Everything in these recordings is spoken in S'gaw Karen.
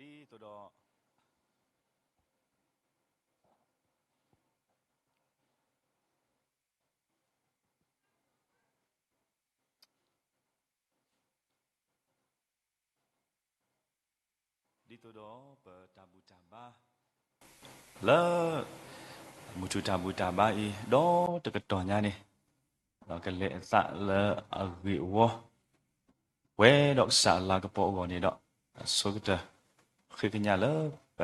ဒ်သိးဒီး ဒ်သိးဒီးပတၢ်ဘူၣ်တၢ်ဘါ လၢ မုၢ်ထူၣ်တၢ်ဘူၣ်တၢ်ဘါအံၤ ဒီတကတီၢ်ညါန့ၣ် ဒီးကလဲၤအသးလၢအဂ့ၢ်အဝီ ပှဲၤဒီးကစၢ်အလၤကပီၤအဂီၢ်န့ၣ်ဒီး အဆိကတၢၢ် ဃ့ကညးလၢပ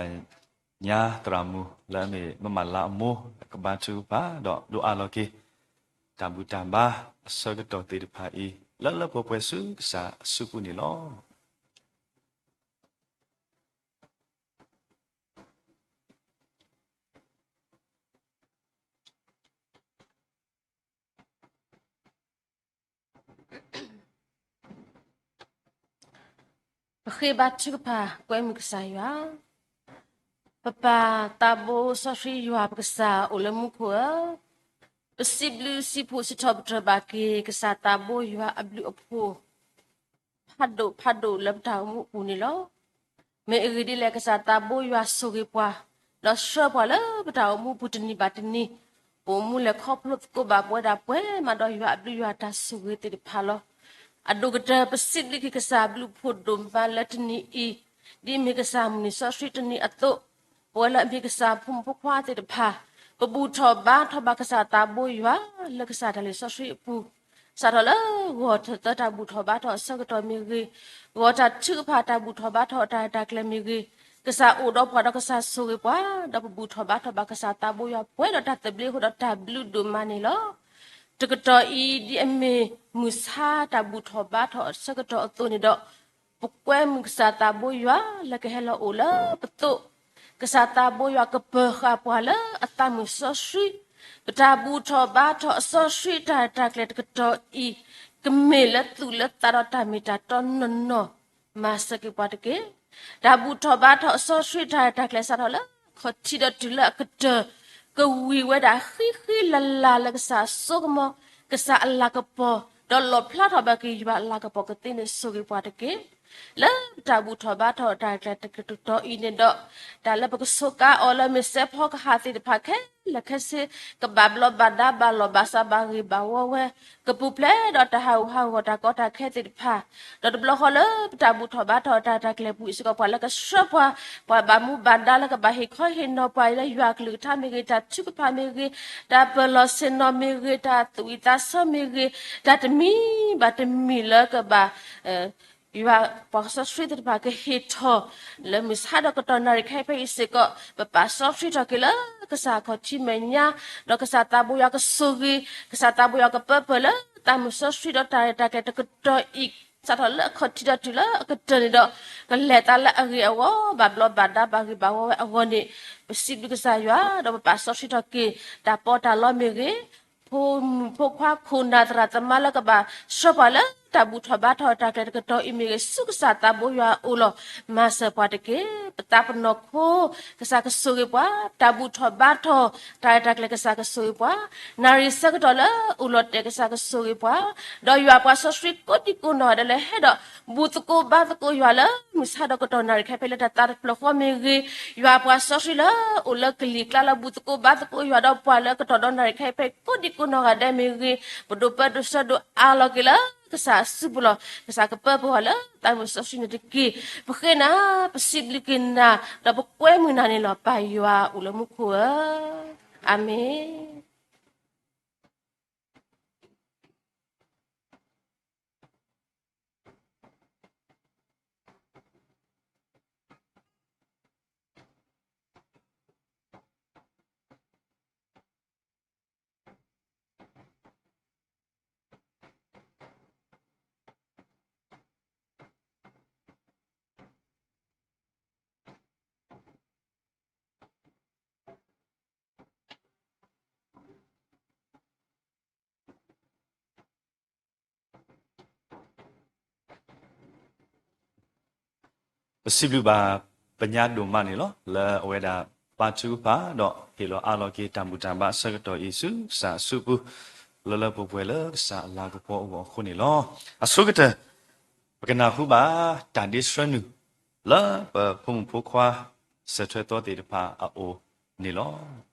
ညါသရၣ်မုၣ်လၢအမ့ၢ်မမလါအမိၢ် ကဘါထုကဖၣ် ဒီးဒိးအးလီၤက့ၤ တၢ်ဘူၣ်တၢ်ဘါအဆၢကတီၢ်သ့ၣ်တဖၣ်အံၤ လၢလၢပှဲၤပှဲၤဆူကစၢ်အစုပူၤန့ၣ်လီၤ. ပဃ့ဘါထုကဖၣ် ကွဲမုာ်ကစၢ်ယွၤ, ပပၢ်သးဘိစီဆှံယွၤပကစၢ်အိၣ်လၢမူခိၣ်ဧၢ, ပစံးဘျုးစံးဖှိၣ်စံးထီၣ်ပတြၢၤဘၣ်က့ၤ ကစၢ်သးဘိယွၤအဘျုးအဖှိၣ် ဖးဒိၣ်ဖးဒိၣ်လၢပတၢ်အိၣ်မူအပူၤန့ၣ်လီၤ. မ့ၢ်အဂ့ၢ်ဒ်လဲၣ် ကစၢ်သးဘိယွၤဆိၣ်ဂ့ၤပှၤ, ဒီးဆှၢပှၤလၢပတၢ်အိၣ်မူပူၤတနံၤဘၣ်တနံၤ, အိၣ်မူလဲၤခီဖျိသကိးဘၣ်ပဝဲဒၣ်ပှဲၤမးဒီးယွၤအဘျုးယွၤတၢ်ဆိၣ်ဂ့ၤသ့ၣ်တဖၣ်လီၤ. အဒိၣ်ကတၢၢ် ပစံးဘျုးက့ၤကစၢ်အဘျုးအဖှိၣ်ဒိၣ်မးလၢတနံၤအံၤ, ဒ်အမ့ၢ်ကစၢ်မုၢ်နံၤစီဆှံတနံၤအသိး, ပဝဲလၢအမ့ၢ်ကစၢ်ဖိမုၣ်ဖိခွါသ့ၣ်တဖၣ်, ပဘူၣ်ထီၣ်ဘါထီၣ်ဘၣ်ကစၢ်သးဘိယွၤ လၢကစၢ်တၢ်လုၢ်စီဆှံအပူၤ, စးထီၣ်လၢဂီၤထၢၣ်သၢတၢ်ဘူၣ်ထီၣ်ဘါထီၣ်အဆၢကတီၢ်မ့ၢ်ဂ့ၤ, ဂီၤတၢ်ထုကဖၣ်တၢ်ဘူၣ်ထီၣ်ဘါထီၣ်အတၢ်ရဲၣ်တၢ်ကျဲၤမ့ၢ်ဂ့ၤ, ကစၢ်အိၣ်ဒီးပှၤဒီးကစၢ်ဆိၣ်ဂ့ၤပှၤ, ဒီးပဘူၣ်ထီၣ်ဘါထီၣ်ဘၣ်ကစၢ်သးဘိယွၤပှဲၤဒီးတၢ်သဘျ့အဃိဒီးတၢ်ဘျုးဒိၣ်မးန့ၣ်လီၤ. တကတီၢ်အံၤ ဒ်အမ့ၢ်မုၢ်ဆါတၢ်ဘူၣ်ထီၣ်ဘါထီၣ်အဆၢကတီၢ်အသိးန့ၣ်ဒီး, ပကွဲမုာ်ကစၢ်သးဘိယွၤလၢကဟဲလီၤအိၣ်လၢပသိး, ကစၢ်သးဘိယွၤကပၢၤဃာ်ပှၤလၢအသးမုၢ်စီဆှံ, ပတၢ်ဘူၣ်ထီၣ်ဘါထီၣ်အစီဆှံတၢ်ရဲၣ်တၢ်ကျဲၤတကတီၢ်အံၤ, ကမ့ၢ်လၢသူၣ်လၢသးဒီးတၢ်မ့ၢ်တၢ်တီနီၢ်နီၢ်, မၤစၢၤက့ၤပှၤတက့ၢ်. တၢ်ဘူၣ်ထီၣ်ဘါထီၣ်အစီဆှံတၢ်ရဲၣ်တၢ်ကျဲၤစးထီၣ်လၢခီၣ်ထံးဒီးတုၤလၢအကတၢၢ်, ကဝံၤဝဲဒၣ်ဃံဃံလၤလၤလၢကစၢ်အစိကမီၤ, ကစၢ်အလၤကပီၤ, ဒီးလီၣ်ဖျါထီၣ်ဘၣ်က့ၤယွၤအလၤကပီၤကသ့န့ၣ် ဆိၣ်ဂ့ၤပှၤတက့ၢ်. လၢပတၢ်ဘူၣ်ထီၣ်ဘါထီၣ်တၢ်ရဲၣ်တၢ်ကျဲၤတကတီၢ်အံၤန့ၣ်ဒီး, တၢ်လၢပကဆိးကါအီၤလၢမ့ၢ်စဲးဖီကဟၣ်သ့ၣ်တဖၣ်ခဲလၢာ်ခဲဆ့, ကဘၣ်ဘျီးဘၣ်ဒါဘၣ်လီၢ်ဘၣ်စးဘၣ်ဂ့ၤဘၣ်ဝီဝဲ, ကပူၤဖျဲးဒီးတၢ်ဟးဂူာ်ဟးဂီၤတၢ်ကီတၢ်ခဲသ့ၣ်တဖၣ်, ဒီးတဘျီဃီလၢပတၢ်ဘူၣ်ထီၣ်ဘါထီၣ်တၢ်ရဲၣ်တၢ်ကျဲၤပူၤအံၤစ့ၢ်ကီး ပှၤလၢကဆှၢပှၤ, ပှၤဘၣ်မူဘၣ်ဒါလၢကဘၣ်ဟ့ၣ်ခီဟ့ၣ်နီၤပှၤလၢယွၤအကလုၢ်ကထါမ့ၢ်ဂ့ၤ, တၢ်ထုကဖၣ်မ့ၢ်ဂ့ၤ, တၢ်ပၢၢ်လီၢ်ဆ့ၣ်နီၤမ့ၢ်ဂ့ၤ, တၢ်သူၣ်ဝံၣ်သးဆၢမ့ၢ်ဂ့ၤ, တၢ်တမံၤဘၣ်တမံၤလၢကဘၣ် ယွၤပှၤစီဆှံသ့ၣ်တဖၣ်ကဟ့ၣ်ထီၣ်, လၢမုၢ်ဆါဒီးကတီၢ်နၣ်ရံၣ်ခဲအံၤဖဲအံၤစ့ၢ်ကီး, ပပာ်စီဆှံထီၣ်က့ၤလၢကစၢ်အခီၣ်ထံးမဲာ်ညါ, ဒီးကစၢ်သးဘိယွၤကဆိၣ်ဂ့ၤ, ကစၢ်သးဘိယွၤကပၢပၢၢ်လၢသးမုၢ်စီဆှံဒီးတၢ်ရဲၣ်တၢ်ကျဲၤတကတီၢ်အံၤ, စးထီၣ်လၢအခီၣ်ထံးဒီးတုၤလၢအကတၢၢ်န့ၣ်ဒီး, ကလဲၤသးလၢအဂ့ၤအဝီဘၣ်ဘျီးဘၣ်ဒါဘၣ်ဂ့ၤဘၣ်ဝီဝဲအဂီၢ်န့ၣ်, ပစံးဘျုးကစၢ်ယွၤ ဒီးပပာ်စီဆှံထီၣ်က့ၤ တၢ်ပီးတၢ်လီမ့ၢ်ဂ့ၤ, ဖိမုၣ်ဖိခွါခိၣ်နၢ်သရၣ်သမါလၢကဘၣ်ဆှၢပှၤလၢတၢ်ဘူၣ်ထီၣ်ဘါထီၣ်တၢ်ရဲၣ်တၢ်ကျဲၤတကတီၢ်အံၤမ့ၢ်ဂ့ၤ, ဆူကစၢ်သးဘိယွၤအအိၣ်လီၤ. မၤစၢၤပှၤတက့ၢ်. ပသးပနီၢ်ခိ ကစၢ်ကဆိၣ်ဂ့ၤပှၤ, တၢ်ဘူၣ်ထီၣ်ဘါထီၣ်တၢ်ရဲၣ်တၢ်ကျဲၤကစၢ်ကဆိၣ်ဂ့ၤပှၤ, နၣ်ရံၣ်ဆၢကတီၢ်လၢအိၣ်လီၤတဲာ်ကစၢ်ကဆိၣ်ဂ့ၤပှၤ, ဒီးယွၤပှၤစီဆှံကိးဒံကိးနီၢ်ဂၤဒဲးလၢဟဲဒီး ဘူၣ်သကိးဘါသကိးယွၤလၢမုၢ်ဆါဒီးကတီၢ်နၣ်ရံၣ်ခဲအံၤဖဲလၢတၢ်သးတဖျၢၣ်ဃီမ့ၢ်ဂ့ၤ, ယွၤပှၤစီဆှံလၢအိၣ်လၢကလံၤကျါလၢဘူၣ်သကိးဘါသကိးယွၤဒီးပှၤလၢကတီၢ်ဒီးနၣ်ရံၣ်ခဲအံၤဖဲကိးဒံကိးနီၢ်ဂၤဒဲးမ့ၢ်ဂ့ၤ, ပဒိးပၢဒိးဆှၢဒိးအးလီၤက့ၤလၢကစၢ်အစုပူၤလီၤ. ကစၢ်ကပၢပှၤလၢသးမုၢ်စီဆှံန့ၣ်တက့ၢ်. ပဃ့နၤ ပစံးဘျုးက့ၤနၤ ဒီးပကွဲမုာ်နၤန့ၣ်လီၤ. ပၢ်ယွၤအိၣ်လၢမူခိၣ်ဧၢ, အၤမ့ၣ်. ပစံးဘျုးဘၣ်ပညါဒိၣ်မးန့ၣ်လီၤ. လၢအဝဲဒၣ်ပာ်ထုကဖၣ် ဒီးဟ့ၣ်လီၤအးလီၤက့ၤတၢ်ဘူၣ်တၢ်ဘါအဆၢကတီၢ်အံၤဆူကစၢ်အစုပူၤ, လၢလၢပှဲၤပှဲၤလၢကစၢ်အလၤကပီၤအဂီၢ်အဃိန့ၣ်လီၤ. အဆိကတၢၢ် ပကနၢ်ဟူဘၣ်တၢ်ဒ့ဆှၢနုာ် လၢပဖိမုၣ်ဖိခွါစၢၤထွဲသီသ့ၣ်တဖၣ်အအိၣ်န့ၣ်လီၤ.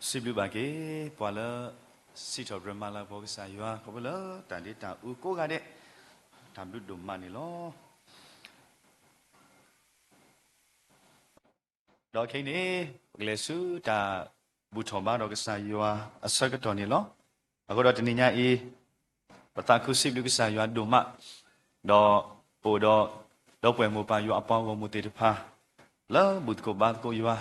စံးဘျုးဘၣ်က့ၤ ပှၤလၢစံးထီၣ်ပတြၢၤမၤလၤကပီၤကစၢ်ယွၤ ခီဖျိလၢတၢ်ဒ့တၢ်အူကိးဂၤဒဲး, တၢ်ဘျုးဒိၣ်မးန့ၣ်လီၤ. ဒီးခဲအံၤန့ၣ် ပကလဲၤဆူတၢ်ဘူၣ်ထီၣ်ဘါထီၣ်ကစၢ်ယွၤအဆၢကတီၢ်န့ၣ်လီၤ. အဃိဒီးတနံၤညါအံၤ ပသးခုစံးဘျုးကစၢ်ယွၤဒိၣ်မး, ဒီးပအိၣ်ဒီး ဒီပုၢ်ဝဲၢ်မိၢ်ပၢ်ယွၤအပှၤဂီၢ်မုၢ်သ့ၣ်တဖၣ် လၢဘူၣ်သကိးဘါသကိးယွၤ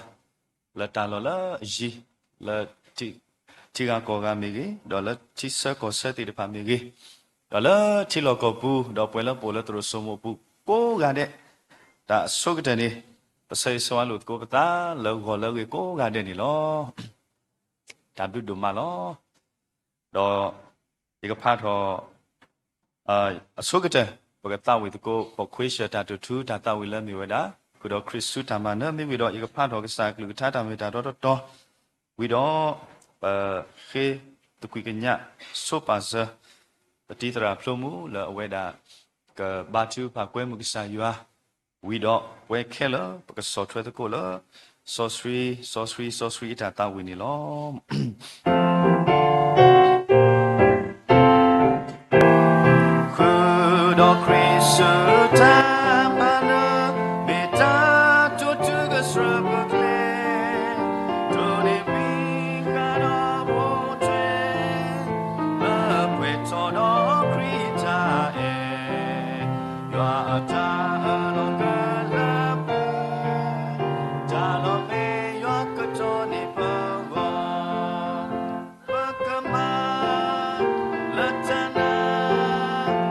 လၢတၢ်လီၢ်လၢအယံၤ လၢ ထံဂၤကီၢ်ဂၤမ့ၢ်ဂ့ၤ, ဒီးလၢထံဆၢကီၢ်ဆၢသ့ၣ်တဖၣ်မ့ၢ်ဂ့ၤ, ဒီးလၢထံလီၢ်ကီၢ်ပူၤ, ဒီးပဝဲလၢပအိၣ်လၢသရိာ်စိမိၣ်ပူၤကိးဂၤဒဲး, တၢ်အဆိကတၢၢ်န့ၣ် ပဆၢဂ့ၤဆၢဝါလိာ်သကိးပသးလၢဂီၤလၢအဂ့ၤကိးဂၤဒဲးန့ၣ်လီၤ. တၢ်ဘျုးဒိၣ်မးလီၤ. ဒီးယကဖးထီၣ် အဆိကတၢၢ် ပကသးဝံၣ်သကိး ပိာ်ခွ့ဆၢၣ်တၢ်တိာ်ထူ တၢ်သးဝံၣ်လၢမ့ၢ်ဝဲဒၣ် ဃုာ်ဒီးခရံာ်ဆူတၢ်မၤနၢၤမ့ၢ်ဝံၤဒီး ယကဖးထီၣ်ကစၢ်ကလုၢ်ကထါတၢ်မ့ၢ်တၢ်တီတီတီ ဝံၤဒီး ပဃ့သကွံာ်ကညးဆိပာ်စၢၤ ပတံၤသရၣ်ဖျိမုၢ်လၢအဝဲဒၣ် ကဘါထုကဖၣ်ကွဲမုာ်ကစၢ်ယွၤ ဝံၤဒီးပဝဲခဲလၢာ် ပကဆီၣ်ထွဲသကိးလၢ စီဆှံ စီဆှံ စီဆှံအတၢ်သးဝံၣ်န့ၣ်လီၤ. ဃုာ်ဒီးခရံာ်ဆူတၢ်မၤနၢၤ မ့ၢ်တၢ်တိာ်ထူကစၢၢ်ပကျဲ တိၢ်န့ၢ်မံၤဃာ်ဒီးပိာ်ထွဲ လၢပှဲၤထီၣ်ဒီးခရံာ်တၢ်အဲၣ် ယွၤအတၢ်အၢၣ်လီၤကလၢပှဲၤ တၢ်လီၢ်မ့ၢ်ယွၤကတီၢ်န့ၢ်ပဂီၢ် ပကမၤ လၢတၢ်နာ်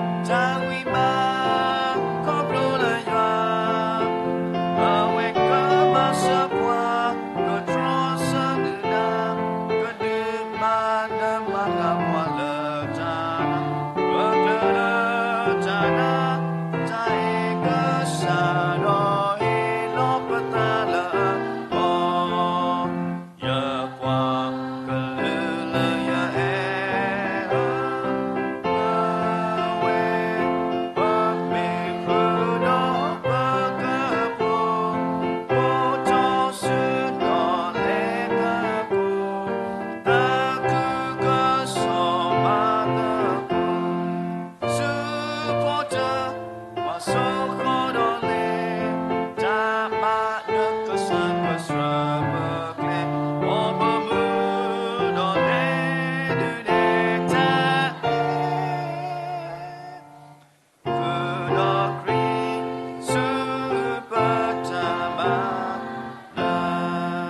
တၢ်ဂံၢ်ဘါ ခီဖျိလၢယွၤ အဝဲကမၤစၢၤပှၤ ကတြီဆၢနုာ်နၤ ကဒုးမၤနၢၤမၤလၤပှၤလၢတၢ်နာ် ပကြၢးလၢတၢ်နာ် တၢ်ဟ့ၣ်ကစၢ်ဒီးဟ့ၣ်လီၤပသးလၢအဂီၢ် ယပှၤကလုာ်လၢယအဲၣ်အၢ အဝဲ ပမ့ၢ်ဃုာ်ဒီးပကဖှိၣ် အိၣ်ထီၣ်ဆူနီၣ်လဲၤသကိး သးခုကစီၣ်မၤသကိး ဆူဖိတၢ် ပှၤစိဃီဒီးလဲၤ တၢ်မၤနၢၤကစၢ်ကစၢၢ်ပကျဲ အိၣ်မုာ်မုာ်ဒီးလဲၤဒုးနဲၣ်တၢ်အဲၣ် ဃုာ်ဒီးခရံာ်ဆူပတၢ်မၤနၢၤ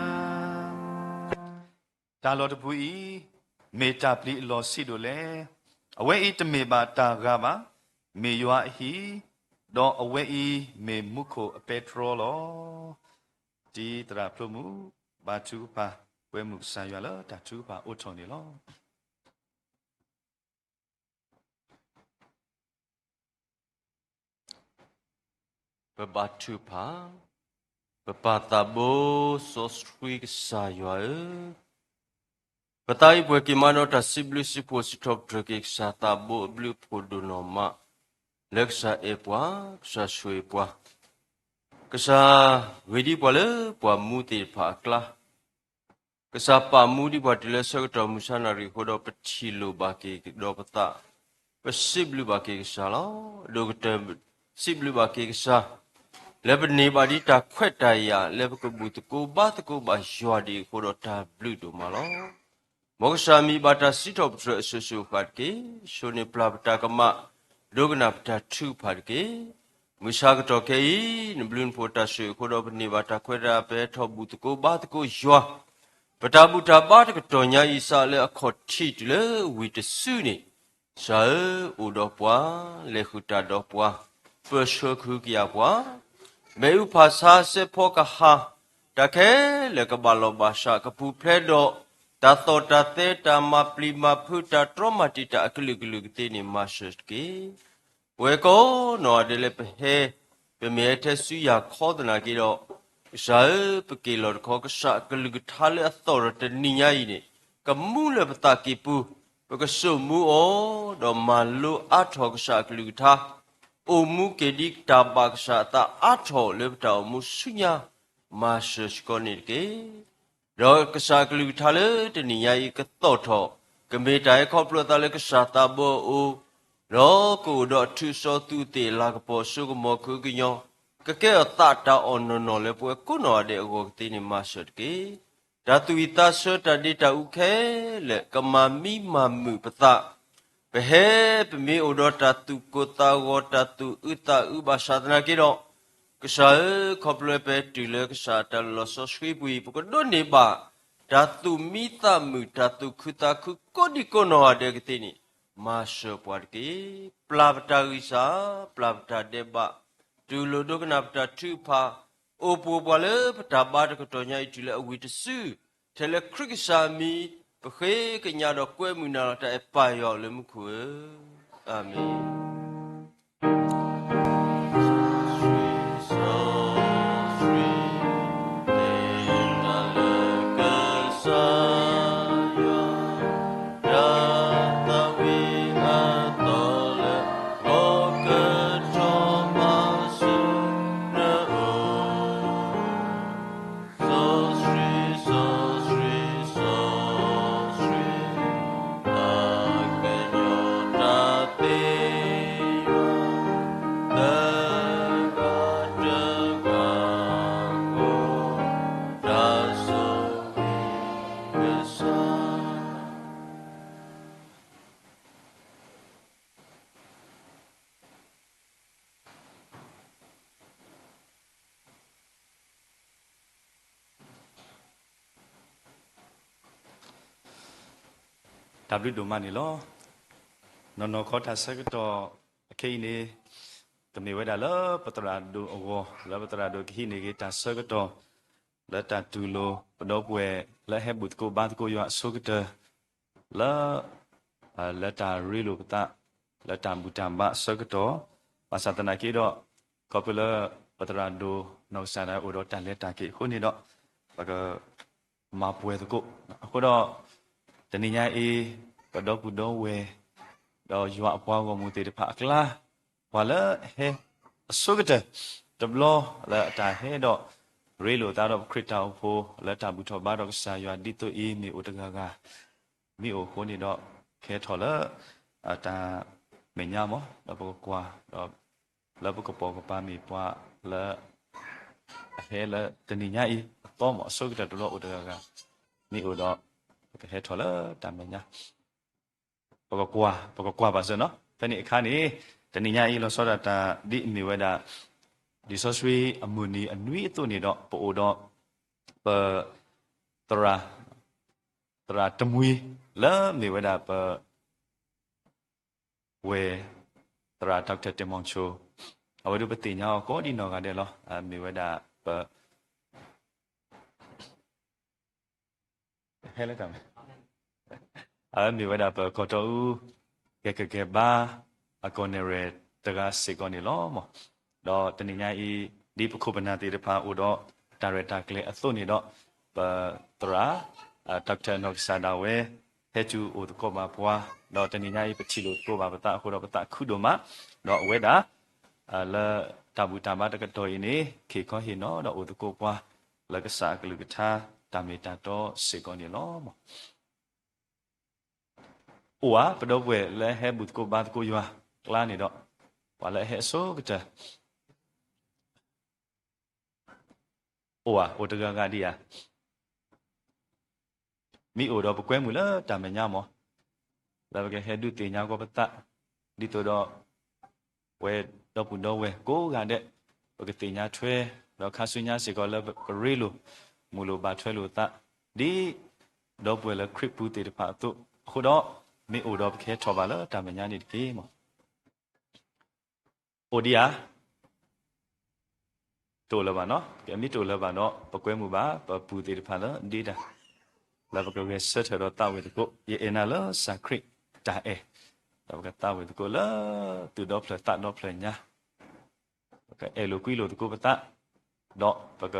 တၢ်လီၢ်တပူၤအံၤ မ့ၢ်တၢ်ပျံၤအလီၢ်ဆံးဒိၣ်လဲၣ်. အဝဲအံၤတမ့ၢ်ဘၣ်တၢ်ဂၤဘၣ်, မ့ၢ်ယွၤအဟံၣ်, ဒီးအဝဲအံၤမ့ၢ်မူခိၣ်အပဲတြီလီၤ. တံၤသရၣ်ဖျိမုၢ် ဘါထုကဖၣ် ကွဲမုာ်ကစၢ်ယွၤလၢတၢ်ထုကဖၣ်အိးထီၣ်န့ၣ်လီၤ. ပဘါထုကဖၣ်, ပပၢ်သးဘိစီဆှံကစၢ်ယွၤဧၢ, ပသးအံၤပှဲၤက့ၤမးဒီးတၢ်စံးဘျုးစံးဖှိၣ် စံးထီၣ်ပတြၢၤက့ၤကစၢ်သးဘိအဘျုးအဖှိၣ်ဒိၣ်နီၢ်မး, လၢကစၢ်အဲၣ်ပှၤ, ကစၢ်ဆိၣ်ဂ့ၤပှၤ, ကစၢ်ဂ့ၤဒံးပှၤလၢပှၤမူသ့ၣ်တဖၣ်အကျါ ကစၢ်ပာ်မူဒံးပှၤတုၤလၢဆၢကတီၢ်မုၢ်ဆါနၣ်ရံၣ်အဃိဒီး ပထံၣ်လိာ်ဘၣ်က့ၤကဒီးပသး, ပစံးဘျုးဘၣ်က့ၤကစၢ်လီၤ. ဒိၣ်ကတၢၢ်စံးဘျုးဘၣ်က့ၤကစၢ်, လၢပန့ၢ်ဘၣ်ဒ်တၢ်ခွဲးတၢ်ယာ် လၢပကဘူၣ်သကိးဘါသကိးဘၣ်ယွၤဒံးအဃိဒီး တၢ်ဘျုးဒိၣ်မးလီၤ. မ်ကစၢ်မံၤဘၣ်တၢ်စံးထီၣ်ပတြၢၤအစိၤစိၤအဃၣ်တက့ၢ်. ဆိၣ်န့ၢ်ပျၢ်ပတၢ်ကမၣ်, ဒိကနၣ်ပတၢ်ထုကဖၣ်တက့ၢ်. မုၢ်ဆါကတီၢ်ခဲအံၤ, နဘျုးနဖှိၣ်တၢ်ဆိၣ်ဂ့ၤအဃိဒီး ပန့ၢ်ဘၣ်တၢ်ခွဲးတၢ်ယာ် ပဟဲထီၣ်ဘူၣ်သကိးဘါသကိးယွၤ, ပတၢ်ဘူၣ်တၢ်ဘါတကတီၢ်ညါအံၤ စးလၢအခီၣ်ထံးတုၤလၢဝံၤတစုန့ၣ်, ကစၢ်ဧၢ, အိၣ်ဒီးပှၤ, လဲၤဃုာ်တၢ်ဒီးပှၤ, ပၢၢ်ဆၢကဟုကယာ်ပှၤ, မ့ၣ်အူဖးဆါစဲးဖီကဟၣ်, တၢ်ခဲလၢာ်ကဘၣ်လီၢ်ဘၣ်စး ကပူၤဖျဲးဒီး တၢ်သီၣ်တၢ်သဲ တၢ်မၤပျံၤမၤဖုး တၢ်တြီမၤတံာ်တာ်အကလုာ်ကလုာ်ကသ့န့ၣ် မၤစၢၤတက့ၢ်. ပဝဲကိးနီၢ်ဂၤဒဲးလၢပဟဲ, ပမ့ၢ်ဟဲထဲစုယၤခီသနာ်က့ဒီး, ကစၢ်ဧၢ, ပက့ၤလီၤတခီ ကစၢ်အကလုၢ်ကထါလၢအသီၣ်ဒီးတနံၤညါအံၤန့ၣ်, ကမူလၢပသးကံၢ်ပူၤ, ပကစိာ်မူအီၤ, ဒီးမၤလိအါထီၣ်ကစၢ်အကလုၢ်ကထါ, အိၣ်မူက့ၤဒ်တၢ်ဘၣ်ကစၢ်အသးအါထီၣ်လၢပတၢ်အိၣ်မူဆူညါ, မၤစၢၤစ့ၢ်ကီးန့ၣ်တက့ၢ်. ဒီးကစၢ်အကလုၢ်ကထါလၢတနံၤညါအံၤကသီၣ်ထီၣ်, ကမ့ၢ်တၢ်ဟဲခီဖျိအသးလၢကစၢ်သးဘီအအိၣ်, ဒီးကအိၣ်ဒီးအထူးအစီၤသူးအသ့ၣ်အလၤကပီၤအစိကမီၤခိၣ်ကညီ, ကကဲထီၣ်သးတၢ်အီၣ်နီၢ်နီၢ်လၢပဝဲကိးနီၢ်ဂၤဒဲးအဂီၢ်ကသ့န့ၣ် မၤစၢၤတက့ၢ်. တၢ်သူၣ်ဝံၣ်သးဆၢတၢ်ဒ့တၢ်အူခဲလၢာ် ကမၤမံမၤမုာ်ပသး, ပဟဲပမ့ၢ်အိၣ်ဒီးတၢ်သူၣ်ကိၢ်သးဂီၤ တၢ်သူၣ်အုးသးအုးဘၣ်ဆၣ်သနာ်က့ဒီး, ကစၢ်ဧၢ, ခီဖျိပတုၤလၢကစၢ်အတၢ်လီၤစီဆှံပူၤအံၤ ပကဒိးန့ၢ်ဘၣ် တၢ်သူၣ်မံသးမုာ် တၢ်သူၣ်ခုသးခုကိးဒံကိးနီၢ်ဂၤဒဲးကသ့န့ၣ်, မၤစၢၤပှၤတက့ၢ်. ပျၢ်ပတၢ်ဂံၢ်စၢ်, ပျၢ်ပတၢ်ဒဲးဘး, တူၢ်လိာ်ဒိကနၣ်ပတၢ်ထုကဖၣ်, အိၣ်ပိာ်ပှၤလၢပတၢ်ဘါတကတီၢ်ညါအံၤတုၤလၢအဝံၤတစု, ထဲလၢခရံာ်ကစၢ်အမံၤ, ပဃ့ကညးဒီးကွဲမုာ်နၤလီၤတၢ်အဲၣ်ပၢ်ယွၤလၢမူခိၣ်ဧၢ, အၤမ့ၣ်.တၢ်ဘျုးဒိၣ်မးန့ၣ်လီၤ. နီၢ်နီၢ်ခီတၢ်ဆၢကတီၢ်အခဲအံၤန့ၣ်, ကမ့ၢ်ဝဲဒၣ်လၢပသရၣ်ဒိၣ်အဂီၢ် လၢပသရၣ်ဒိၣ်ကဟံးန့ၢ်က့ၤတၢ်ဆၢကတီၢ် လၢတၢ်တူၢ်လိာ်ပဒီပုၢ်ဝဲၢ် လၢဟဲဘူၣ်သကိးဘါသကိးယွၤအဆိကတၢၢ် လၢ လၢတၢ်ရ့လိာ်ပသး လၢတၢ်ဘူၣ်တၢ်ဘါအဆၢကတီၢ်, ဘၣ်ဆၣ်သနာ်က့ဒီး ခီဖျိလၢပသရၣ်ဒိၣ်နီၢ်ကစၢ်ဒၣ်ဝဲအိၣ်ဒီးတၢ်လဲၤတၢ်က့ၤအဃိန့ၣ်ဒီး ပကမၤပှဲၤသကိး. အဃိဒီး တနံၤညါအံၤ ပဒီပုၢ်ဒီဝဲၢ် ဒီးယွၤအပှၤဂီၢ်မုၢ်သ့ၣ်တဖၣ်အကျါ ပှၤလၢအဟဲအဆိကတၢၢ် တဘျီလၢအတၢ်ဟဲဒီး ရ့လိာ်သးဒီးပခရံာ်တၢ်အိၣ်ဖှိၣ် လၢတၢ်ဘူၣ်ထီၣ်ဘါထီၣ်ကစၢ်ယွၤဒ်သိးအံၤ မ့ၢ်အိၣ်တဂၤဂၤ မ့ၢ်အိၣ်အဃိန့ၣ်ဒီး ကဟဲထီၣ်လၢ တၢ်မဲာ်ညါမး ဒီးပကကွၢ် ဒီး လၢပကပိာ်ကပၤမ့ၢ်ပှၤလၢ အဟဲလၢတနံၤညါအံၤ အသီမး အဆိကတၢၢ်တဘျီအိၣ်တဂၤဂၤ မ့ၢ်အိၣ်ဒီး ပကဟဲထီၣ်လၢတၢ်မဲာ်ညါ ပကကွၢ် ပကကွၢ်ဘၣ်စၢၤနီၤ. ဖဲန့ၣ်အခါန့ၣ် တနံၤညါအံၤ လီၤဆီဒၣ်တၢ်ဒ်အမ့ၢ်ဝဲဒၣ် လံာ်စီဆှံအမုၢ်နံၤအနွံအသိးန့ၣ်ဒီး ပအိၣ်ဒီး ပ သရၣ် သရၣ်တမှံၤ လၢမ့ၢ်ဝဲဒၣ်ပ ဝဲၢ် သရၣ် Doctor တင်မောင်ချို အဝဲဒၣ်ပသ့ၣ်ညါအီၤကိးဒံနီၢ်ဂၤဒဲးလီၤ. မ့ၢ်ဝဲဒၣ်ပ ဟဲလၢတၢ်မ အဝဲမ့ၢ်ဝဲဒၣ်ပကီၢ်တီအူ ကဲကကဲဘါ အကီၢ်နဲၣ်ရဲၣ်တဂၤစ့ၢ်ကီးန့ၣ်လီၤမး. ဒီးတနံၤညါအံၤ ဒ်ပခိၣ်ပနၢ်သ့ၣ်တဖၣ်အိၣ်ဒီးတၢ်ရဲၣ်တၢ်ကျဲၤအသိးန့ၣ်ဒီး ပသရၣ် Doctor နီၢ်ကစၢ်ဒၣ်ဝဲ ဟဲတုၤအိၣ်သကိးဘၣ်ပှၤ, ဒီးတနံၤညါအံၤ ပထံၣ်လိာ်သကိးဘၣ်ပသးအဃိဒီး ပသးခုဒိၣ်မး, ဒီးအဝဲဒၣ် လၢတၢ်ဘူၣ်တၢ်ဘါတကတီၢ်အံၤန့ၣ် က့ၤခီဟ့ၣ်နီၤဒီးအိၣ်သကိးပှၤ လၢကစၢ်အကလုၢ်ကထါ တၢ်မ့ၢ်တၢ်တီစ့ၢ်ကီးန့ၣ်လီၤ. အိၣ်ဧါ ပဒီပုၢ်ဝဲၢ်လၢဟဲဘူၣ်သကိးဘါသကိးယွၤကျါန့ၣ်ဒီး ပှၤလၢအဟဲအဆိကတၢၢ် အိၣ်ဧါ အိၣ်တဂၤဂၤဒံးဧါ. မ့ၢ်အိၣ်ဒီးပကွဲမုာ်လၢတၢ်မဲာ်ညါမး, လၢပကဟဲဒုးသ့ၣ်ညါကွၢ်ပသး, ဒ်သိးဒီး ပဝဲဒီပုၢ်ဒီဝဲၢ်ကိးဂၤဒဲး, ပကသ့ၣ်ညါထွဲ, ဒီးခါဆူညါစ့ၢ်ကီးလၢပကရ့လိာ်, မုာ်လိာ်ဘၣ်ထွဲလိာ်သး, ဒ်ဒီပုၢ်ဝဲၢ်လၢခရံာ်ပူၤသ့ၣ်တဖၣ်အသိး, အဃိဒီး မ့ၢ်အိၣ်ဒီးပကဟဲထီၣ်ဘၣ်လၢတၢ်မဲာ်ညါန့ၣ်တက့ၢ်မး. အိၣ်ဒံးဧါ. တအိၣ်လၢၤဘၣ်နီၤ, မ့ၢ်တအိၣ်လၢၤဘၣ်ဒီး ပကွဲမုာ်ဘၣ်ပပုၢ်သ့ၣ်တဖၣ်လၢဒ့တၢ်, လၢပကဂဲၤဆၢထၢၣ်ဒီးသးဝံၣ်သကိး, ယအဲၣ်နၤလၢကစၢ်ခရံာ်တၢ်အဲၣ်, ဒီးပကသးဝံၣ်သကိးလၢသူၣ်ဒီဖျၢၣ်သးဒီဖျၢၣ်ညါ, ပကအဲၣ်လိာ်ကွံလိာ်သကိးပသး, ဒီးပက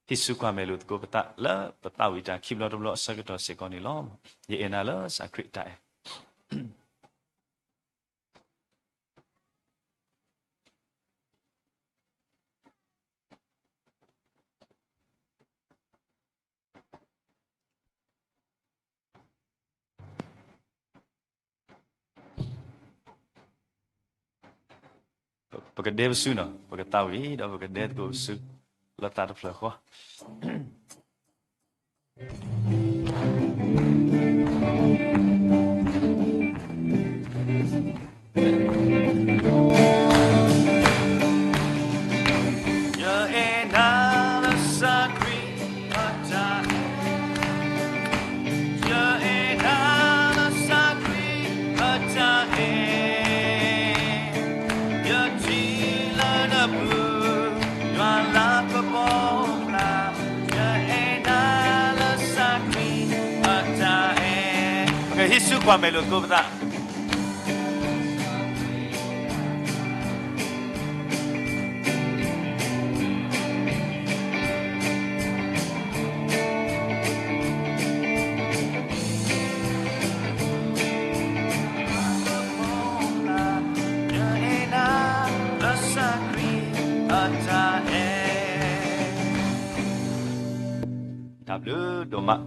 ဟံးစုကွၢ်မဲာ်လိာ်သကိးပသး လၢပသးဝံၣ်တၢ်ခံဘျီတဘျီအဆၢကတီၢ်စ့ၢ်ကီးန့ၣ်လီၤ. ယအဲၣ်နၤလၢကစၢ်ခရံာ်တၢ်အဲၣ် ပကဒဲပစုနီၤ, ပကသးဝံၣ်ဒီးပကဒဲသကိးပစု လၢသးတဖျၢၣ်ဃီ. ယအဲၣ်နၤလၢကစၢ်ခရံာ်အတၢ်အဲၣ်, ယအဲၣ်နၤလၢကစၢ်ခရံာ်အတၢ်အဲၣ်, ယထံၣ်လၢနပူၤ ယွၤလၤကပီၤကျါ, ယအဲၣ်နၤလၢကစၢ်ခရံာ်အတၢ်အဲၣ်. ပကဟံးစုကွၢ်မဲာ်လိာ်သကိးပသး. တၢ်ဘျုးဒိၣ်မး,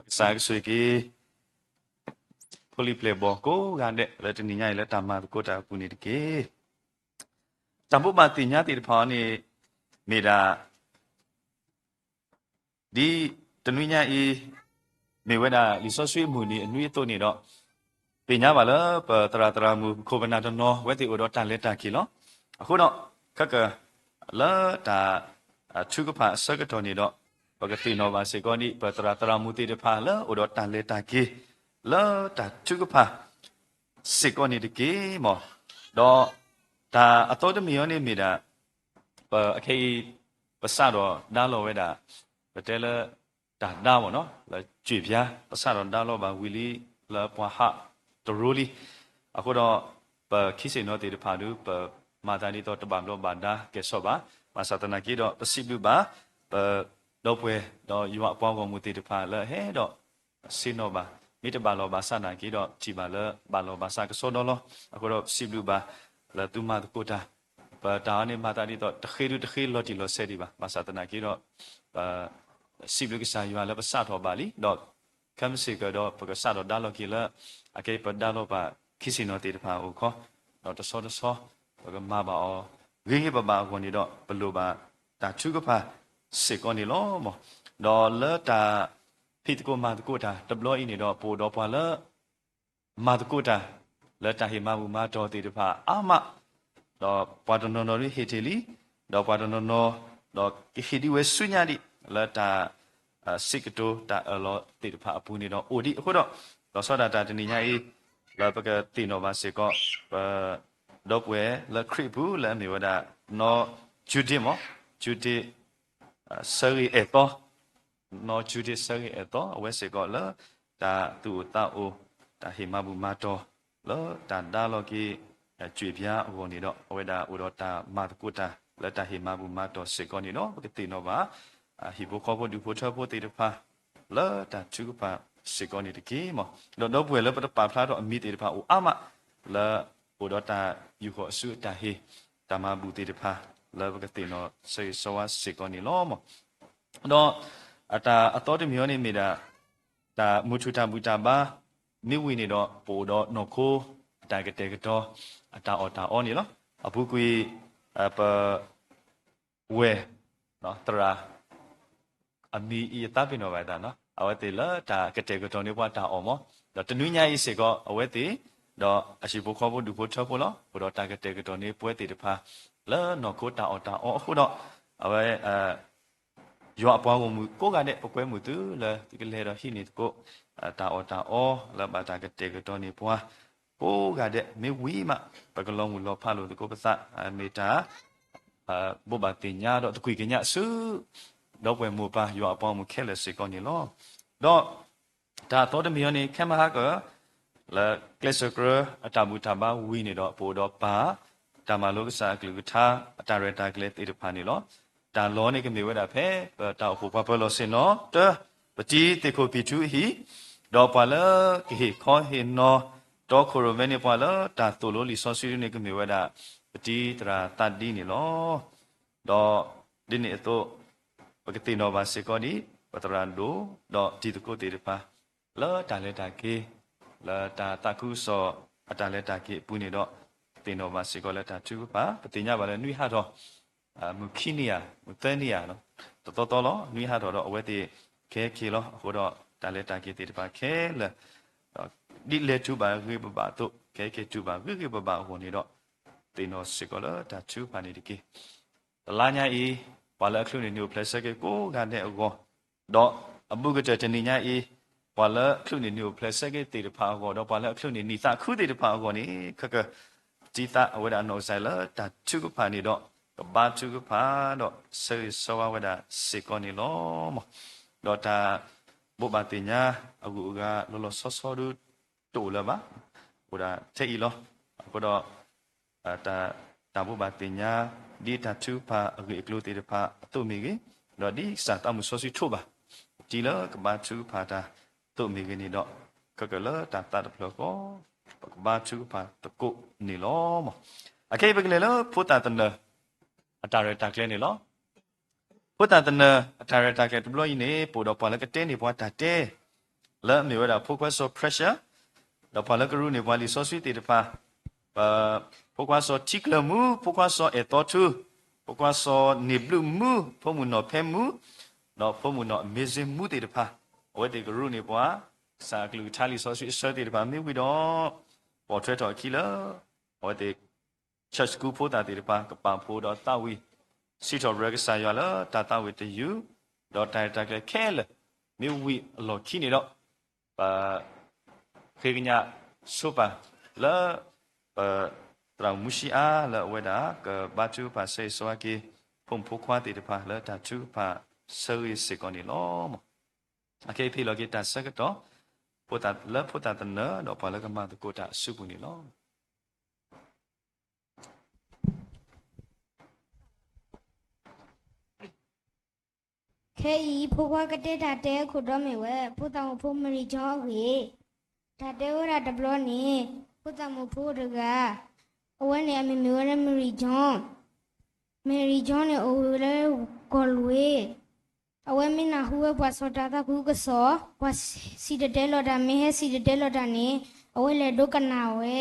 ကစၢ်ကဆိၣ်ဂ့ၤက့ၤ ဖိလံၤပျဲၢ်ဘီၣ်ကိးဂၤဒဲး လၢတနံၤညါအံၤလၢတၢ်မၤသကိးတၢ်အပူၤန့ၣ်တက့ၢ်. တၢ်ဘိးဘၣ်သ့ၣ်ညါသ့ၣ်တဖၣ်န့ၣ် မ့ၢ်ဒၣ် ဒ်တနွံညါအံၤ မ့ၢ်ဝဲဒၣ်လံာ်စီဆှံအမုၢ်နံၤအနွံအသိးန့ၣ်ဒီး သ့ၣ်ညါဘၣ်လၢပသရၣ်သရၣ်မုၣ် ပခိၣ်ပနၢ်တနီၤ အဝဲသ့ၣ်အိၣ်ဒီးတၢ်လဲၤတၢ်က့ၤလီၤ. အဃိဒီး ခဲက လၢတၢ်ထုကဖၣ်အဆၢကတီၢ်န့ၣ်ဒီး ပကသ့ၣ်နီၣ်ဘၣ်စ့ၢ်ကီးဒ် ပသရၣ်သရၣ်မုၣ်သ့ၣ်တဖၣ်လၢအိၣ်ဒီးတၢ်လဲၤတၢ်က့ၤ လၢတၢ်ထုကဖၣ်စ့ၢ်ကီးန့ၣ်တက့ၢ်မး. ဒီးတၢ်အသီတမံၤအံၤန့ၣ်မ့ၢ်ဒၣ် ပ အခဲအံၤ ပစးထီၣ်ဒါလီၤဝဲဒၣ် ပတဲလၢ တၢ်ဒါမ့ၢ်နီၤ လၢ ကြွေပြား ပစးထီၣ်ဒါလီၤဘၣ်ဝံၤလံ လၢပှၤဟးတရိလံ. အဃိဒီး ပခံဆ့ၣ်နီၤသ့ၣ်တဖၣ်ဒုး ပမၤသးဒ်သိးတဘၣ်ဘျီးဘၣ်ဒါကဲၣ်ဆိးဘၣ်. ဘၣ်ဆၣ်သနာ်က့ဒီး ပစံးဘျုးဘၣ် ပဒီပုၢ်ဝဲၢ် ဒီးယွၤအပှၤဂီၢ်မုၢ်သ့ၣ်တဖၣ်လၢအဟဲဒီး ဆ့ၣ်နီၤဘၣ်, မ့ၢ်တဘၣ်လီၢ်ဘၣ်စးနာ်က့ဒီး ထံၣ်ဘၣ်လၢဘၣ်လီၢ်ဘၣ်စးကစီဒီလီၤ. အဃိဒီး ပစံးဘျုးဘၣ် လၢသုမၤသကိးတၢ်, ပတၢ်အံၤန့ၣ် မၤသးဒ်သိး တဃ့ဒုတဃ့လီၤတံၢ်လီၤဆဲးဒံးဘၣ်. ဘၣ်ဆၣ်သနာ်က့ဒီး ပ စံးဘျုးကစၢ်ယွၤလၢပစးထီၣ်ဘၣ်လံ, ဒီးခဲမုၢ်ဆ့ၣ်ကဒီး ပကစးထီၣ်ဒါလီၤက့ၤလၢ အကဲပဒါလီၤပှၤခံဆ့ၣ်နီၤသ့ၣ်တဖၣ်အအိၣ်ခီ, ဒီးတဆီတဆီ ပကမၤဘၣ်အီၤ ဂ့ၤဂ့ၤဘၣ်ဘၣ်အဂီၢ်န့ၣ်ဒီး ပလိၣ်ဘၣ်တၢ်ထုကဖၣ်စ့ၢ်ကီးန့ၣ်လီၤ. ဒီးလၢတၢ်ဖံးသကိးမၤသကိးတၢ်တဘျီအံၤန့ၣ်ဒီး ပအိၣ်ဒီးပှၤလၢ မၤသကိးတၢ် လၢတၢ်ဟ့ၣ်မၤဘူၣ်မၤတီၢ်သ့ၣ်တဖၣ်အါမး, ဒီးပှၤတနီၤနီၤဒုးဟ့ၣ်တ့ၢ်လံ, ဒီးပှၤတနီၤနီၤ ဒီးကဟ့ၣ်ဒံးဝဲဆူညါဒံး လၢတၢ် စံးကတိၤတၢ်အၢၣ်လီၤသ့ၣ်တဖၣ်အပူၤန့ၣ်ဒီးအိၣ်ဒံးအဃိဒီး, လီၤဆီဒၣ်တၢ်တနံၤညါအံၤ လၢပကသ့ၣ်နီၣ်ဘၣ်စ့ၢ်ကီး ပ ဒီပုၢ်ဝဲၢ်လၢခရံာ်အပူၤလၢအမ့ၢ်ဝဲဒၣ် နီၢ်ကၠူဒ့မး, ကၠူဒ့ ဆၢဂ့ၤအဲၣ်သီ နီၢ်ကၠူဒ့ဆၢဂ့ၤအဲၣ်သီ အဝဲစ့ၢ်ကီးလၢ တၢ်သူၣ်အိၣ်သးအိၣ် တၢ်ဟ့ၣ်မၤဘူၣ်မၤတီၢ် လၢတၢ်ဒါလီၤက့ၤ ကြွေပြားအဂီၢ်န့ၣ်ဒီး အဝဲဒၣ်အိၣ်ဒီးတၢ်မၤသကိးတၢ် လၢတၢ်ဟ့ၣ်မၤဘူၣ်မၤတီၢ်စ့ၢ်ကီးန့ၣ်ဒီး ပကသ့ၣ်နီၣ်ဘၣ် ဟံၣ်ဖိဃီဖိဒူၣ်ဖိထၢဖိသ့ၣ်တဖၣ် လၢတၢ်ထုကဖၣ်စ့ၢ်ကီးန့ၣ်တက့ၢ်မး. ဒီးဒီပုၢ်ဝဲၢ်လၢပတပာ်ဖျါထီၣ်အမံၤသ့ၣ်တဖၣ်အိၣ်အါမး လၢအိၣ်ဒီးတၢ်ယူာ်ဃီၤအစုအတၢ်ဟ့ၣ် တၢ်မၤဘူၣ်သ့ၣ်တဖၣ် လၢပကသ့ၣ်နီၣ်ဆၢဂ့ၤဆၢဝါစ့ၢ်ကီးန့ၣ်လီၤမး. ဒီးအတၢ်အသီတမံၤအံၤန့ၣ်မ့ၢ်ဒၣ် တၢ်မုၢ်ထူၣ်တၢ်ဘူၣ်တၢ်ဘါ မ့ၢ်ဝံၤန့ၣ်ဒီး ပအိၣ်ဒီးနီၢ်ခိ အတၢ်ကတဲာ်ကတီၤ အတၢ်အီၣ်တၢ်အီန့ၣ်လီၤ. အပူၤကွံာ် ပ ဝဲၢ် သရၣ် အမံၤအံၤအသးပ့ၤနီၣ်ဘၣ်သးနီၤ အဝဲသ့ၣ်လၢတၢ်ကတဲာ်ကတီၤန့ၢ်ပှၤတၢ်အီၣ်မး, ဒီးတနွံညါအံၤစ့ၢ်ကီး အဝဲသ့ၣ် ဒီးအဟံၣ်ဖိဃီဖိဒူၣ်ဖိထၢဖိလီၤ အိၣ်ဒီးတၢ်ကတဲာ်ကတီၤန့ၢ်ပှၤသ့ၣ်တဖၣ် လၢနီၢ်ခိတၢ်အီၣ်တၢ်အီအဃိဒီး အဝဲ ယွၤအပှၤဂီၢ်မုၢ်ကိးဂၤဒဲး ပကွဲမုာ်သုလၢသုကလဲၤဒီးဟံးန့ၢ်သကိး တၢ်အီၣ်တၢ်အီ လၢဘၣ်တၢ်ကတဲာ်ကတီၤန့ၢ်ပှၤ ကိးဂၤဒဲး မ့ၢ်ဝံၤမး ပကလီၤမုၢ်လီၤဖးလိာ်သကိးပသး မ့ၢ်တၢ် ဘိးဘၣ်သ့ၣ်ညါဒီးသကွံာ်ကညးဆူ ဒီပုၢ်ဝဲၢ်မိၢ်ပၢ်ယွၤအပှၤဂီၢ်မုၢ်ခဲလၢာ်စ့ၢ်ကီးန့ၣ်လီၤ. ဒီး တၢ်အသီတမံၤအံၤန့ၣ် ခဲမဟါက လၢကျဲစၢးကြၢးအတၢ်ဘူၣ်တၢ်ဘါဝံၤန့ၣ်ဒီး ပအိၣ်ဒီးပၢ် တၢ်မၤလိကစၢ်အကလုၢ်ကထါ အတၢ်ရဲၣ်တၢ်ကျဲၤသ့ၣ်တဖၣ်န့ၣ်လီၤ. တၢ်လီၢ်န့ၣ်ကမ့ၢ်ဝဲဒၣ်ဖဲ ပတၢ်အိၣ်ဖှိၣ်ပှၤပၢၤလီၢ်ဆ့ၣ်နီၤ တၢ ပတံၤသ့ၣ်ခိၣ်ဖံၣ်ထူအဟံၣ်, ဒီးပှၤလၢကဟ့ၣ်ခီဟ့ၣ်နီၤ တီခိၣ်ရိၣ်မဲန့ၢ်ပှၤလၢတၢ်သိၣ်လိလံာ်စီဆှံဒ်န့ၣ် ကမ့ၢ်ဝဲဒၣ် ပတံၤသရၣ်သးဒံန့ၣ်လီၤ. ဒီးဒ်န့ၣ်အသိး ပကသ့ၣ်နီၣ်ဘၣ်စ့ၢ်ကီးဒ် ပသရၣ်ဒိၣ် ဒီးတံၤသကိးသ့ၣ်တဖၣ် လၢတၢ်လဲၤတၢ်က့ၤ လၢတၢ်သးခုကစီၣ်အတၢ်လဲၤတၢ်က့ၤအပူၤန့ၣ်ဒီး သ့ၣ်နီၣ်ဘၣ်စ့ၢ်ကီးလၢတၢ်ထုကဖၣ်, ပသ့ၣ်ညါဘၣ်လၢနွံဟးထီၣ် မုၢ်ခံနံၣ်ဧါ, မုၢ်သၢနံၣ်ဧါ, တသီသီလီၤ. နွံဟးထီၣ်ဒီးအဝဲသ့ၣ်ကဟဲက့ၤလီၤ. အဃိဒီး တၢ်လဲၤတၢ်က့ၤသ့ၣ်တဖၣ်ခဲလၢာ် ဒ်လဲၤတုၤဘၣ်ဂ့ၤဂ့ၤဘၣ်ဘၣ်အသိး ကဟဲက့ၤတုၤဘၣ်ဂ့ၤဂ့ၤဘၣ်ဘၣ်အဂီၢ်န့ၣ်ဒီး သ့ၣ်နီၣ်စ့ၢ်ကီးလၢတၢ်ထုကဖၣ်န့ၣ်တက့ၢ်. တလါညါအံၤ ပှၤလၢအချုးန့ၢ်နံၣ်အိၣ်ဖျဲၣ်ဆၢက့ၤကိးဂၤဒဲးအဂီၢ်, ဒီးအဘူးကတၢၢ်တနံၤညါအံၤ ပှၤလၢချုးန့ၢ်နံၣ်အိၣ်ဖျဲၣ်ဆၢက့ၤသ့ၣ်တဖၣ်အဂီၢ်, ဒီးပှၤလၢအချုးန့ၢ်နံၣ်သးခုသ့ၣ်တဖၣ်အဂီၢ်န့ၣ် ခဲက တံသးအဝဲဒၣ်အနီၢ်ကစၢ်လၢတၢ်ထုကဖၣ်န့ၣ်ဒီး ကဘါထုကဖၣ်ဒီးဆၢဂ့ၤဆၢဝါဝဲဒၣ်စ့ၢ်ကီးန့ၣ်လီၤ. ဒီးတၢ်ဘိးဘၣ်သ့ၣ်ညါအဂုၤအဂၤလီၤလီၤဆီဆီဒု တအိၣ်လၢၤဘၣ်. အိၣ်ဒၣ်ထဲအံၤလီၤ. အဃိဒီး တၢ်ဘိးဘၣ်သ့ၣ်ညါ ဒ်တၢ်ထုကဖၣ်အဂ့ၢ်အကျိၤသ့ၣ်တဖၣ်အသိးမ့ၢ်ဂ့ၤ, ဒီးဒ်ကစၢ်သးမုၢ်စီဆှံထိးဘၣ် တံၤလၢကဘါထုကဖၣ်တၢ်အသိးမ့ၢ်ဂ့ၤန့ၣ်ဒီး ခဲကလၢတၢ်သးတဖျၢၣ်ဃီ ပကဘါထုကဖၣ်သကိးန့ၣ်လီၤ. အခဲအံၤပကလဲၤလၢဖိသၣ်သနၢၣ် အတၢ်ရဲၣ်တၢ်ကျဲၤန့ၣ်လီၤ. ဖိသၣ်သနၢၣ်အတၢ်ရဲၣ်တၢ်ကျဲၤတဘျီအံၤန့ၣ် ပအိၣ်ဒီးပှၤလၢကတဲန့ၢ်ပှၤတၢ်တဲ လၢအမ့ၢ်ဝဲဒၣ်ဖိခွါစီၤ Precious ဒီးပှၤလၢကရူၢ်န့ၢ်ပှၤလံာ်စီဆှံသ့ၣ်တဖၣ်, ဖိခွါစီၤထံကျၢၢ်မူ, ဖိခွါစီၤအဲၣ်သီထူ, ဖိခွါစီၤန့ၢ်ဘျုးမူ, ဖိမုၣ်နီၢ်ဖဲမူ, ဒီးဖိမုၣ်နီၢ်အမ့ၢ်စ့မူသ့ၣ်တဖၣ်, အဝဲသ့ၣ်ကရူၢ်န့ၢ်ပှၤ ကစၢ်အကလုၢ်ကထါလံာ်စီဆှံအဆၢသ့ၣ်တဖၣ်မ့ၢ်ဝံၤဒီး ပိာ်ထွဲထီၣ်အခံလၢ အဝဲသ့ၣ် church school ဖိသၣ်သ့ၣ်တဖၣ် ကပာ်ဖှိၣ်ဒီးသးဝံၣ် စံးထီၣ်ပတြၢၤကစၢ်ယွၤလၢတၢ်သးဝံၣ်တယုၢ်, ဒီးတၢ်ရဲၣ်တၢ်ကျဲၤခဲလၢာ် မ့ၢ်ဝံၤအလီၢ်ခံန့ၣ်ဒီး ပဃ့ကညးဆိပာ်လၢ ပသရၣ်မူၡံအါလၢအဝဲဒၣ် ကဘါထုကဖၣ်ဆၢဂ့ၤဆၢဝါက့ၤ ဖိမုၣ်ဖိခွါသ့ၣ်တဖၣ်လၢတၢ်ထုကဖၣ်ဆၢဂ့ၤစ့ၢ်ကီးန့ၣ်လီၤ. အခဲအံၤဖဲအံၤလီၤက့ၤတၢ်ဆၢကတီၢ် ဖိသၣ်လၢဖိသၣ်သနၢၣ် ဒီးပှၤလၢကမၤသကိးတၢ်အစုပူၤန့ၣ်လီၤ. ခဲအံၤ ဖိခွါကတဲတၢ်တဲအခိၣ်တီမ့ၢ်ဝဲ ဖိသၣ်မုၣ်ဖိမရံကၠီအဂ့ၢ်, တၢ်တဲဝဲဒၣ်တဘျီန့ၣ် ဖိသၣ်မုၣ်ဖိတဂၤ, အဝဲန့ၣ်အမံၤမ့ၢ်ဝဲလၢမရံကၠီ, မရံကၠီန့ၣ်အိၣ်ဝဲလၢကီၢ်လွ့ၢ် အဝဲမ့ၢ်နၢ်ဟူဝဲပှၤစီၤတၤသၣ်ခူကစီၣ်, ပှၤစံၣ်တဲၤတဲလီၤတၢ် မ့ၢ်ဟဲစံၣ်တဲၤတဲလီၤတၢ်န့ၣ် အဝဲလဲၤဒိကနၣ်ဝဲ,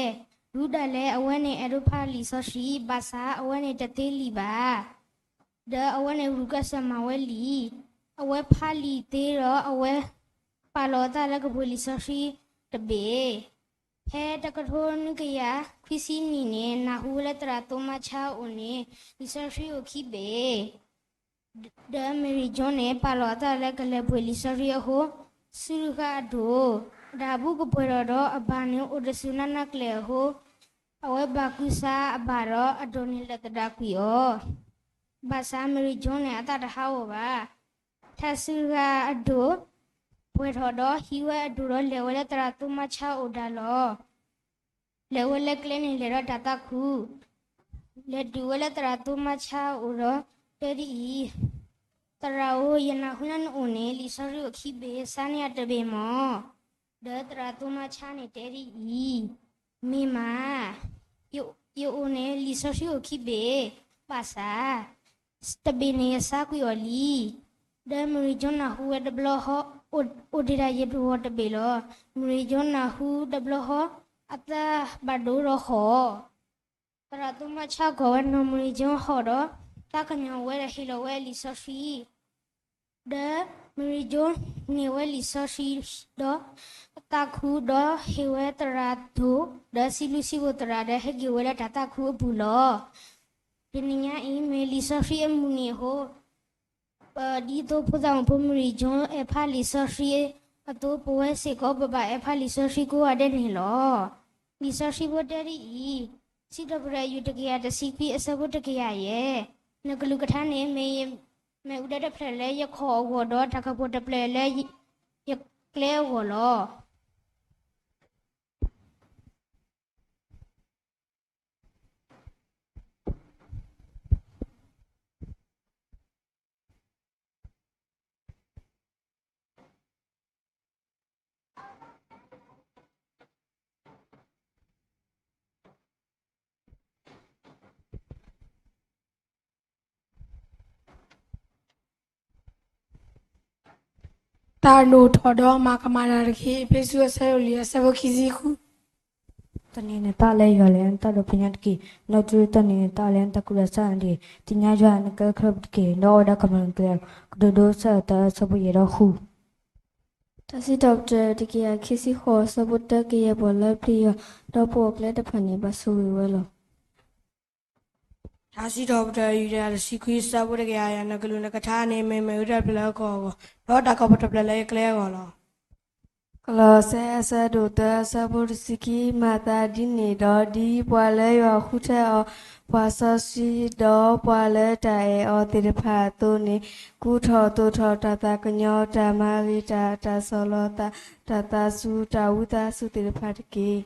ဒုးဒၣ်လဲာ်အဝဲန့ၣ်အဲၣ်ဒိးဖးလံာ်စီဆှံ, ဘၣ်ဆၣ်အဝဲန့ၣ်တသ့လံာ်ဘၣ်. ဒီးအဝဲန့ၣ်ဂုာ်ကျဲးစၢးမၤဝဲလံာ်, အဝဲဖးလံာ်သ့ဒီး အဝဲပာ်လီၤအသးလၢကပှ့ၤလံာ်စီဆှံတဘ့ၣ်. ဖဲတကထိနွံကယၤခွံဆံနံၣ်န့ၣ် နၢ်ဟူဝဲလၢသရၣ်သိမါဆါအအိၣ်န့ၣ် လံာ်စီဆှံအိၣ်ခံဘ့ၣ် ဒီးမရံကၠီန့ၣ် ပာ်လီၤအသးလၢကလဲၤပှ့ၤလံာ်စီဆှံအဃိ, စူရဃာအဒိၣ်, တၢ်အဘူးကပှဲၤထီၣ်ဒီးအဘၣ်န့ၣ်အိၣ်တစူၢ်နးနးကျဲအဃိ, အဝဲဘၣ်ကူစါအဘၣ်ဒီးအဒိၣ်န့ၣ်လဲၤသဒၣ်ကွံာ်အီၤ, ဘၣ်ဆၣ်မရံကၠီန့ၣ်အသးတဟးဂီၤဘၣ်. ထါစူရဃာအဒိၣ်ပှဲၤထီၣ်ဒီးဟံးဝဲအဒိၣ်ဒီးလဲၤဝဲလၢသရၣ်သိမါဆါအအိၣ်ဒၣ်လီၤ. လဲၤဝဲလၢကျဲန့ၣ်လဲၤဒီးတၢ်သးခူ, လဲၤတုၤဝဲလၢသရၣ်သိမါဆါအအိၣ်ဒီးတဲဒ်အံၤ, သရၣ်ဧၢ, ယနၢ်ဟူလၢနအိၣ်န့ၣ် လံာ်စီဆှံအိၣ်ခံဘ့ၣ်, စါန့ၢ်ယၤတဘ့ၣ်မၢ်. ဒီးသရၣ်သိမါဆါန့ၣ်တဲဒ်အံၤ, မ့ၢ်မး, ယအိၣ်န့ၣ် လံာ်စီဆှံအိၣ်ခံဘ့ၣ်, ဘၣ်ဆၣ် တဘ့ၣ်န့ၣ်ယစါကွံာ်အီၤလံ. ဒီးမရံကၠီနၢ်ဟူဝဲတဘျီဃီ, အိၣ်ဒံးဒၣ်ယတဝီၤတဘ့ၣ်လီၤ. မရံကၠီနၢ်ဟူတဘျီဃီ, အသးဘၣ်ဒိဒီးဃီ, သရၣ်သိမါဆါကိးဝဲနီၢ်မရံကၠီဃီဒီး သးကညီၤဝဲဒီးဟ့ၣ်လီၤဝဲလံာ်စီဆှံ ဒီးမရံကၠီန့ၢ်ဝဲလံာ်စီဆှံဒီး အသးခူဒီးဟ့ၣ်ဝဲသရၣ်ဒိၣ် ဒီးစံးဘျုးစံးဖှိၣ်သရၣ် ဒီးဟဲက့ၤဝဲလၢတၢ်သးခူအပူၤလီၤ. တနံၤညါအံၤ မ့ၢ်လံာ်စီဆှံအမုၢ်နံၤအဃိ ဒ်သိးဖိသၣ်မုၣ်ဖိမရံကၠီအဲၣ်ဖးလံာ်စီဆှံအသိး ပဝဲစ့ၢ်ကီးပဘၣ်အဲၣ်ဖးလံာ်စီဆှံကိးဂၤဒဲးန့ၣ်လီၤ. လံာ်စီဆှံဖိတဲဒ်အံၤ, စံးထီၣ်ပတြၢၤယွၤတကယၤတဆံခွံအဆၢဖိတကယၤယဲၢ်, နကလုၢ်ကထါန့ၣ် မ့ၢ်အူဒၢတဖျၢၣ်လၢယခီၣ်အဂီၢ်ဒီး တၢ်ကပီၤတဖျၢၣ်လၢယကျဲအဂီၢ်လီၤ. တၢ်ဒိၣ်ထီၣ်ဒီးမၤကမၣ်တၢ်တက့ၢ်. အ့းဖ့းစူးအဆၢဒိၣ်လွံၢ်အဆၢဖိခံဆံဃု. သန့ၤနသးလၢယွၤလၢနတၢ်ဒိးပညိၣ်တက့ၢ်. ဒီးတုၤသန့ၤနသးလၢနတၢ်ကူၣ်တၢ်ဆးန့ၣ်တက့ၢ်. သ့ၣ်ညါယွၤနကဲခရံာ်ပူၤတက့ၢ်. ဒီးအိၣ်ဝဲဒၣ်ကမျၢၢ်နကျဲလီၤ. ကတိၤဒိ ဆၢသၢ ဆၢဖိယဲၢ်ဒီးဃု. တၢ်စံးထီၣ်ပတြၢၤ တကယၤခံဆံဃိး ဆၢဖိတၢ ကယဲၢ်ပှၤလၢပျံၤယွၤ ဒီးပိာ်အကျဲတဖၣ်န့ၣ် ဘၣ်ဆိၣ်ဂ့ၤဝဲလီၤ. တၢ်စံးထီၣ်ပတြၢၤ ယုဒၤတဆံခွံ ဆၢဖိတကယၤယဲၢ်, နကလူးနကထါန့ၣ် မ့ၢ်မ့ၣ်အူတဖျၢၣ်လၢကီၢ်အဂီၢ်, ဒီးတၢ်ကပီၤတဖျၢၣ်လၢယကျဲအဂီၢ်လီၤ. ကလီးစဲ အဆၢဒိၣ်သၢ အဆၢဖိတဆံခံ, မၤသးဒ်န့ၣ်ဒီး ဒ်ပှၤလၢယွၤဃုထၢအီၤ, ပှၤစီဆှံ ဒီးပှၤလၢတၢ်အဲၣ်အီၤသ့ၣ်တဖၣ်အသိးန့ၣ်, ကူထီၣ်သိးထီၣ်တၢ်သးကညီၤ, တၢ်မၤဂ့ၤတၢ်, တၢ်ဆီၣ်လီၤသး, တၢ်သးစူၤ, တၢ်ဝံသးစူၤသ့ၣ်တဖၣ်တက့ၢ်.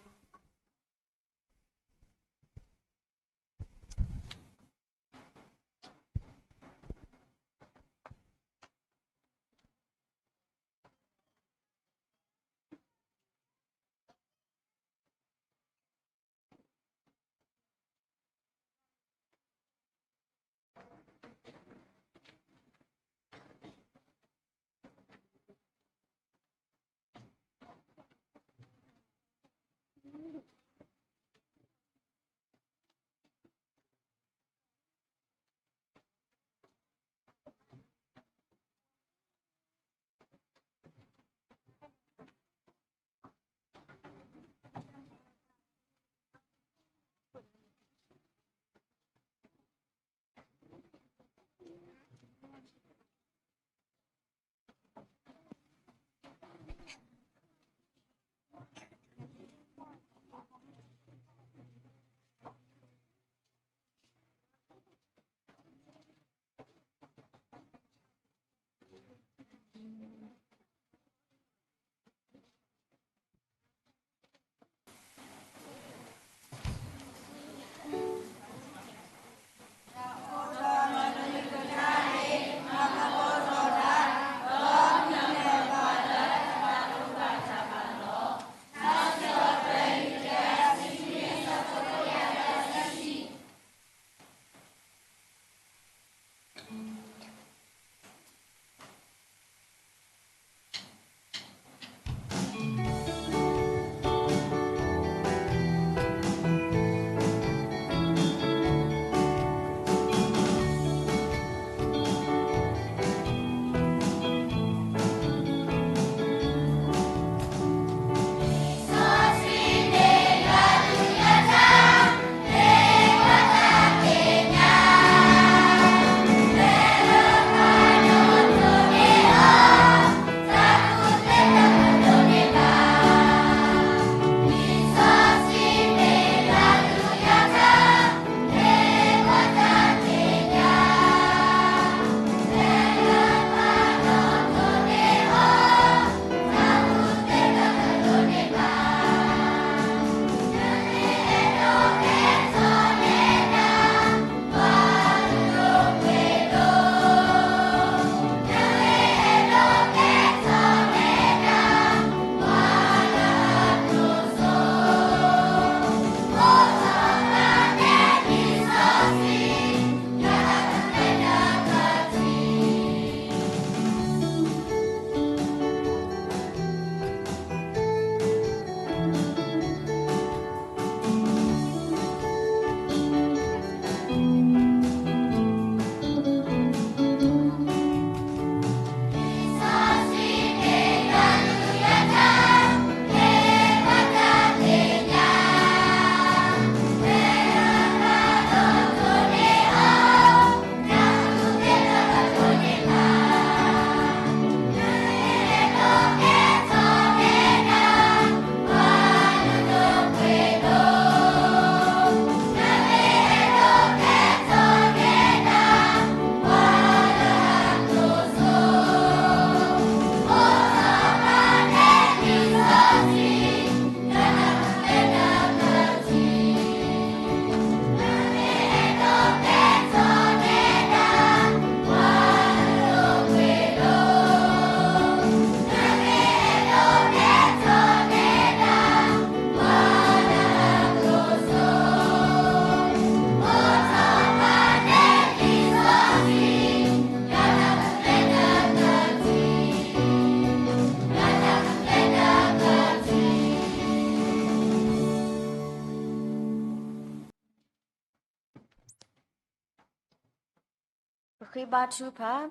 ဘါထုကဖၣ်,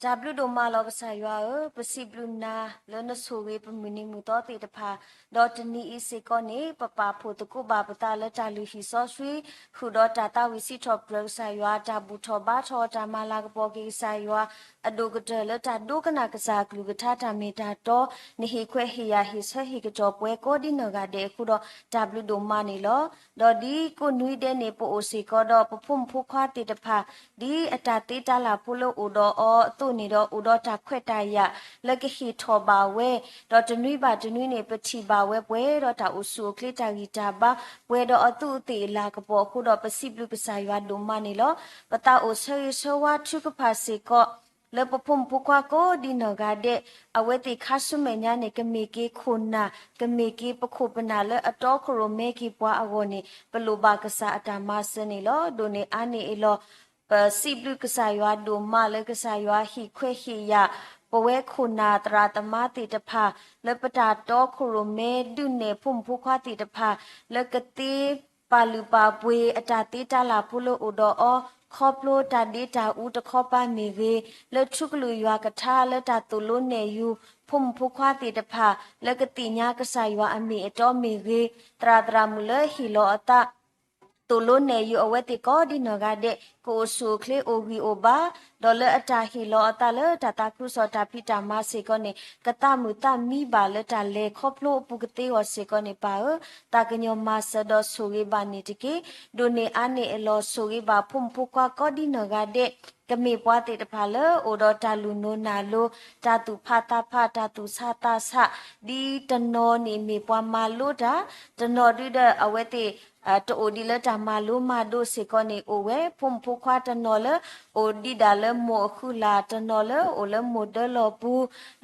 တၢ်ဘျုးဒိၣ်မးလီၤကစၢ်ယွၤဧၢ, ပစံးဘျုးနၤလၢနဆိၣ်ဂ့ၤပမုၢ်နံၤမုၢ်သီသ့ၣ်တဖၣ်, ဒီးတနံၤအံၤစ့ၢ်ကီးန့ၣ် ပပာ်ဖှိၣ်သကိးဘၣ်ပသးလၢတၢ်လုၢ်ဟံၣ်စီဆှံ, ဃုာ်ဒီးတၢ်သးဝံၣ်စံးထီၣ်ပတြၢၤကစၢ်ယွၤ, တၢ်ဘူၣ်ထီၣ်ဘါထီၣ်အီၤ, တၢ်မၤလၤကပီၤက့ၤကစၢ်ယွၤ, အဒိၣ်ကတၢၢ်လၢတၢ်ဒိကနၣ်ကစၢ်အကလုၢ်ကထါတၢ်မ့ၢ်တၢ်တီ, နဟ့ၣ်ခွဲးဟ့ၣ်ယာ်ဟ့ၣ်ဆၢဟ့ၣ်ကတီၢ်ပှၤကိးဒ်နီၢ်ဂၤဒဲးအဃိဒီး တၢ်ဘျုးဒိၣ်မးန့ၣ်လီၤ. ဒီးဒ်ကိးနွံဒဲးန့ၣ် ပအိၣ်စ့ၢ်ကီးဒီးပဖိမုၣ်ဖိခွါသ့ၣ်တဖၣ်, ဒ်အတၢ်သ့တၢ်လၢ်ဖိလၢအိၣ်ဒီးအီၤအသိးန့ၣ်ဒီး အိၣ်ဒီးတၢ်ခွဲးတၢ်ယာ်လၢကဟ့ၣ်ထီၣ်ဘၣ်ဝဲ, ဒီးတနွံဘၣ်တနွံန့ၣ် ပထံၣ်ဘၣ်ဝဲပှဲၤဒီးတၢ်အိၣ်ဆူၣ်အိၣ်ချ့တၢ်ဂံၢ်တၢ်ဘါ, ပှဲၤဒီးအသူးအသ့ၣ်အလၤကပီၤအဃိဒီး ပစံးဘျုးကစၢ်ယွၤဒိၣ်မးန့ၣ်လီၤ. ပသးအိၣ်ဆၢဂ့ၤဆၢဝါထုကဖၣ်စ့ၢ်ကီး လၢပဖိမုၣ်ဖိခွါကိးဒ်နီၢ်ဂၤဒဲး, အဝဲသ့ၣ်ခါဆူမဲာ်ညါန့ၣ် ကမ့ၢ်က့ၤခိၣ်နၢ်, ကမ့ၢ်က့ၤပခိၣ်ပနၢ်လၢအတီခိၣ်ရိၣ်မဲက့ၤပှၤအဂီၢ်န့ၣ် ပလိၣ်ဘၣ်ကစၢ်အတၢ်မၤစၢၤန့ၣ်လီၤ. ဒိၣ်န့ၢ်အါန့ၢ်အံၤလီၤ. ပစံးဘျုးကစၢ်ယွၤဒိၣ်မးလၢကစၢ်ယွၤဟ့ၣ်ခွဲးဟ့ၣ်ယာ် ပဝဲခိၣ်နၢ်သရၣ်သမါသ့ၣ်တဖၣ် လၢပတၢ်တီခိၣ်ရိၣ်မဲဒုးနဲၣ်ဖိမုၣ်ဖိခွါသ့ၣ်တဖၣ် လၢကသ့ပာ်လုၢ်ပာ်ပှ့ၤအတၢ်သ့တၢ်လၢ်ဖိလၢအိၣ်ဒီးအီၤ, ခီဖျိတၢ်ဒ့တၢ်အူတခီပၤမ့ၢ်ဂ့ၤ, လၢထူကလုာ်ယွၤကထါလၢတၢ်သိၣ်လိနဲၣ်ယူၤ ဖိမုၣ်ဖိခွါသ့ၣ်တဖၣ် လၢကသ့ၣ်ညါကစၢ်ယွၤအမ့ၢ်အတီမ့ၢ်ဂ့ၤ, သရၣ်သရၣ်မုၣ်လၢဟ့ၣ်လီၤအသး သိၣ်လိနဲၣ်ယူၤအဝဲသ့ၣ်ကိးဒ်နီၢ်ဂၤဒဲး ကအိၣ်ဆူၣ်အိၣ်ချ့အိၣ်ဂံၢ်အိၣ်ဘါ, ဒီးလၢအတၢ်ဟ့ၣ်လီၤအသးလၢတၢ်သးခုကစီၣ်တၢ်ဖံးတၢ်မၤစ့ၢ်ကီးန့ၣ် ကသးမုာ်သးမံဘၣ်လၢတၢ်လဲၤခီဖျိအပူၤကသ့အဂီၢ်စ့ၢ်ကီးန့ၣ် ပၢ်ဧၢ, သးကညီၤမၤစၢၤဒီးဆိၣ်ဂ့ၤဘၣ်န့ၣ်တက့ၢ်. ဒိၣ်န့ၢ်အါန့ၢ်အလီၢ် ဆိၣ်ဂ့ၤဘၣ်ဖိမုၣ်ဖိခွါကိးဒ်နီၢ်ဂၤဒဲး, ကမ့ၢ်ပှၤသ့ၣ်တဖၣ်လၢအိၣ်ဒီးတၢ်လူၢ်နိၢ်နၢ်လိၤ, တၢ်သူၣ်ဖးသးဖး, တၢ်သူၣ်ဆးသးဆး, ဒ်တနီၤန့ၣ်မ့ၢ်ပှၤမၤလိတၢ်, တနီၤဒုဒီးအဝဲသ့ၣ် တအိၣ်ဒံးလၢတၢ်မၤလိမၤဒိးစ့ၢ်ကီးန့ၣ် အိၣ်ဝဲ ဖိမုၣ်ဖိခွါတနီၤလၢ အိၣ်ဒံးဒၣ်လၢမိၢ်အဃုလၢ်, တနီၤလၢအိၣ်လၢမိၢ်ဒၢလီၢ်ပူ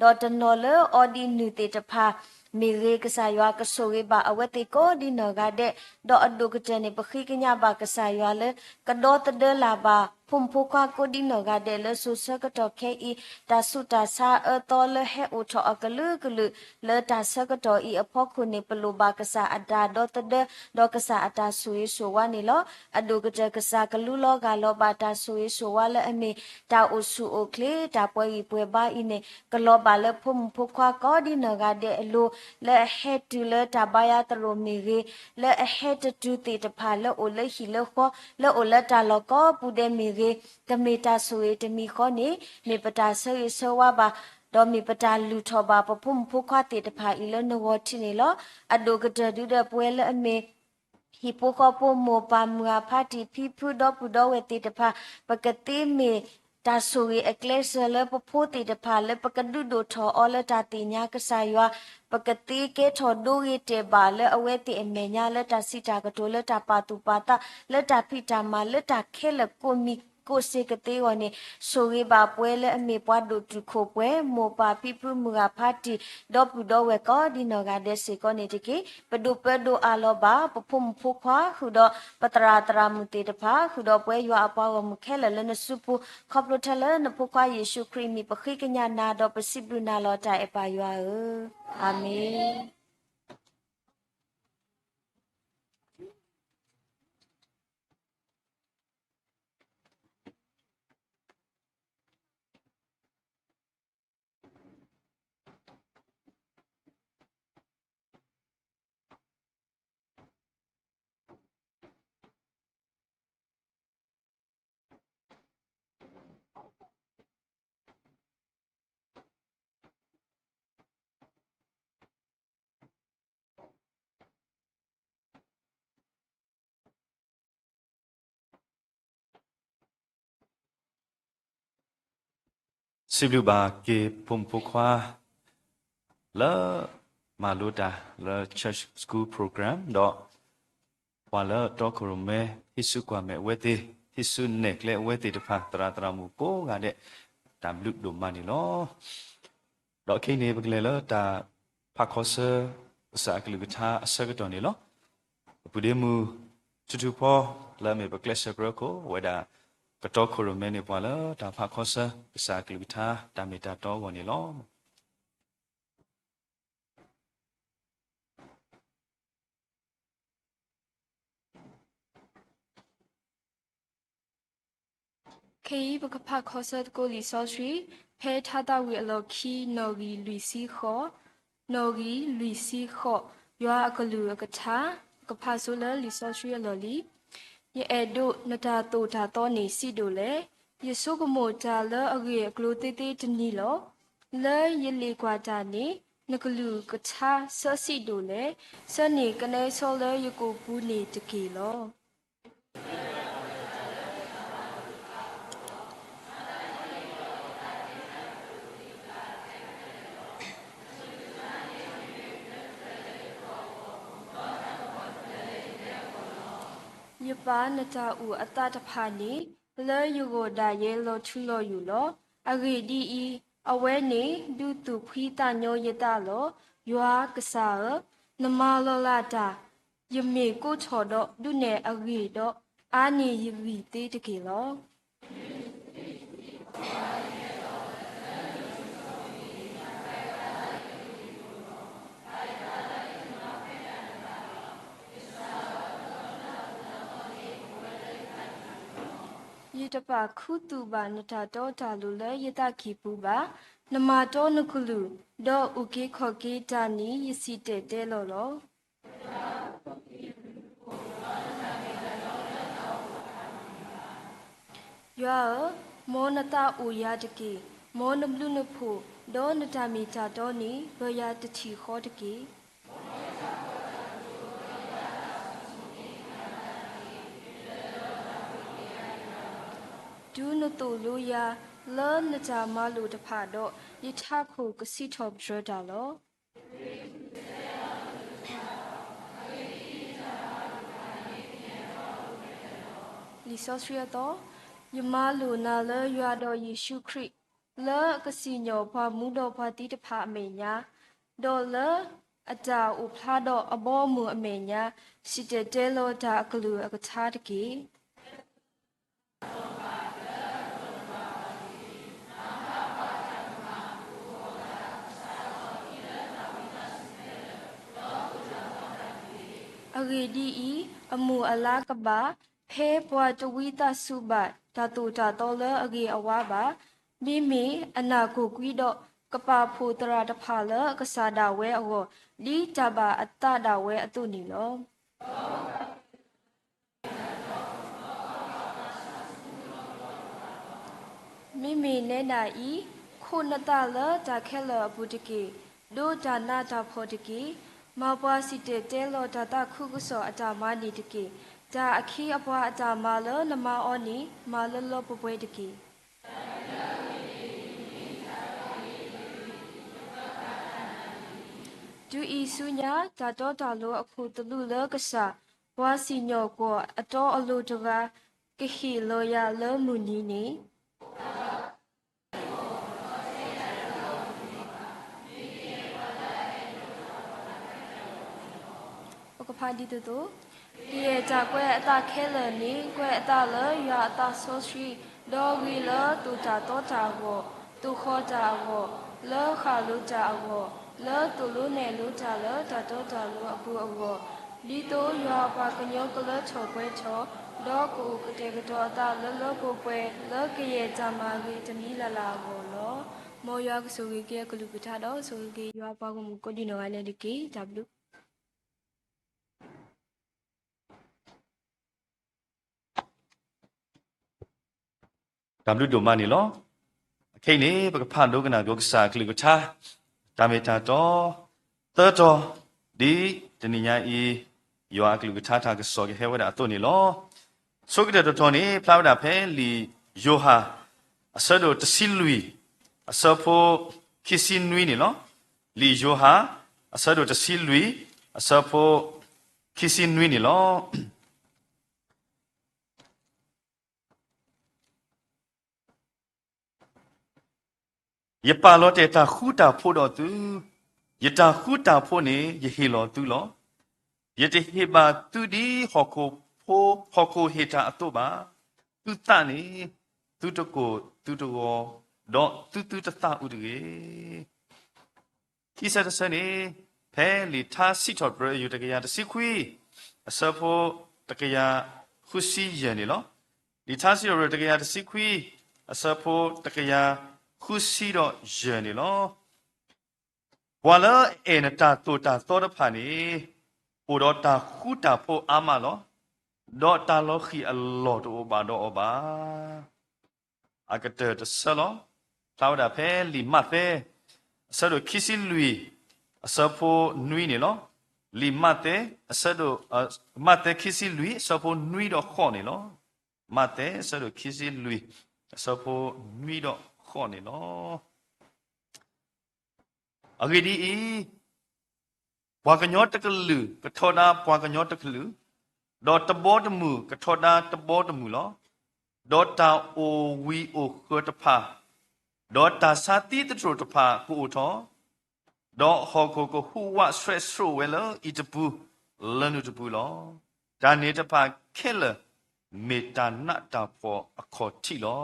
ၤ, ဒီးတနီၤလၢအီဒံးနုၢ်သ့ၣ်တဖၣ် မ့ၢ်ဂ့ၤ, ကစၢ်ယွၤကဆိၣ်ဂ့ၤဘၣ်အဝဲသ့ၣ်ကိးဒ်နီၢ်ဂၤဒဲး, ဒီးအဒိၣ်ကတၢၢ်န့ၣ် ပဃ့ကညးဘၣ်ကစၢ်ယွၤလၢ ကဒီသဒၢလၢ်ဘၣ် ဖိမုၣ်ဖိခွါကိးဒ်နီၢ်ဂၤဒဲးလၢစိၤဆၢကတီၢ်ခဲအံၤ, တၢ်ဆူးတၢ်ဆါအၢသီလၢဟဲအိၣ်ထီၣ်အကလုာ်ကလုာ် လၢတၢ်ဆၢကတီၢ်အံၤအဖီခိၣ်န့ၣ် ပလိၣ်ဘၣ်ကစၢ်အတၢ်ဒီသဒၢ ဒီးကစၢ်အတၢ်ဆိၣ်ဂ့ၤဆိၣ်ဝါန့ၣ်လီၤ. အဒိၣ်ကတၢၢ် ကစၢ်ကလူလီၤဂၢ်လီၤဘၣ်တၢ်ဆိၣ်ဂ့ၤဆိၣ်ဝါလၢအမ့ၢ်တၢ်အိၣ်ဆူၣ်အိၣ်ချ့ တၢ်ပှဲၤဂံၢ်ပှဲၤဘါအံၤန့ၣ် ကလီၤဘၣ်လၢဖိမုၣ်ဖိခွါကိးဒ်နီၢ်ဂၤဒဲးအလိၤ, လၢအဟဲတုၤလၢတၢ်ဘါယွၤသရိာ်မ့ၢ်ဂ့ၤ, လၢအဟဲတတုၤသ့ၣ်တဖၣ်လၢအိၣ်လၢဟံၣ်လၢဃီ, လၢအိၣ်လၢတၢ်လီၢ်ကိးပူၤဒဲးမ့ၢ်ဂ့ၤ, ကမ့ၢ်တၢ်ဆိၣ်ဂ့ၤတမံၤဃီန့ၣ် မ့ၢ်ပတၢ်ဆၢဂ့ၤဆၢဝါဘၣ်, ဒီးမ့ၢ်ပတၢ်လုၢ်ထီၣ်ဘၣ်ပဖိမုၣ်ဖိခွါသ့ၣ်တဖၣ်အံၤလၢနဂီၢ်ထံးန့ၣ်လီၤ. အဒိၣ်ကတၢၢ်ဒုဒီးပဝဲလၢအမ့ၢ် ဟံၣ်ဖိဃီဖိ မိၢ်ပၢ်မုၢ်ဂၤဖးတံၢ် ဖံဖုဒီပုၢ်ဒီဝဲၢ်သ့ၣ်တဖၣ် ပကသ့မ့ၢ်တၢ်ဆိၣ်ဂ့ၤအကျဲစၢၤလၢပဖိသ့ၣ်တဖၣ် လၢပကဒုးဒိၣ်ထီၣ်အီၤလၢတၢ်သ့ၣ်ညါကစၢ်ယွၤ, ပကသ့ကဲထီၣ်ဒိဂ့ၤတဲာ်ဘၣ်လၢအဝဲသ့ၣ်အမဲာ်ညါလၢတၢ်စံးတၢ်ကတိၤလၢတၢ်ပာ်သူၣ်ပာ်သး လၢတၢ်ဖံးတၢ်မၤ လၢတၢ်ခဲလၢာ်ကိးမံၤကိးစ့ကသ့အဂီၢ်န့ၣ် ဆိၣ်ဂ့ၤဘၣ်ပဝဲလၢအမ့ၢ်ပှၤဒိၣ်တုာ်ခိၣ်ပှဲၤ မိၢ်ပၢ်ဖံဖုမုၢ်ဂၤဖးတံၢ် ဒီပုၢ်ဒီဝဲၢ်ကိးဒ်နီၢ်ဂၤဒဲးစ့ၢ်ကီးန့ၣ်တက့ၢ်. ပဒုးပၢဒိးအးလီၤဘၣ် ပဖိမုၣ်ဖိခွါ ဃုာ်ဒီးပသရၣ်သရၣ်မုၣ်သ့ၣ်တဖၣ် ဃုာ်ဒီးပဝဲယွၤအပှၤဂီၢ်မုၢ်ခဲလၢာ်လၢနစုပူၤ ခီဖျိထဲလၢနဖိခွါယ့ၣ်ၡူးခရံာ်အမံၤ ပဃ့ကညးနၤဒီးပစံးဘျုးနၤလီၤတၢ်အဲၣ်ပၢ်ယွၤဧၢ, အၤမ့ၣ်. စံးဘျုးဘၣ်က့ၤဖိမုၣ်ဖိခွါ လၢမၤလိတၢ်လၢ Church School Program ဒီး ပှၤလၢတီခိၣ်ရိၣ်မဲ ဟံးစုကွၢ်မဲာ်အဝဲသ့ၣ် ဟံးစုနဲၣ်ကျဲအဝဲသ့ၣ်တဖၣ် သရၣ်သရၣ်မုၣ်ကိးဂၤဒဲး တၢ်ဘျုးဒိၣ်မးန့ၣ်လီၤ. ဒီးခဲအံၤန့ၣ် ပကလဲၤလၢတၢ်ဖးခီဆၢ ကစၢ်အကလုၢ်ကထါအဆၢကတီၢ်န့ၣ်လီၤ. ပပုၢ်ဒ့မုၣ် ထူထူဖီ လၢအမ့ၢ်ပကျဲးစၢးပြၢခိၣ် အဝဲဒၣ် ကတီခိၣ်ရိၣ်မဲန့ၢ်ပှၤလၢတၢ်ဖးခီဆၢ ကစၢ်အကလုၢ်ကထါ တၢ်မ့ၢ်တၢ်တီအဂီၢ်န့ၣ်လီၤ. က ခဲအံၤပကဖးခီဆၢသကိးလံာ်စီဆှံ ဖဲထါသးဝံၣ်အလီၢ်ခံ နီၣ်ဂံၢ်လွံၢ်ဆံဃိး, နီၣ်ဂံၢ်လွံၢ်ဆံဃိး, ယွၤအကလုၢ်အကထါ, ပကဖးဆိလၢလံာ်စီဆှံအလီၢ်လံ. ယအဲၣ်ဒိးနတၢ်သိၣ်တၢ်သီန့ၣ်စံးဒိၣ်လဲၣ်. ယဆိကမိၣ်တၢ်လၢအဂ့ၢ်အကျိၤသ့သ့တနံၤလီၤ. လၢယလ့ၣ်ကွၢ်တၢ်န့ၣ် နကလုၢ်ကထါဆၢစံးဒိၣ်လဲၣ်. ဆၢန့ၣ်ကနဲဆီလၢယကိာ်ပူၤန့ၣ်တက့ၢ်လီၤ. ယပၢ်နတၢ်အိၣ်အသးတဖၣ်န့ၣ် လၢယဂီၢ်ဒၣ်ယဲလီၤထူလီၤယိာ်လီၤ. အဂ့ၢ်ဒ်အံၤ, အဝဲန့ၣ်ဒုးသူၣ်ဖှံသးညီယသးလီၤ. ယွၤကစၢ်ဧၢ, နမၤလီၤလးတၢ် ယမ့ၢ်ကိးထီၣ်ဒီးဒုးနဲၣ်အဂ့ၢ်ဒီး အါန့ၢ်ယဂံၢ်သ့တက့ၢ်လီၤ. ယတပာ်ခူသူၣ်ဘၣ်နတၢ်တီတၢ်လိၤလၢယသးကံၢ်ပူၤဘၣ်. နမၤတီနကလုၢ်, ဒီးအုၣ်က့ၤခီၣ်က့ၤတၢ်န့ၣ် ယစံၣ်တဲၤတဲလီၤလီၤ. ယွၤဧၢ, မ်နသးအိၣ်ယၤတက့ၢ်. မ်နဘျုးနဖှိၣ်, ဒီးနတၢ်မ့ၢ်တၢ်တီန့ၣ် ပၢယၤတထံၣ်ဃီတက့ၢ်. တုၤနသိၣ်လိယၤလၢနတၢ်မၤလိာ်တဖၣ်ဒီး, ယထးခိၣ်ကစံးထီၣ်ပတြၢၤတၢ်လီၤ. လံာ်စီဆှံအသီ, ယမၤလိာ်နၤလၢယွၤဒီးယ့ၣ်ၡူးခရံာ်, လၢအကစံၣ်ညီၣ်ပှၤမူဒီးပှၤသံတဖၣ်အမဲာ်ညါ, ဒီးလၢအတၢ်အိၣ်ဖျါဒီးအဘီအမုၢ်အမဲာ်ညါ, စံၣ်တဲၤတဲလီၤတၢ်အကလုၢ်အကထါတက့ၢ်. အဂ့ၢ်ဒ်အံၤ, အမုၢ်အလါကဘၣ်, ဖဲပှၤတဝံသးစူၤဘၣ်တၢ်သိၣ်တၢ်သီလၢအဂ့ၤအဝါဘၣ်. မ့မ့ၢ်အနၢ်ကိၢ်ကွံဒီး, ကပာ်ဖှိၣ်သရၣ်တဖၣ်လၢအကစၢ်ဒၣ်ဝဲအဂီၢ်, ဒ်တၢ်ဘၣ်အသးဒၣ်ဝဲအသိးန့ၣ်လီၤ. မ့မ့ၢ်နဲဒၣ်အံၤ, ခိးနသးလၢတၢ်ခဲလၢာ်အပူၤတက့ၢ်. ဒိးတၢ်နးတၢ်ဖှီၣ်တက့ၢ်. မၤပှၤစံၣ်တဲၤတဲလီၤတၢ်သးခုကစီၣ်အတၢ်မၤန့ၣ်တက့ၢ်. တၢ်အခ့အပှၤအတၢ်မၤလၢနမၤအီၤန့ၣ် မၤလၢလၢပှဲၤပှဲၤတက့ၢ်. တုၤအံၤဆူညါ တၢ်တီတၢ်လိၤအခိၣ်သလုးလၢကစၢ်, ပှၤစံၣ်ညီၣ်ကွီၢ်အတီအလိၤတဂၤ ကဟ့ၣ်လီၤယၤလၢမုၢ်နံၤန့ၣ် ပကဖးဒ်သိးသိး, ကယဲၢ်တၢ်ကွဲးအသးခဲလၢာ်န့ၣ် ကွဲးအသးလၢယွၤအသးစီဆှံ, ဒီးဂ့ၤလၢသိၣ်တၢ်သီတၢ်အဂီၢ်, သိၣ်ဃီၤတၢ်အဂီၢ်, လၢဃၣ်လိၤတၢ်အဂီၢ်, လၢသိၣ်လိနဲၣ်လိတၢ်လၢတၢ်တီတၢ်လိၤအပူၤအဂီၢ်, ဒ်သိးယွၤအပှၤကညီကလၢထီၣ်ပှဲၤထီၣ်, ဒီးကအိၣ်ကတဲာ်ကတီၤအသးလၢလၢပှဲၤပှဲၤ လၢကယဲၢ်တၢ်မၤဂ့ၤတမံၤလၢ်လၢ်အဂီၢ်လီၤ. မ်ယွၤကဆိၣ်ဂ့ၤက့ၤအကလုၢ်ကထါဒီး ဆိၣ်ဂ့ၤက့ၤယွၤအပှၤဂီၢ်မုၢ်ကိးဒံနီၢ်ဂၤဒဲးတက့ၢ်. တၢ်ဘျုး တၢ်ဘျုးဒိၣ်မးန့ၣ်လီၤ. အခဲအံၤန့ၣ် ပကဖးဒိကနၣ်က့ၤကစၢ်အကလုၢ်ကထါ တၢ်မ့ၢ်တၢ်တီ သၢတီၤ, ဒ်တနံၤညါအံၤ ယွၤအကလုၢ်ကထါတၢ်ကစီၣ်ကဟဲဝဲဒၣ်အသိးန့ၣ်လီၤ. ဆိကတၢၢ်တတီၤန့ၣ် ဖျါဝဲဒၣ်ဖဲလံာ်ယိၤဟၣ် အဆၢဒိၣ်တဆံလွံၢ် အဆၢဖိခံဆံနွံန့ၣ်လီၤ. လံာ်ယိၤဟၣ် အဆၢဒိၣ်တဆံလွံၢ် အဆၢဖိခံဆံနွံန့ၣ်လီၤ. ယပာ်လီၤတဲာ်တၢ်ဃူတၢ်ဖိးဒီးသု, ယတၢ်ဃူတၢ်ဖိးန့ၣ် ယဟ့ၣ်လီၤသုလီၤ. ယတဟ့ၣ်ဘၣ်သုဒ်ဟီၣ်ခိၣ်ဖိ ဟီၣ်ခိၣ်ဟ့ၣ်တၢ်အသိးဘၣ်. သုသးန့ၣ် သုတကိၢ်သုတဂီၤ, ဒီးသုသုတသးအုးတဂ့ၤ. ခံဆၢတဆၢန့ၣ် ဖဲလံာ်ထါစံးထီၣ်ပတြၢၤအယုၢ်တကယၤတဆံခွံ အဆၢဖိတကယၤဃုဆံယဲၢ်န့ၣ်လီၤ. လံာ်ထါစံးထီၣ်ပတြၢၤတကယၤတဆံခွံ အဆၢဖိတကယၤဃုဆံဒီးယဲၢ်န့ၣ်လီၤ. ပှၤလၢအအဲၣ်နတၢ်သိၣ်တၢ်သီတဖၣ်န့ၣ် အိၣ်ဒီးတၢ်ဃူတၢ်ဖိးအါမးလီၤ. ဒီးတၢ်လီၤဃံၤအလီၢ်တအိၣ်ဘၣ်ဒီးအီၤဘၣ်. အကတၢၢ်တဆၢလီၤ. ဖျါဝဲဒၣ်ဖဲလံာ်မးသဲ အဆၢဒိၣ်ခံဆံလွံၢ် အဆၢဖိနွံန့ၣ်လီၤ. လံာ်မးသဲ အဆၢဒိၣ်, မးသဲခံဆံလွံၢ် အဆၢဖိနွံဒီးဃိးန့ၣ်လီၤ. မးသဲ အဆၢဒိၣ်ခံဆံလွံၢ် အဆၢဖိနွံဒီးဃိးန့ၣ်လီၤ. အဂ့ၢ်ဒ်အံၤ, ပှၤကညီတကလုာ် ကထီဒါပှၤကညီတကလုာ်, ဒီးတဘီတမုၢ် ကထီဒါတဘီတမုၢ်လီၤ. ဒီးတၢ်အိၣ်ဝံၤအိၣ်ဃၢၤတဖၣ်, ဒီးတၢ်ဆါသံသတြိာ်တဖၣ်ကအိၣ်ထီၣ်, ဒီးဟီၣ်ခိၣ်ကဟူးဝးဆှဲးဆှိးဝဲလၢအံၤတပူၤ လၢနုာ်တပူၤလီၤ. တၢ်န့ၣ်တဖၣ်ခဲလၢာ် မ့ၢ်တၢ်နးတၢ်ဖှီၣ်အခီၣ်ထံးလီၤ.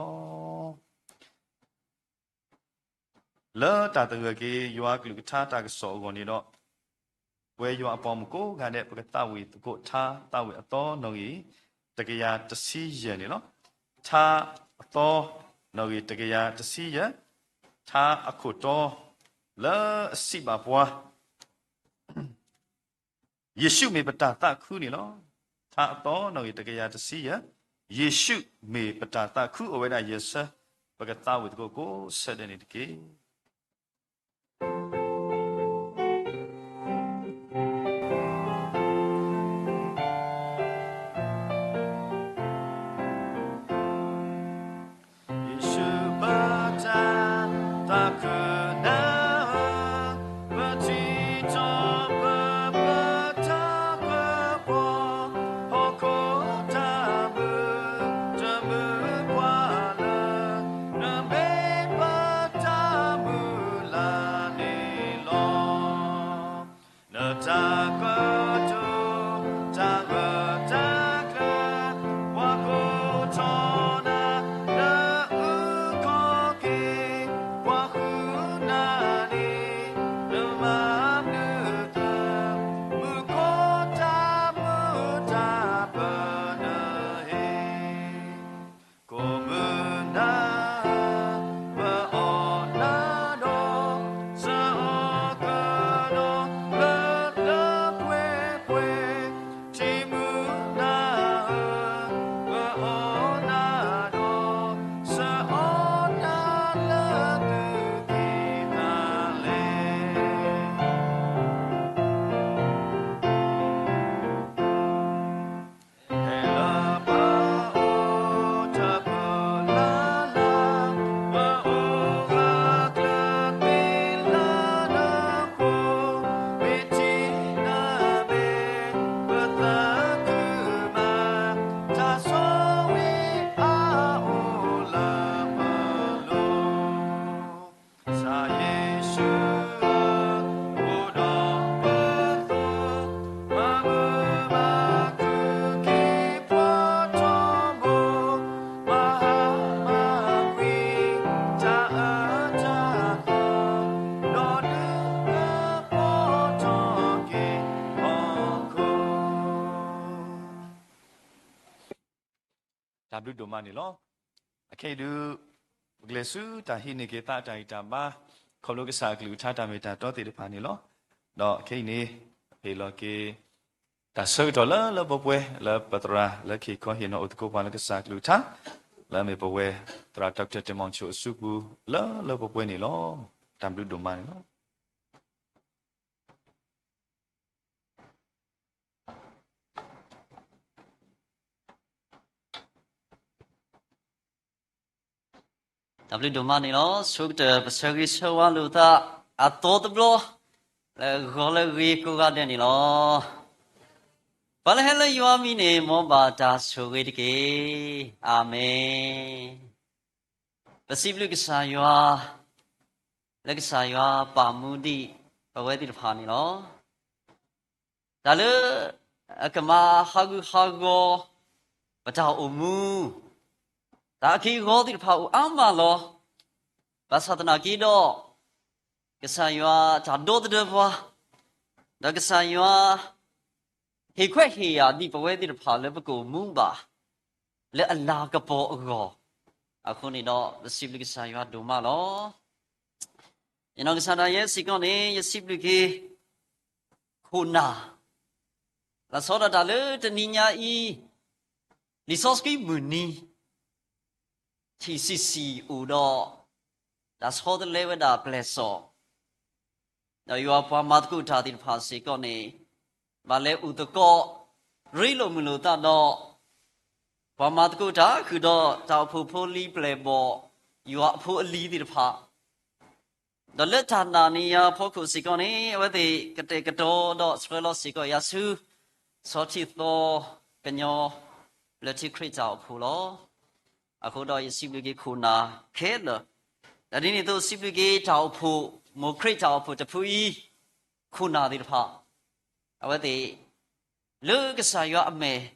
လၢတၢ်သဂၢၢ်က့ၤ ယွၤကလုၢ်ကထါတၢ်ကစီၣ်အဂီၢ်န့ၣ်ဒီး, ပဝဲယွၤအပှၤမုၣ်ကိးဂၤဒဲး ပကသးဝံၣ်သကိးထါသးဝံၣ်အသီနီၣ်ဂံၢ် တကယၤတဆံယဲၢ်န့ၣ်လီၤ. ထါအသီနီၣ်ဂံၢ် တကယၤတဆံယဲၢ်, ထါအခိၣ်တီ လၢအစံးဘၣ်ပှၤ ယ့ၣ်ၡူးမ့ၢ်ပတၢ်သးခုန့ၣ်လီၤ. ထါအသီနီၣ်ဂံၢ် တကယၤတဆံယဲၢ်, ယ့ၣ်ၡူးမ့ၢ်ပတၢ်သးခု အိၣ်ဝဲဒၣ်ယဲၢ်ဆၢ, ပကသးဝံၣ်သကိးကိးဆၢဒဲးန့ၣ်တက့ၢ်. ယ့ၣ်ၡူးပတၢ်သးခုနၤဧၢ, ပထံၣ်ထီၣ်ပပတၢ်ကပီၤ, ဟီၣ်ခိၣ်တၢ်မုၢ်တမုၢ်ပှၤလၢ နမ့ၢ်ပတၢ်မုၢ်လၢ်န့ၣ်လီၤ. နတၢ်ကတိၤ တၢ်ဂၢၢ်တၢ်ကျၢၤ, ပှၤကိးထီၣ်နၤ နအုၣ်ကီၤက့ၤ, ပှၤဃုနၤန့ၣ် နမၤမနုၤသၢ, မုၢ်ကိးတၢ်မုၢ်တၢ်ပၢၢ်နဟ့ၣ် ကိးမုၢ်နၤ ပအီၣ်နၤဒီး စအီကဒီး လၢလၢပှဲၤပှဲၤ, ထံမုၢ်နၤဧၢ, ပအီၣ်နၤဒီး စအီနၤလၢသုသ့ၣ်ညါလဲၣ်. တၢ်ဆိၣ်ဂ့ၤအအိၣ်လၢပလိၤ ကစၢ်ယ့ၣ်ၡူးဧၢ, အိၣ်ဒီးပသိး, မၤမုာ်မၤခုၣ်က့ၤပှၤထီဘိ, မၤဟါမၤကွံာ်တၢ်အၢတၢ်သီ, ဒီးဒုးကပီၤထီၣ်က့ၤဟီၣ်ခိၣ် တၢ်ဘျုးဒိၣ်မးန့ၣ်လီၤ. အခဲအံၤဒုး ပကလဲၤဆူတၢ်ဟံးန့ၢ်က့ၤသးအတၢ်ဂံၢ်တၢ်ဘါ ခီဖျိကစၢ်အကလုၢ်ကထါတၢ်မ့ၢ်တၢ်တီသ့ၣ်တဖၣ်န့ၣ်လီၤ. ဒီးခဲအံၤန့ၣ် ပဟ့ၣ်လီၤက့ၤ တၢ်ဆၢကတီၢ်လၢလၢပှဲၤပှဲၤ လၢပသရၣ်လၢခံခီဟ့ၣ်နီၤအိၣ်သကိးပှၤလၢကစၢ်ကလုၢ်ကထါ လၢအမ့ၢ်ပဝဲ သရၣ် Doctor တင်မောင်ချို အစုပူၤ လၢလၢပှဲၤပှဲၤန့ၣ်လီၤ. တၢ်ဘျုးဒိၣ်မးန့ၣ်လီၤ. တၢ်ဘျုးဒိၣ်မးန့ၣ်လီၤ. ဆိကတၢၢ်ပဆၢဂ့ၤဆၢဝါလိာ်သး အသီတဘျီ လၢဂီၤလၢဂ့ၤကိးဂၤဒဲးန့ၣ်လီၤ. ပှၤလၢဟဲလၢယွၤမံၤန့ၣ် မ်ဘၣ်တၢ်ဆိၣ်ဂ့ၤတက့ၢ်. အၤမ့ၣ်. ပစံးဘျုးကစၢ်ယွၤ လၢကစၢ်ယွၤပာ်မူဒံးပဝဲသ့ၣ်တဖၣ်န့ၣ်လီၤ. တၢ်လၢအကမၤဟးဂူာ်ဟးဂီၤ ပတၢ်အိၣ်မူ တၢ်အက့ၢ်အဂီၤသ့ၣ်တဖၣ်အိၣ်အါမးလီၤ. ဘၣ်ဆၣ်သနာ်က့ဒီး ကစၢ်ယွၤတၢ်ဒီသဒၢပှၤ, ဒီးကစၢ်ယွၤ ဟ့ၣ်ခွဲးဟ့ၣ်ယာ်ဒံးပဝဲသ့ၣ်တဖၣ်လၢပကအိၣ်မူဘၣ် လၢအလၤကပီၤအဂီၢ် အဃိန့ၣ်ဒီး ပစံးဘျုးကစၢ်ယွၤဒိၣ်မးလီၤ. ယနီၢ်ကစၢ်ဒၣ်ယဲစ့ၢ်ကီးန့ၣ် ယစံးဘျုးက့ၤ ခိၣ်နၢ် လီၤဆီဒၣ်တၢ်လၢတနံၤညါအံၤ လံာ်စီဆှံမုၢ်နံၤ ထံၣ်ဆံးဆံးအိၣ်ဒီး တၢ်ဆီတလဲဝဲဒၣ်ပျဲၢ်စီၣ် ဒီးယွၤပှၤမၤသကိးတၢ်သ့ၣ်တဖၣ်စ့ၢ်ကီးန့ၣ် ဘၣ်လဲၤအိၣ်သကိး ရ့လိာ်မုာ်လိာ်သးဒီး ပှၤမၤသကိးတၢ် ဃုာ်ဒီးတၢ်အိၣ်ဖှိၣ်ဖိလံၤပျဲၢ်ဘီၣ် ယွၤအဖိအလံၤသ့ၣ်တဖၣ် ဒီးလၢတၢ်နာ်န့ၢ်ယၤအဖီခိၣ်စ့ၢ်ကီးန့ၣ် အဝဲသ့ၣ်ကတဲာ်ကတီၤဒီးဆှၢလီၤစ့ၢ်ကီးယၤဆူ ဆီထံသီကညီ လၢထံခရံာ်တၢ်အိၣ်ဖှိၣ်လီၤ. အဃိဒီးယစံးဘျုးက့ၤခိၣ်နၢ်ခဲလၢာ်, ဒီးဒ်န့ၣ်အသိးစံးဘျုးက့ၤတၢ်အိၣ်ဖှိၣ် မိၢ်ခရံာ်တၢ်အိၣ်ဖှိၣ်တဖုအံၤ ခိၣ်နၢ်သ့ၣ်တဖၣ် အဝဲသ့ၣ် လၢကစၢ်ယွၤအမဲာ်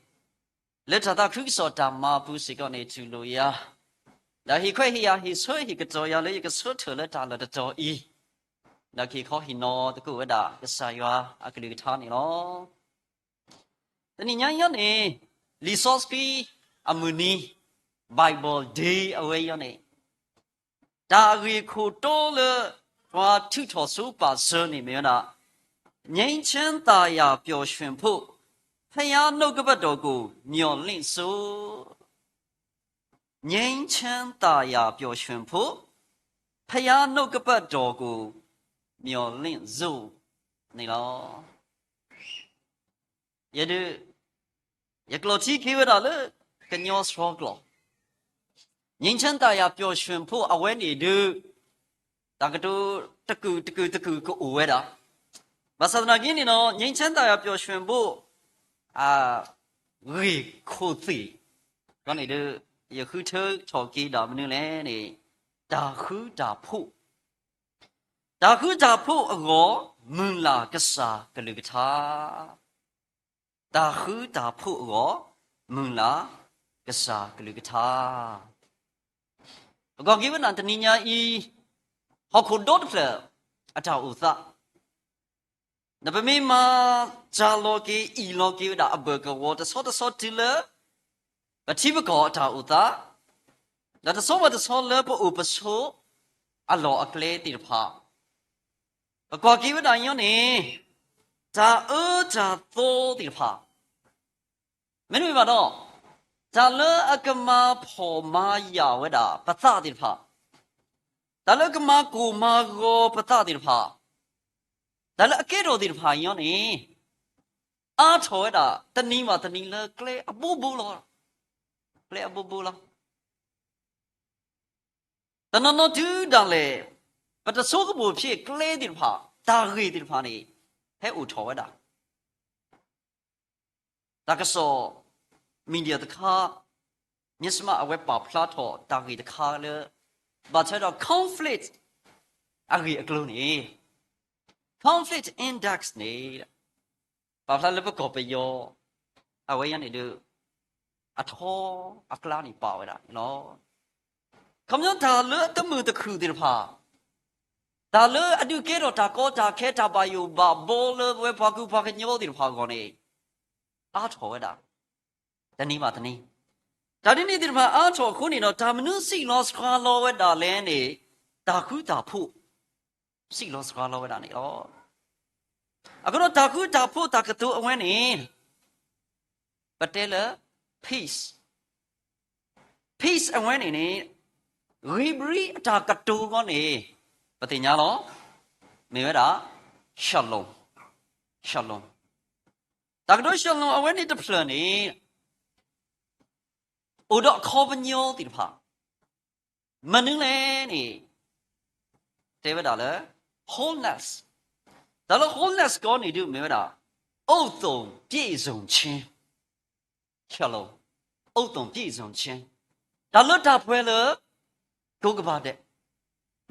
လၢတၢ်သးခုကစီၣ်တၢ်မၤအပူၤစ့ၢ်ကီးန့ၣ် တူၢ်လိာ်ယၤ, ဒီးဟ့ၣ်ခွဲးဟ့ၣ်ယာ်ဟ့ၣ်ဆၢဟ့ၣ်ကတီၤယၤလၢယကဆၢထၢၣ်လၢတၢ်လၢာ်တတီၤအံၤ, ဒီးက့ၤခီဟ့ၣ်နီၤသကိးဝဲဒၣ်ကစၢ်ယွၤအကလုၢ်ကထါန့ၣ်လီၤ. တနံၤညါအံၤန့ၣ် လံာ်စီဆှံအမုၢ်နံၤ Bible Day အဝဲအံၤန့ၣ် တၢ်အဂ့ၢ်ခိၣ်တီလၢ ပှၤထုးထီၣ်ဆိပာ်စၢၤန့ၣ်မ့ၢ်ဝဲဒၣ် ငြိမ်းချမ်းသာယာပျော်ရွှင်ဖို့ ဘုရားနှုတ်ကပတ်တော်ကို မျှော်လင့်စို့. ငြိမ်းချမ်းသာယာပျော်ရွှင်ဖို့ ဘုရားနှုတ်ကပတ်တော်ကို မျှော်လင့်စို့ န့ၣ်လီၤ. ယဒုး ယကျိာ်ထံက့ၤဝဲဒၣ်လၢ ကညီစှီကျိာ် ငြိမ်းချမ်းသာယာပျော်ရွှင်ဖို့ အဝဲန့ၣ်ဒုး တၢ်ကတိၤတကုာ်တကုာ်တကုာ်ကအိၣ်ဝဲဒၣ်, ဘၣ်ဆၣ်သနာ်က့န့ၣ်ဒီး ငြိမ်းချမ်းသာယာပျော်ရွှင်ဖို့ အဂ့ၢ်ခိၣ်သ့ၣ် န့ၣ်ဒုး ယဃုထၢထီၣ်က့ၤဒၣ်မနုၤလဲၣ်န့ၣ် တၢ်ဃူတၢ်ဖိး တၢ်ဃူတၢ်ဖိးအဂီၢ် မုၢ်လၢ်ကစၢ်ကလုၢ်ကထါ, တၢ်ဃူတၢ်ဖိးအဂီၢ် မုၢ်လၢ်ကစၢ်ကလုၢ်ကထါ. ပကွၢ်က့ၤဝဲဒၣ်တနံၤညါအံၤ ဟီၣ်ခိၣ်ဒီတဖျၢၣ်အတၢ်အိၣ်သး ဒီးပမ့ၢ်မၤစှၤလီၤက့ၤ အ့ၣ်လီၤက့ၤဝဲဒၣ်အဘၢၣ်ကဝီၤတဆီတဆီတုၤလၢ ပထံပကီၢ်အတၢ်အိၣ်သး, ဒီးတဆီဘၣ်တဆီလၢပအိၣ်ပဆိးအလီၢ်အကျဲသ့ၣ်တဖၣ်, ပကွၢ်က့ၤဝဲဒၣ်ညီန့ၣ် တၢ်အၢတၢ်သီသ့ၣ်တဖၣ်, မ့တမ့ၢ်ဘၣ်ဒီး တၢ်လၢအကမၤဖှီၣ်မၤယာ်ဝဲဒၣ်ပသးသ့ၣ်တဖၣ်, တၢ်လၢအကမၤကိၢ်မၤဂီၤပသးသ့ၣ်တဖၣ်, တၢ်လၢအကဲထီၣ်သ့ၣ်တဖၣ်ညီန့ၣ် အါထီၣ်ဝဲဒၣ်တနံၤဘၣ်တနံၤလၢကျဲအဘိဘိလီၤ. ကျဲအဘိဘိလီၤ. တနီၤနီၤတုၤဒၣ်လဲာ် ပတဆိကမိၣ်ဖဲကျဲသ့ၣ်တဖၣ် တၢ်ဂ့ၢ်သ့ၣ်တဖၣ်န့ၣ် ဟဲအိၣ်ထီၣ်ဝဲဒၣ် တၢ်ကစီၣ် media တခါ မ့ၢ်စမး အဝဲပာ်ဖျါထီၣ်တၢ်ဂ့ၢ်တခါလၢ ဘၣ်ထွဲဒီး conflict အဂ့ၢ်အကျိၤန့ၣ် conflict index န့ၣ် ပာ်ဖျါလၢပကီၢ်ပယီၤ အဝဲအံၤန့ၣ်ဒီး အထီအကျါန့ၣ်ပာ်ဝဲဒၣ်န့ၣ်လီၤ. ခီပညီတၢ်လၢအတမုာ်တခုၣ်သ့ၣ်တဖၣ်, တၢ်လၢအဒုးကဲထီၣ်တၢ်ကီတၢ်ခဲ တၢ်ဘၣ်ယိၣ်ဘၣ်ဘီလၢပဝဲပှၤကူပှၤကညီသ့ၣ်တဖၣ်အဂီၢ်န့ၣ် အါထီၣ်ဝဲဒၣ် တနံၤဘၣ်တနံၤ, တၢ်ဒ်န့ၣ်သ့ၣ်တဖၣ်အါထီၣ်အဃိန့ၣ်ဒီး တၢ်မနုၤစံၣ်လီၤစှၤလီၤဝဲဒၣ်လဲၣ်န့ၣ် တၢ်ဃူတၢ်ဖိး စံၣ်လီၤစှၤလီၤဝဲဒၣ်န့ၣ်လီၤ. အဃိဒီးတၢ်ဃူတၢ်ဖိးတၢ်ကတိၤအဝဲန့ၣ် ပတဲလၢ peace, peace အဝဲန့ၣ်န့ၣ် ဧ့ၤဘြံၤအတၢ်ကတိၤအဂီၢ်န့ၣ် ပသ့ၣ်ညါလီၤ. မ့ၢ်ဝဲဒၣ် shalom, shalom, တၢ်ကတိၤ shalom အဝဲန့ၣ်တဖျၢၣ်န့ၣ် အိၣ်ဒီးအခီပညီသ့ၣ်တဖၣ် မနုၤလဲၣ်န့ၣ် တဲဝဲဒၣ်လၢ wholeness, တၢ်လၢ wholeness ကီန့ၣ်ဒုးမ့ၢ်ဝဲဒၣ် အိၣ်သုၣ်ပျ့ၣ်စုံၣ်ဆ့ shalom, အိၣ်သုၣ်ပျ့ၣ်စုံၣ်ဆ့, တၢ်လၢတၢ်ပှဲၤလၢ ကိးကဘၣ်ဒဲး,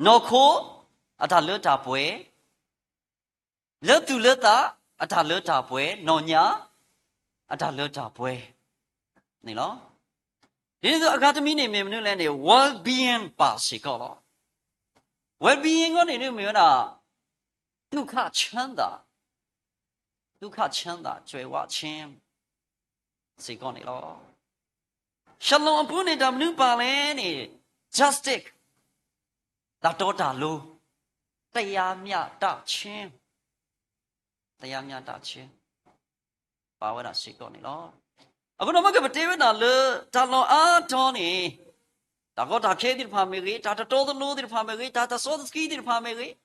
နီၢ်ခိအတၢ်လၢတၢ်ပှဲၤ လၢသူၣ်လၢသးအတၢ်လၢတၢ်ပှဲၤ, နီၢ်ညါ အတၢ်လၢတၢ်ပှဲၤန့ၣ်လီၤ. ဒ်န့ၣ်အသိးအဂၤတမံၤန့ၣ် မ့ၢ်မနုၤလဲၣ်န့ၣ် well-being ပာ်စ့ၢ်ကီးလီၤ. Well-being အဂီၢ်န့ၣ်ဒုးမ့ၢ်ဝဲဒၣ် ဒုက္ခချမ်းသာ, ဒုက္ခချမ်းသာ ကြွယ်ဝခြင်း စ့ၢ်ကီးန့ၣ်လီၤ. shalom အပူၤန့ၣ် တၢ်မနုၤပာ်လဲၣ်န့ၣ် justice, တၢ်တီတၢ်လိၤ, တရားမျှတခြင်း, တရားမျှတခြင်း ပာ်ဝဲဒၣ်စ့ၢ်ကီးန့ၣ်လီၤ. အဃိဒီး မ့ၢ်ကပတဲဝဲဒၣ်လၢ တၢ်လီၢ်အါတီၤန့ၣ်, တၢ်ကီတၢ်ခဲသ့ၣ်တဖၣ်မ့ၢ်ဂ့ၤ, တၢ်တတီတလိၤသ့ၣ်တဖၣ်မ့ၢ်ဂ့ၤ, တၢ်တစီတဆှံသ့ၣ်တဖၣ်မ့ၢ်ဂ့ၤ,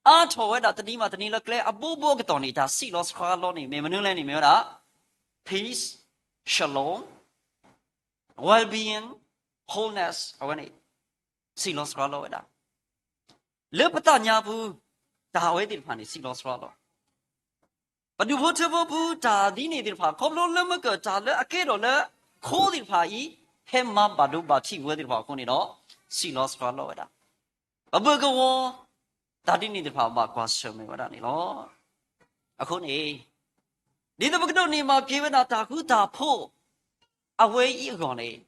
အါထီၣ်ဝဲဒၣ်တနံၤဘၣ်တနံၤလၢကျဲအဘိဘိအကတီၢ်န့ၣ်, တၢ်စံၣ်လီၤစှၤလီၤန့ၣ် မ့ၢ်မနုၤလဲၣ်န့ၣ် မ့ၢ်ဝဲဒၣ် peace, shalom, well-being, wholeness အဝဲန့ၣ် စံၣ်လီၤစှၤလီၤဝဲဒၣ်. လၢပသးညါပူၤ တၢ်အဝဲသ့ၣ်တဖၣ်န့ၣ် စံၣ်လီၤစှၤလီၤ. ပဒူၣ်ဖိထၢဖိပူၤ တၢ်ဒ်န့ၣ်သ့ၣ်တဖၣ် ခီဖျိလၢမ့ၢ်ကတၢ်လၢအကဲထီၣ်လၢ ခိသ့ၣ်တဖၣ်အံၤ ဟဲမၤဘၣ်ဒိဘၣ်ထံးဝဲသ့ၣ်တဖၣ်အဃိန့ၣ်ဒီး စံၣ်လီၤစှၤလီၤဝဲဒၣ်. ပဘၢကဝီၤ တၢ်ဒ်န့ၣ်သ့ၣ်တဖၣ် ဘၣ်ကွၢ်ဆၢၣ်မဲာ်ဝဲဒၣ်န့ၣ်လီၤ. အဃိန့ၣ် ဒ်သိးပကဒိးန့ၢ်ဘၣ်က့ၤဝဲဒၣ်တၢ်ဃူတၢ်ဖိး အဝဲအံၤအဂီၢ်န့ၣ်,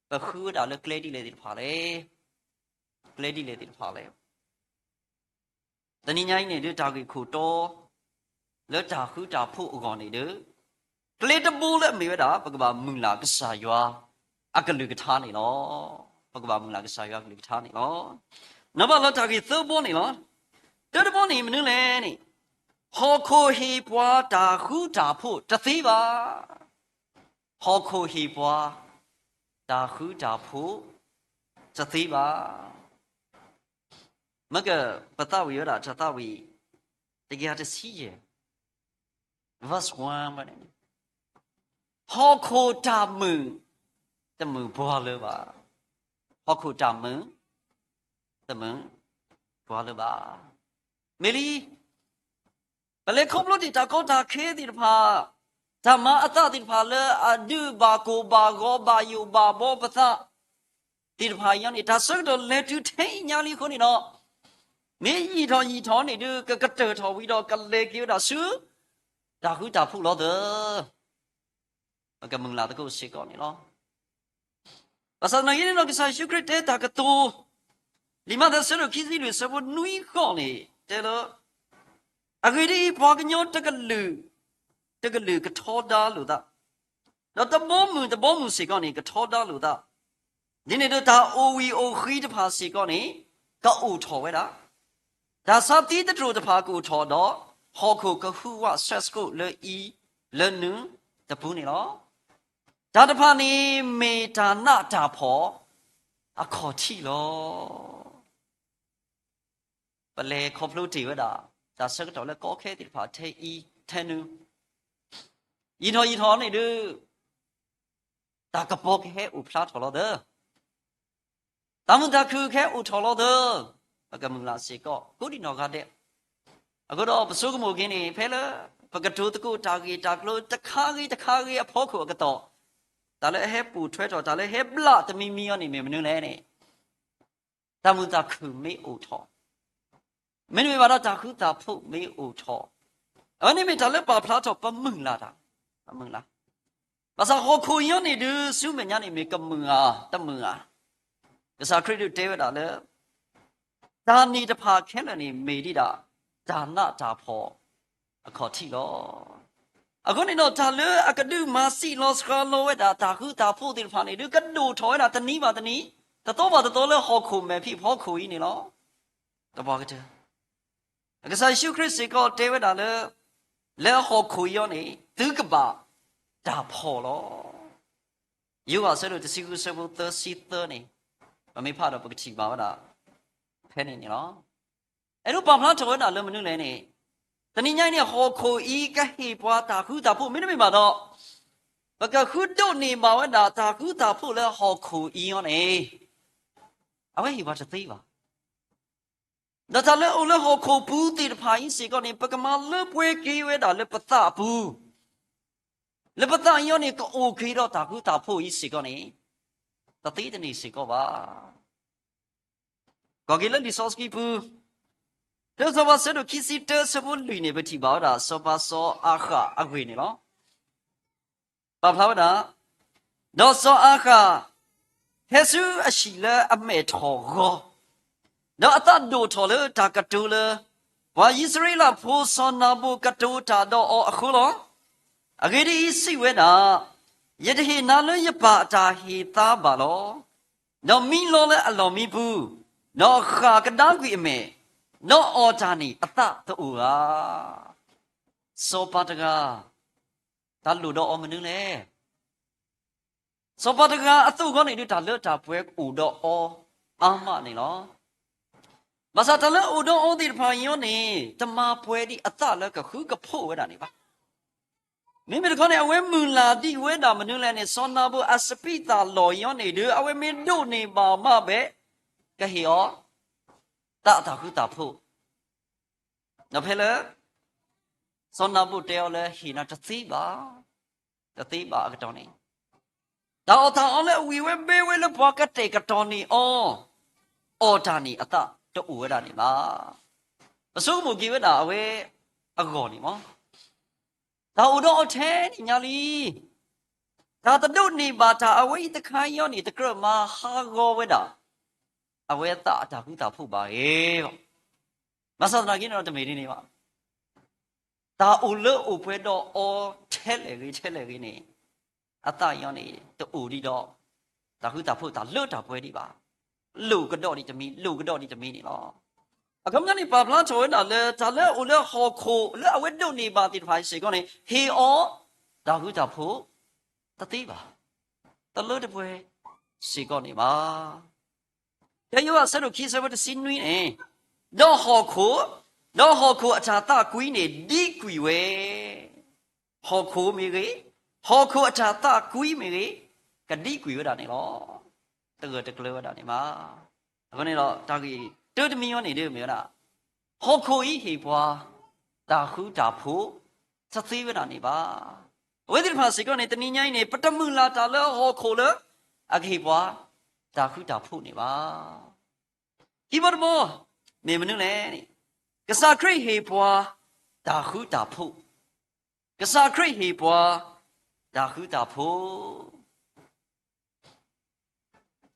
ပဃုဝဲဒၣ်လၢကျဲဒ်လဲၣ်သ့ၣ်တဖၣ်လဲၣ်. ကျဲဒ်လဲၣ်သ့ၣ်တဖၣ်လဲၣ်. တနံၤညါအံၤန့ၣ်ဒုး တၢ်ဂ့ၢ်ခိၣ်တီ လၢတၢ်ဃူတၢ်ဖိးအဂီၢ်န့ၣ်ဒုး, ကျဲတဘိလၢအမ့ၢ်ဝဲဒၣ် ပကဘၣ်မုၢ်လၢ်ကစၢ်ယွၤအကလုၢ်ကထါန့ၣ်လီၤ. ပကဘၣ်မုၢ်လၢ်ကစၢ်ယွၤအကလုၢ်ကထါန့ၣ်လီၤ. နဘၣ်လၢတၢ်ဂ့ၢ်သၢဘိန့ၣ်လီၤ. တၢတဘိန့ၣ် မနုၤလဲၣ်န့ၣ်, ဟီၣ်ခိၣ်ဟ့ၣ်ပှၤတၢ်ဃူတၢ်ဖိးတသ့ဘၣ်. ဟီၣ်ခိၣ်ဟ့ၣ်ပှၤ တၢ်ဃူတၢ်ဖိး တသ့ဘၣ်. မ့ၢ်ကပသးဝံၣ်ဝဲဒၣ် တၢ်သးဝံၣ် တကယၤတဆံယဲၢ် verse one ဝဲန့ၣ်, ဟီၣ်ခိၣ်တၢ်မုာ် တမုာ်ပှၤလၢၤဘၣ်. ဟီၣ်ခိၣ်တၢ်မုာ် တမုာ်ပှၤလၢၤဘၣ်. မ့ၢ်လံ ပလဲၤခီဖျိတ့ၢ်တၢ်ကီတၢ်ခဲသ့ၣ်တဖၣ်, တၢ်မၤအသးသ့ၣ်တဖၣ်လၢအဒုးဘၣ်ကိၢ်ဘၣ်ဂီၤ ဘၣ်ယိၣ်ဘၣ်ဘီပသးသ့ၣ်တဖၣ်အံၤန့ၣ်, တၢ်ဆၢကတီၢ်လဲၤတုၤထဲအံၤညါလံအဃိန့ၣ်ဒီး, မ့ၢ်ယံာ်ထီၣ်ယံာ်ထီၣ်န့ၣ်ဒုး ကကတၢၢ်ထီၣ်ဝံၤဒီး ကလဲၤက့ၤဝဲဒၣ်ဆူ တၢ်ဃူတၢ်ဖိးလီၤသၢ ပကမုၢ်လၢ်သကိးစ့ၢ်ကီးန့ၣ်လီၤ. ဘၣ်ဆၣ်သနာ်က့န့ၣ်ဒီး ကစၢ်ယ့ၣ်ၡူးခရံာ်တဲတၢ်ကတိၤ, လံာ်မးသဲ အဆၢဒိၣ်ခံဆံလွံၢ် အဆၢဖိနွံဃီန့ၣ် တဲလၢ, အဂ့ၢ်ဒ်အံၤ, ပှၤကညီတကလုာ်, တကလုာ်ကထီဒါလိာ်သး, ဒီးတဘီမုၢ်တဘီမုၢ်စ့ၢ်ကီးန့ၣ် ကထီဒါလိာ်သး, ဒ်န့ၣ်ဒီး တၢ်အိၣ်ဝံၤအိၣ်ဃံတဖၣ်စ့ၢ်ကီးန့ၣ် ကအိၣ်ထီၣ်ဝဲဒၣ်, တၢ်ဆါသံသတြိာ်တဖၣ်ကအိၣ်ထီၣ်ဒီး, ဟီၣ်ခိၣ်ကဟုဝးဆှဲးစကိးလၢအံၤလၢနုၤတပူၤန့ၣ်လီၤ. တၢ်တဖၣ်န့ၣ်မ့ၢ်တၢ်နးတၢ်ဖှီၣ်အခီၣ်ထံးလီၤ. ပလဲၤခီဖျိတ့ၢ်ဝဲဒၣ် တၢ်ဆၢကတီၢ်လၢကီခဲသ့ၣ်တဖၣ်ထဲအံၤထဲနုၤ, ယံာ်ထီၣ်ယံာ်ထီၣ်န့ၣ်ဒုး တၢ်ကပီၤကဟဲအိၣ်ဖျါထီၣ်လီၤသၢ, တၢ်မုာ်တၢ်ခုၣ်ကဟဲအိၣ်ထီၣ်လီၤသၢ, ပကမုၢ်လၢ်စ့ၢ်ကီး ကိးဒံနီၢ်ဂၤဒဲး. အဃိဒီးပဆိကမိၣ်က့ၤန့ၣ် ဖဲလၢပကတိၤသကိးတၢ်ဂ့ၢ်တၢ်ကျိၤတခါဂ့ၤတခါဂ့ၤအဖီခိၣ်အကတီၢ်, တၢ်လၢအဟဲပိာ်ထွဲထီၣ် တၢ်လၢဟဲဘျးတမံၤမံၤအီၤန့ၣ် မ့ၢ်မနုၤလဲၣ်န့ၣ်, တၢ်မုာ်တၢ်ခုၣ်မ့ၢ်အိၣ်ထီၣ်, မ့တမ့ၢ်ဘၣ်ဒီးတၢ်ဃူတၢ်ဖိးမ့ၢ်အိၣ်ထီၣ်, အဝဲန့ၣ်မ့ၢ်တၢ်လၢပာ်ဖျါထီၣ်ပမုၢ်လၢ်တၢ်, ပမုၢ်လၢ်. ဘၣ်ဆၣ်ဟီၣ်ခိၣ်အံၤန့ၣ်ဒုး ဆူမဲာ်ညါန့ၣ် မ့ၢ်ကမုာ်ဧါ တမုာ်ဧါ. ကစၢ်ခရံာ်ဒုးတဲဝဲဒၣ်လၢ တၢ်န့ၣ်တဖၣ်ခဲလၢာ်န့ၣ် မ့ၢ်ဒံးဒၣ် တၢ်နးတၢ်ဖှီၣ်အခီၣ်ထံးလီၤ. အဃိန့ၣ်ဒီး တၢ်လၢအကဒုးမၤစံၣ်လီၤစှၤလီၤဝဲဒၣ် တၢ်ဃူတၢ်ဖိးသ့ၣ်တဖၣ်န့ၣ်ဒုး ကဒိၣ်ထီၣ်ဝဲဒၣ်တနံၤဘၣ်တနံၤ, တသီဘၣ်တသီလၢဟီၣ်ခိၣ်မဲာ်ဖံးဖီခိၣ်အံၤန့ၣ်လီၤ. တပှၤကတၢၢ် ကစၢ်ယ့ၣ်ၡူးခရံာ်စ့ၢ်ကီးတဲဝဲဒၣ်လၢ လၢဟီၣ်ခိၣ်အံၤန့ၣ် သုကဘၣ်တၢ်ဖှီၣ်လီၤ. ယိၤဟၣ်အဆၢဒိၣ်တဆံဃု အဆၢဖိသၢဆံသၢန့ၣ်, ပမ့ၢ်ဖးဒီးပကထံၣ်ဘၣ်ဝဲဒၣ် ဖဲန့ၣ်န့ၣ်လီၤ. အဲၣ်ဒိးပာ်ဖျါထီၣ်ဝဲဒၣ်လၢမနုၤလဲၣ်န့ၣ်, တနံၤညါအံၤန့ၣ် ဟီၣ်ခိၣ်အံၤကဟ့ၣ်ပှၤတၢ်ဃူတၢ်ဖိး မ့တမ့ၢ်ဘၣ်ဒီး ပကဃုဒိးန့ၢ်ဘၣ်ဝဲဒၣ်တၢ်ဃူတၢ်ဖိးလၢဟီၣ်ခိၣ်အံၤန့ၣ် အဝဲဟ့ၣ်ပှၤတသ့ဘၣ်. ဒီးတၢ်လၢအိၣ်လၢဟီၣ်ခိၣ်ပူၤသ့ၣ်တဖၣ်အံၤစ့ၢ်ကီးန့ၣ် ပကမၤလၢပှဲၤက့ၤဝဲဒၣ်လၢပသးအပူၤ, လၢပသးအံၤန့ၣ် ကအိၣ်က့ၤဒီးတၢ်ဃူတၢ်ဖိးအံၤစ့ၢ်ကီးန့ၣ် တသ့တန့ၢ်စ့ၢ်ကီးဘၣ်. ကွၢ်က့ၤလၢလံာ်စီဆှံပူၤ, လၢစီၤပၤအဆၢဒိၣ်ခံဆံတၢ အဆၢဖိလွံၢ်န့ၣ် ပထံၣ်ဘၣ်ဝဲဒၣ် စီၤပၤစီၤအၤဃးအဂ့ၢ်န့ၣ်လီၤ. ပာ်ဖျါဝဲဒၣ်, ဒီးစီၤအၤဃး ဟဲဆူအဟံၣ်လၢအမဲာ်ထီၣ်ဂီၤ, ဒီးအသးဒိၣ်ထီၣ်လၢတၢ်ကတိၤလၢ ပှၤအံၣ်စရ့လးဖိစီၤနၤဘူၤကတိၤတၢ်ဒီးအီၤအဃိလီၤ. အဂ့ၢ်ဒ်အံၤ, စံးဝဲဒၣ်, ယတဟ့ၣ်နၤလၢယပၢ်အတၢ်ဟ့ၣ်သါဘၣ်လီၤ. ဒီးမံလီၤလၢအလီၢ်မံပူၤ, ဒီးဃၣ်ကဒါကွံာ်အမဲာ်, ဒီးအီၣ်တၢ်န့ၣ်အသၣ်တအိၣ်ဧါ. စီၤပၤတဂၤ တၢ်လိၣ်ဒီးအီၤမနုၤလဲၣ်. စီၤပၤတဂၤအသိးအဂီၢ်န့ၣ်ဒုး တၢ်လၢတၢ်ပှဲၤအိၣ်ဒီးအီၤအါမးန့ၣ်လီၤ. ဘၣ်ဆၣ်တၢ်လၢအိၣ်ဒီးအီၤသ့ၣ်တဖၣ်အံၤန့ၣ် တမၤပှဲၤဒံးအသၣ်လၢကဃုကဖိးဝဲဒၣ်န့ၣ်ဘၣ်. မ့မ့ၢ်တခီန့ၣ် အဝဲမုၢ်လၢ်ဒံးဝဲဒၣ်မနုၤလဲၣ်န့ၣ် စီၤနၤဘူၣ်အစပံးသၣ်လီၢ်အံၤန့ၣ်ဒုး အဝဲမ့ၢ်ဒိးန့ၢ်ဘၣ်မးဘၣ် ကဟ့ၣ်အီၤ သၣ်တၢ်ဃူတၢ်ဖိး ဒီးဖဲလၢ စီၤနၤဘူၣ်တဲအီၤလၢဟ့ၣ်နၤတသ့ဘၣ်, တသ့ဘၣ်အကတီၢ်န့ၣ် တၢ်အီၣ်တၢ်အီလၢအဝံၣ်ဝဲဘဲဝဲလၢပှၤကတဲာ်ကတီၤန့ၢ်အီၤ အီၣ်တၢ်န့ၣ်အသၣ်တအိၣ်ဝဲဒၣ်န့ၣ်ဘၣ်. ပဆိကမိၣ်က့ၤဝဲဒၣ်အဝဲအဂီၢ်န့ၣ်မး တၢ်အိၣ်ဒီးအီၤထဲန့ၣ်ညါလံ, တၢ်တဒိးန့ၢ်ဘၣ်တၢ်အဝဲအံၤတခါအံၤန့ၣ် တကြၢးမၤဟးဂီၤဝဲဒၣ် အဝဲသၣ်အတၢ်ဃူတၢ်ဖိးဘၣ်အဂီၢ်, ဘၣ်ဆၣ်သနာ်က့န့ၣ်ဒီးတမ့ၢ်ဒ်န့ၣ်ဘၣ်. တၢ်အိၣ်လၢအိၣ်ပှဲၤဒီးအီၤထဲလဲၣ်ဂ့ၤထဲလဲၣ်ဂ့ၤန့ၣ် အသၣ်အံၤန့ၣ် တအိၣ်ဒံးဒီး တၢ်ဃူတၢ်ဖိးတၢ်လၢတၢ်ပှဲၤဒံးဘၣ်. လိၣ်ကဒီးဒံးတမံၤ လိၣ်ကဒီးဒံးတမံၤန့ၣ်လီၤ. အခီပညီန့ၣ် ပာ်ဖျါထီၣ်ဝဲဒၣ်လၢ တၢ်လၢအအိၣ်လၢဟီၣ်ခိၣ်လၢအဝဲဒိးန့ၢ်ဘၣ်သ့ၣ်တဖၣ်အံၤစ့ၢ်ကီးန့ၣ် ဟ့ၣ်အီၤ တၢ်ဃူတၢ်ဖိး တသ့ဘၣ်, တလၢတပှဲၤစ့ၢ်ကီးန့ၣ်ဘၣ်. ဖဲယိၤဟၣ်အဆၢဒိၣ်ခံဆၢဖိတဆံနွံန့ၣ်, ဒီးဟီၣ်ခိၣ်, ဒီးဟီၣ်ခိၣ်အတၢ်သးကွံန့ၣ်ဒံကွံာ်ဝဲ, ဟီၣ်ခိၣ်မ့ၢ်ဂ့ၤ, ဟီၣ်ခိၣ်အတၢ်သးကွံမ့ၢ်ဂ့ၤ, ကဒံကွံာ်ဝဲဒၣ်န့ၣ်လီၤ. တဂၢၢ်တကျၢၤဝဲဒၣ်န့ၣ်ဘၣ်. အဃိန့ၣ်ဒီး တၢ်ဂ့ၢ်တၢတမံၤအံၤန့ၣ်ဒုးမ့ၢ်ဝဲဒၣ် ဟီၣ်ခိၣ်အံၤဟ့ၣ်ပှၤ တၢ်ဃူတၢ်ဖိး တသ့ဝဲဒၣ်န့ၣ်ဘၣ်. အဝဲသ့ၣ်တဖၣ်စ့ၢ်ကီးန့ၣ် တနံၤညါအံၤန့ၣ် ပတမုၢ်လၢ်တၢ်လၢဟီၣ်ခိၣ်လၢ အကဟ့ၣ်ပှၤ တၢ်ဃူတၢ်ဖိးန့ၣ်ဘၣ်. ခံဘီတဘီ မ့ၢ်မနုၤလဲၣ်န့ၣ်, ကစၢ်ခရံာ်ဟ့ၣ်ပှၤ တၢ်ဃူတၢ်ဖိး, ကစၢ်ခရံာ်ဟ့ၣ်ပှၤ တၢ်ဃူတၢ်ဖိး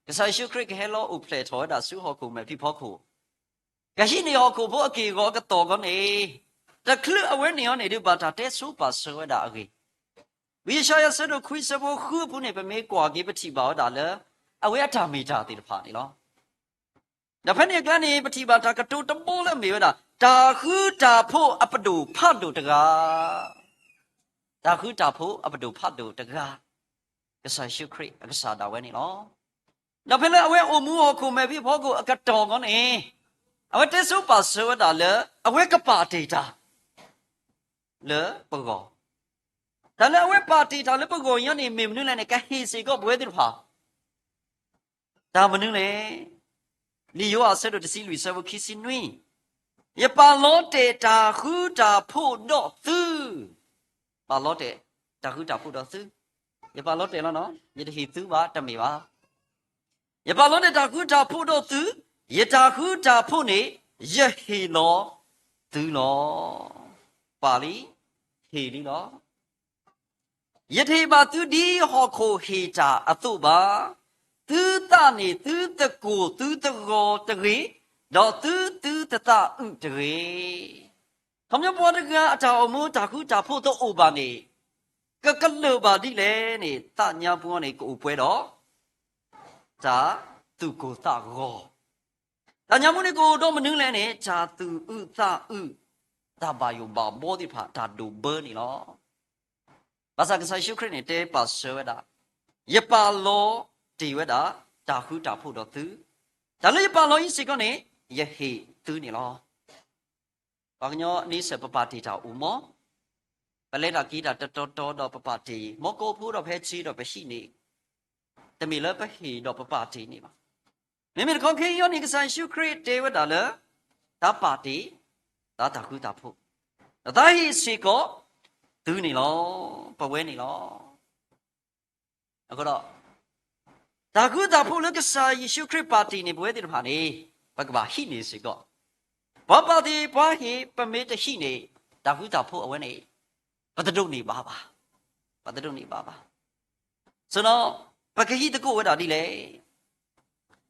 ကစၢ်ယ့ၣ်ၡူးခရံာ်ကဟဲလီၤအိၣ်ဖျဲၣ်ထီၣ်ဝဲဒၣ်ဆူဟီၣ်ခိၣ်မဲာ်ဖံးဖီခိၣ်, ကဟံးန့ၢ်ဟီၣ်ခိၣ်ဖိအက့ၢ်အဂီၤအကတီၢ်အဂီၢ်န့ၣ်, တချုးအဝဲန့ၢ်အီၤန့ၣ်ဒုး ဘၣ်တၢ်တဲဆိပာ်စၢၤဝဲဒၣ်အဂ့ၢ်, ဝံယၡါယၤအဆၢဒိၣ်ခွံဆၢဖိဃုအပူၤန့ၣ် ပမ့ၢ်ကွၢ်က့ၤပထံၣ်ဘၣ်ဝဲဒၣ်လၢ အဝဲအတၢ်မ့ၢ်တၢ်သ့ၣ်တဖၣ်န့ၣ်လီၤ. ဒီးဖဲန့ၣ်အကျါန့ၣ် ပထံၣ်ဘၣ်တၢ်ကတိၤတဘီလၢအမ့ၢ်ဝဲဒၣ် တၢ်ဃူတၢ်ဖိးအပဒိၣ်ဖးဒိၣ်တဂၤ, တၢ်ဃူတၢ်ဖိးအပဒိၣ်ဖးဒိၣ်တဂၤ, ကစၢ်ယ့ၣ်ၡူးခရံာ်အကစၢ်ဒၣ်ဝဲန့ၣ်လီၤ. ဒီးဖဲလၢအဝဲအိၣ်မူဟီၣ်ခိၣ်မဲာ်ဖံးဖီခိၣ်အကတီၢ်အဂီၢ်န့ၣ်, အဝဲတဲဆိပာ်စၢၤဝဲဒၣ်လၢ အဝဲကပာ်တ့ၢ်တၢ် လၢပဂီၢ်, တၢ်လၢအဝဲပာ်တ့ၢ်တၢ်လၢပဂီၢ်အံၤန့ၣ် မ့ၢ်မနုၤလဲၣ်န့ၣ် ကဟ့ၣ်စ့ၢ်ကီးပဝဲသ့ၣ်တဖၣ် တၢ်မနုၤလဲၣ်. လံာ်ယိၤဟၣ်အဆၢဒိၣ်တဆံလွံၢ်အဆၢဖိခံဆံနွံ, ယပာ်လီၤတဲာ်တၢ်ဃူတၢ်ဖိးဒီးသု, ပာ်လီၤတဲာ်တၢ်ဃူတၢ်ဖိးဒီးသု, ယပာ်လီၤတဲာ်လီၤနီၤ, ယတဟ့ၣ်သုဘၣ် တမ့ၢ်ဘၣ်. ယပာ်လီၤတဲာ်တၢ်ဃူတၢ်ဖိးဒီးသု, ယတၢ်ဃူတၢ်ဖိးန့ၣ် ယဟ့ၣ်လီၤသုလီၤ. ပာ်လံ, ဟ့ၣ်လံလီၤ. ယတဟ့ၣ်ဘၣ်သုဒ်ဟီၣ်ခိၣ်ဟ့ၣ်တၢ်အသိးဘၣ်. သုသးန့ၣ်သုသကိၢ်သုသဂီၤတဂ့ၤ, ဒီးသုသုတသးအုးတဂ့ၤ. ခီပညီပှၤတဂၤအတၢ်အိၣ်မူတၢ်ဃူတၢ်ဖိးတအိၣ်ဘၣ်န့ၣ်, ကကလုာ်ဘၣ်ဒ်လဲၣ်န့ၣ် သးညါပူၤန့ၣ် ကအိၣ်ပှဲၤဒီး တၢ်သူၣ်ကိၢ်သးဂီၤ, တၢ်ညါပူၤန့ၣ်ကအိၣ်ဒီးမနုၤလဲၣ်န့ၣ် တၢ်သူၣ်အုးသးအုး, တၢ်ဘၣ်ယိၣ်ဘၣ်ဘီသ့ၣ်တဖၣ် တၢ်ဒိးဘၢန့ၣ်လီၤ. ဘၣ်ဆၣ်ကစၢ်ယ့ၣ်ၡူးခရံာ်န့ၣ် တဲပာ်စၢၤဝဲဒၣ်, ယပာ်လီၤတ့ၢ်ဝဲဒၣ် တၢ်ဃူတၢ်ဖိးဒီးသု, တၢ်လၢယပာ်လီၤအံၤစ့ၢ်ကီးန့ၣ် ယဟ့ၣ်သုန့ၣ်လီၤ. ပှၤကညီန့ဆၢၣ် ပပာ်တ့ၢ်တၢ်အိၣ်မး, ပလဲၤတၢ်က့ၤတၢ်တတီတီဒီးပပာ်တ့ၢ်, မ့ၢ်ကိးဖှိၣ်ဒီးဖဲဆ့ဒီးပဟံးန့ၣ်, တမ့ၢ်လၢပဟ့ၣ်ဒီးပပာ်တ့ၢ်န့ၣ်ဘၣ်. မ့မ့ၢ်တခီခဲအံၤန့ၣ် ကစၢ်ယ့ၣ်ၡူးခရံာ်တဲဝဲဒၣ်လၢ တၢ်ပာ်တ့ၢ် တၢ်တၢ်ဃူတၢ်ဖိး, ဒီးတၢ်ဟ့ၣ်စ့ၢ်ကီး သုန့ၣ်လီၤ, ပဝဲန့ၣ်လီၤ. အဃိဒီး တၢ်ဃူတၢ်ဖိးလၢကစၢ်ယ့ၣ်ၡူးခရံာ်ပာ်တ့ၢ်န့ၣ် ပဝဲသ့ၣ်တဖၣ်န့ၣ် ပကဘၣ်ဟံးန့ၢ်စ့ၢ်ကီး, ပှၤပာ်တ့ၢ်ပှၤဟ့ၣ် ပမ့ၢ်တဟံးန့ၢ် တၢ်ဃူတၢ်ဖိးအဝဲန့ၣ် ပတဒိးန့ၢ်ဘၣ်ဘၣ်, ပတဒိးန့ၢ်ဘၣ်ဘၣ်. ဆိုတော့ ပကဟံးသကိးဝဲဒၣ်ဒ်လဲၣ်.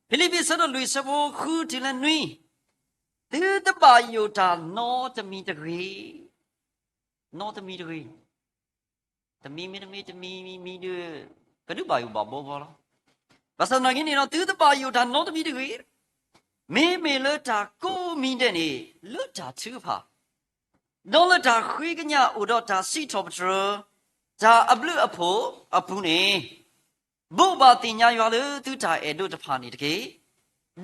ဖံလံးပံၤအဆၢဒိၣ်လွံၢ်အဆၢဖိဃုတုၤလၢနွံ, သုတဘၣ်ယိၣ်တၢ်နီတမံၤတဂ့ၤ, နီတမံၤတဂ့ၤ, တမံၤမ့တမ့ၢ်တမံၤမံၤမံၤဒီး ကဒုးဘၣ်ယိၣ်ဘၣ်ဘီဘီလီၤ. ဘၣ်ဆၣ်သနာ်က့န့ၣ်ဒီး သုတဘၣ်ယိၣ်တၢ်နီတမံၤတဂ့ၤ, မ့မ့ၢ်လၢတၢ်ကိးမံၤဒဲးန့ၣ် လၢတၢ်ထုကဖၣ်, ဒီးလၢတၢ်ဃ့ကညးအိၣ်ဒီးတၢ်စံးထီၣ်ပတြၢၤ တၢ်အဘျုးအဖှိၣ်အပူၤန့ၣ်, ဘိးဘၣ်သ့ၣ်ညါယွၤလၢသုတၢ်အဲၣ်ဒိးတဖၣ်န့ၣ်တက့ၢ်.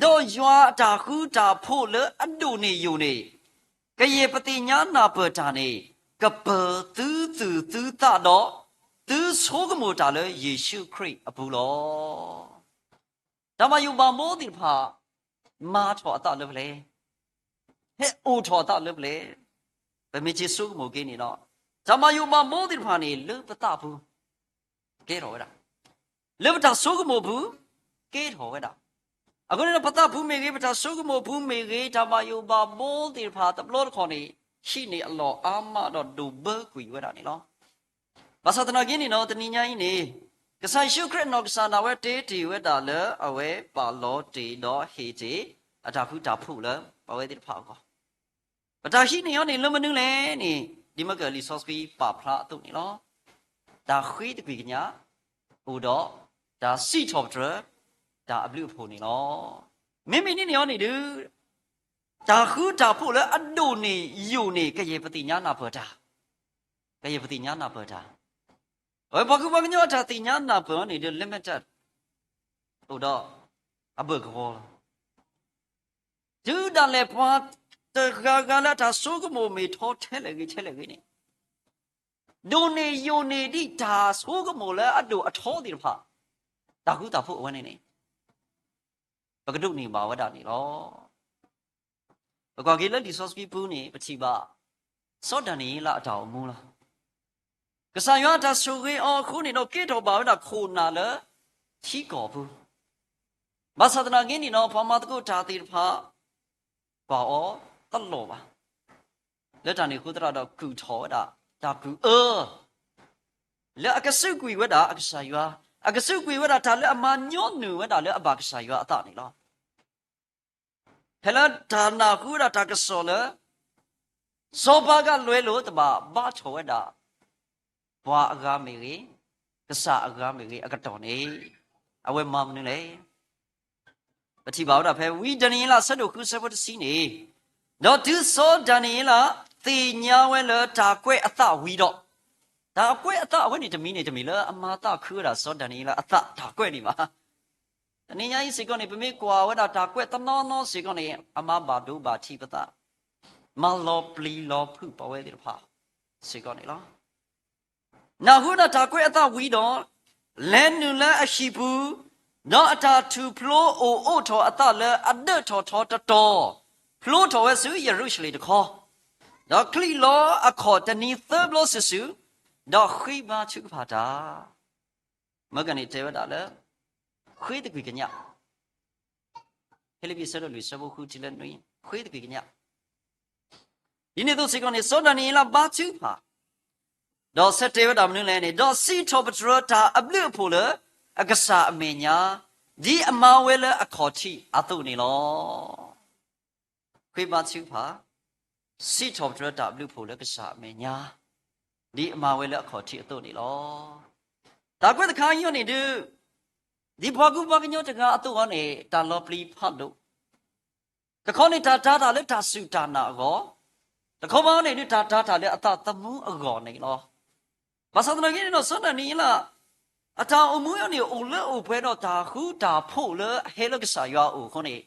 ဒီးယွၤအတၢ်ဃူတၢ်ဖိးလၢအဒိၣ်န့ၢ်ယိာ်န့ၢ် ကယဲၢ်ပသ့ၣ်ညါနၢ်ပၢၢ်တၢ်န့ၣ် ကပၢၤသုသူၣ်သုသးဒီး သုဆိကမိၣ်တၢ်လၢယ့ၣ်ၡူးခရံာ်အပူၤလီၤ. တၢ်ဘၣ်ယိၣ်ဘၣ်ဘီသ့ၣ်တဖၣ် မၤထီၣ်အသးလၢပလဲၣ်, ဟဲအိၣ်ထီၣ်အသးလၢပလဲၣ်, ပမ့ၢ်က့ၤဆိကမိၣ်က့ၤန့ၣ်ဒီး, တၢ်ဘၣ်ယိၣ်ဘၣ်ဘီသ့ၣ်တဖၣ်န့ၣ် လၢပသးပူၤ ကဲထီၣ်ဝဲဒၣ်, လၢပတၢ်ဆိကမိၣ်ပူၤ ကဲထီၣ်ဝဲဒၣ်. အဃိန့ၣ်ဒီး ပသးပူၤမ့ၢ်ဂ့ၤ, ပတၢ်ဆိကမိၣ်ပူၤမ့ၢ်ဂ့ၤ, တၢ်ဘၣ်ယိၣ်ဘၣ်ဘီသ့ၣ်တဖၣ်တဘျီတခီၣ်န့ၣ် ဟံးန့ၢ်အလီၢ်အါမးဒီးဒိၣ်ဘၢကွံာ်ဝဲဒၣ်န့ၣ်လီၤ. ဘၣ်ဆၣ်သနာ်က့န့ၣ်ဒီး တနံၤညါအံၤန့ၣ် ကစၢ်ယ့ၣ်ၡူးခရံာ်နီၢ်ကစၢ်ဒၣ်ဝဲတ့တ့ၢ်ဝဲဒၣ်လၢအဝဲပာ်လီၤတ့ၢ်ဒီးဟ့ၣ်တ့ၢ် အတၢ်ဃူတၢ်ဖိးလၢပဝဲသ့ၣ်တဖၣ်အဂီၢ် ပတၢ်ဟံးန့ၢ်အီၤန့ၣ်လၢမနုၤလဲၣ်န့ၣ်, ဒ်မ့ၢ်ကလံာ်စီဆှံပာ်ဖျါအသိးန့ၣ်လီၤ. တၢ်ဃ့သကွံာ်ကညး အိၣ်ဒီးတၢ်စံးထီၣ်ပတြၢၤ တၢ်အဘျုးအဖှိၣ်န့ၣ်လီၤ. မ့မ့ၢ်ဒ်န့ၣ်အီၤန့ၣ်ဒုး, တၢ်ဃူတၢ်ဖိးလၢအဒိၣ်န့ၢ်ယိာ်န့ၢ် ကယဲၢ်ပသ့ၣ်ညါနၢ်ပၢၢ်တၢ်, ကယဲၢ်ပသ့ၣ်ညါနၢ်ပၢၢ်တၢ်, အဝဲပှၤကူပှၤကညီအတၢ်သ့ၣ်ညါနၢ်ပၢၢ်အီၤန့ၣ်ဒုး limited အိၣ်ဒီးအဘၢၣ်ကဝီၤလီၤ. တုၤဒၣ်လဲာ်ပှၤတဂၤဂၤလၢအတၢ်ဆိကမိၣ်မ့ၢ်ထီထဲလဲၣ်ဂ့ၤထဲလဲၣ်ဂ့ၤန့ၣ်, ဒိၣ်န့ၢ်ယိာ်န့ၢ်ဒ်တၢ်ဆိကမိၣ်လၢအဒိၣ်အထီသ့ၣ်တဖၣ်, တၢ်ဃူတၢ်ဖိးအဝဲန့ၣ်န့ၣ် ပကဒိးန့ၢ်ဘၣ်ဝဲဒၣ်န့ၣ်လီၤ. ပကွၢ်က့ၤလၢလံာ်စီဆှံပူၤန့ၣ် ပထံၣ်ဘၣ် စီၤဒၤနံးယ့လးအတၢ်အိၣ်မူလီၤ. ကစၢ်ယွၤအတၢ်ဆိၣ်ဂ့ၤအီၤအဃိန့ၣ်ဒီး ကဲထီၣ်ဘၣ်ဝဲဒၣ်ခိၣ်နၢ်လၢထံကီၢ်ပူၤ, ဘၣ်ဆၣ်သနာ်က့န့ၣ်ဒီး ပှၤမၤသကိးတၢ်သ့ၣ်တဖၣ် ကွၢ်အီၤတလီၢ်ဘၣ်. လၢတၢ်န့ၣ်အဃိသတးဒီး ကုၢ်ထီၣ်ဝဲဒၣ်တၢ်ကုၢ်အၢ လၢအကစူးကွံာ်ဝဲဒၣ်အကစၢ်ယွၤ, အကစူးကွံာ်ဝဲဒၣ်တၢ်လၢအမၤညီနုၢ်ဝဲဒၣ်လၢအဘၣ်ကစၢ်ယွၤအသးန့ၣ်လီၤ. ဖဲလၢတၢ်နၢ်ဟူဝဲဒၣ်တၢ်ကစီၣ်လၢ စီၤပၤကလွဲလိာ်တဘၣ်ဘါထီၣ်ဝဲဒၣ် ပှၤအဂၤမ့ၢ်ဂ့ၤ, ကစၢ်အဂၤမ့ၢ်ဂ့ၤအကတီၢ်န့ၣ်, အဝဲမၤမနုၤလဲၣ်. ပထံၣ်ဘၣ်ဝဲဒၣ်ဖဲ ဝံဒၤနံးယ့လး အဆၢဒိၣ်ဃု အဆၢဖိတဆံန့ၣ်, ဒီးတုၤစီၤဒၤနံးယ့လး သ့ၣ်ညါဝဲလၢတၢ်ကွဲးအသးဝံၤဒီး, တၢ်ကွဲးအသးအဝဲန့ၣ်တမံၤန့ၣ်တမံၤလၢအမၤသးခုဝဲဒၣ်စီၤဒၤနံးယ့လးအသးတၢ်ကွဲးန့ၣ်ဘၣ်. တနံၤညါအံၤစ့ၢ်ကီးန့ၣ် ပမ့ၢ်ကွၢ်ဝဲဒၣ်တၢ်ကွဲးတနီၤနီၤစ့ၢ်ကီးန့ၣ် အမၤဘၣ်ဒိဘၣ်ထံးပသး, မၤလီၤပျံၤလီၤဖုးပဝဲသ့ၣ်တဖၣ်စ့ၢ်ကီးန့ၣ်လီၤ. နၢ်ဟူဒၣ်တၢ်ကွဲးအသးဝံၤဒီး, လဲၤနုာ်လၢအဟံၣ်ပူၤ, ဒီးအတၢ်ထူၣ်ဖျိအိၣ်အိးထီၣ်အသးလၢအဒၢးထီၣ်ထီတတီၤ, ဖျိထီၣ်ဝဲဆူယရူၤၡလ့ၣ်တခီ, ဒီးချံးလီၤအခီၣ်တနံၤသၢဘျီစုာ်စုာ်, ဒီးဃ့ဘါထုကဖၣ်တၢ် မ့ၢ်ကန့ၣ်တဲဝဲဒၣ်လၢ ဃ့သကွံာ်ကညး, ဖံလံးပံး အဆၢဒိၣ်လွံၢ် အဆၢဖိဃုတုၤလၢနွံ, ဃ့သကွံာ်ကညး. ဒ်န့ၣ်အသိးစ့ၢ်ကီးန့ၣ် စီၤဒၤနံးယ့လးဘါထုကဖၣ်, ဒီးဆၢတဲာ်ဝဲဒၣ်မနုၤလဲၣ်န့ၣ်, ဒီးစံးထီၣ်ပတြၢၤတၢ်အဘျုးအဖှိၣ်လၢအကစၢ်အမဲာ်ညါ, ဒ်အမၤဝဲလၢအခီၣ်ထံးအသိးန့ၣ်လီၤ. ဃ့ဘါထုကဖၣ်, စံးထီၣ်ပတြၢၤတၢ်အဘျုးအဖှိၣ်လၢကစၢ်အမဲာ်ညါ, ဒ်အမၤဝဲလၢအခီၣ်ထံးအသိးန့ၣ်လီၤ. တၢ်ကွဲးတခါအံၤန့ၣ်ဒုး, ဒ်ပှၤကူပှၤကညီတဂၤအသိးအီၤန့ၣ် တၢ်လီၤပျံၤဖးဒိၣ်, တခီန့ၣ် တၢ်တာ်တၢ်လၢတၢ်စူၢ်တၢ်နာ်အဂီၢ်, တခီဘၣ်န့ၣ်ဒုး တၢ်တာ်တၢ်လၢအသးသမူအဂီၢ်န့ၣ်လီၤ. ဘၣ်ဆၣ်သနာ်က့န့ၣ်ဒီး စီၤဒၤနံးယ့လး အတၢ်အိၣ်မူအံၤန့ၣ် အိၣ်လၢအိၣ်ပှဲၤဒီးတၢ်ဃူတၢ်ဖိးလၢအဟဲလၢကစၢ်ယွၤအအိၣ်အဃိန့ၣ်,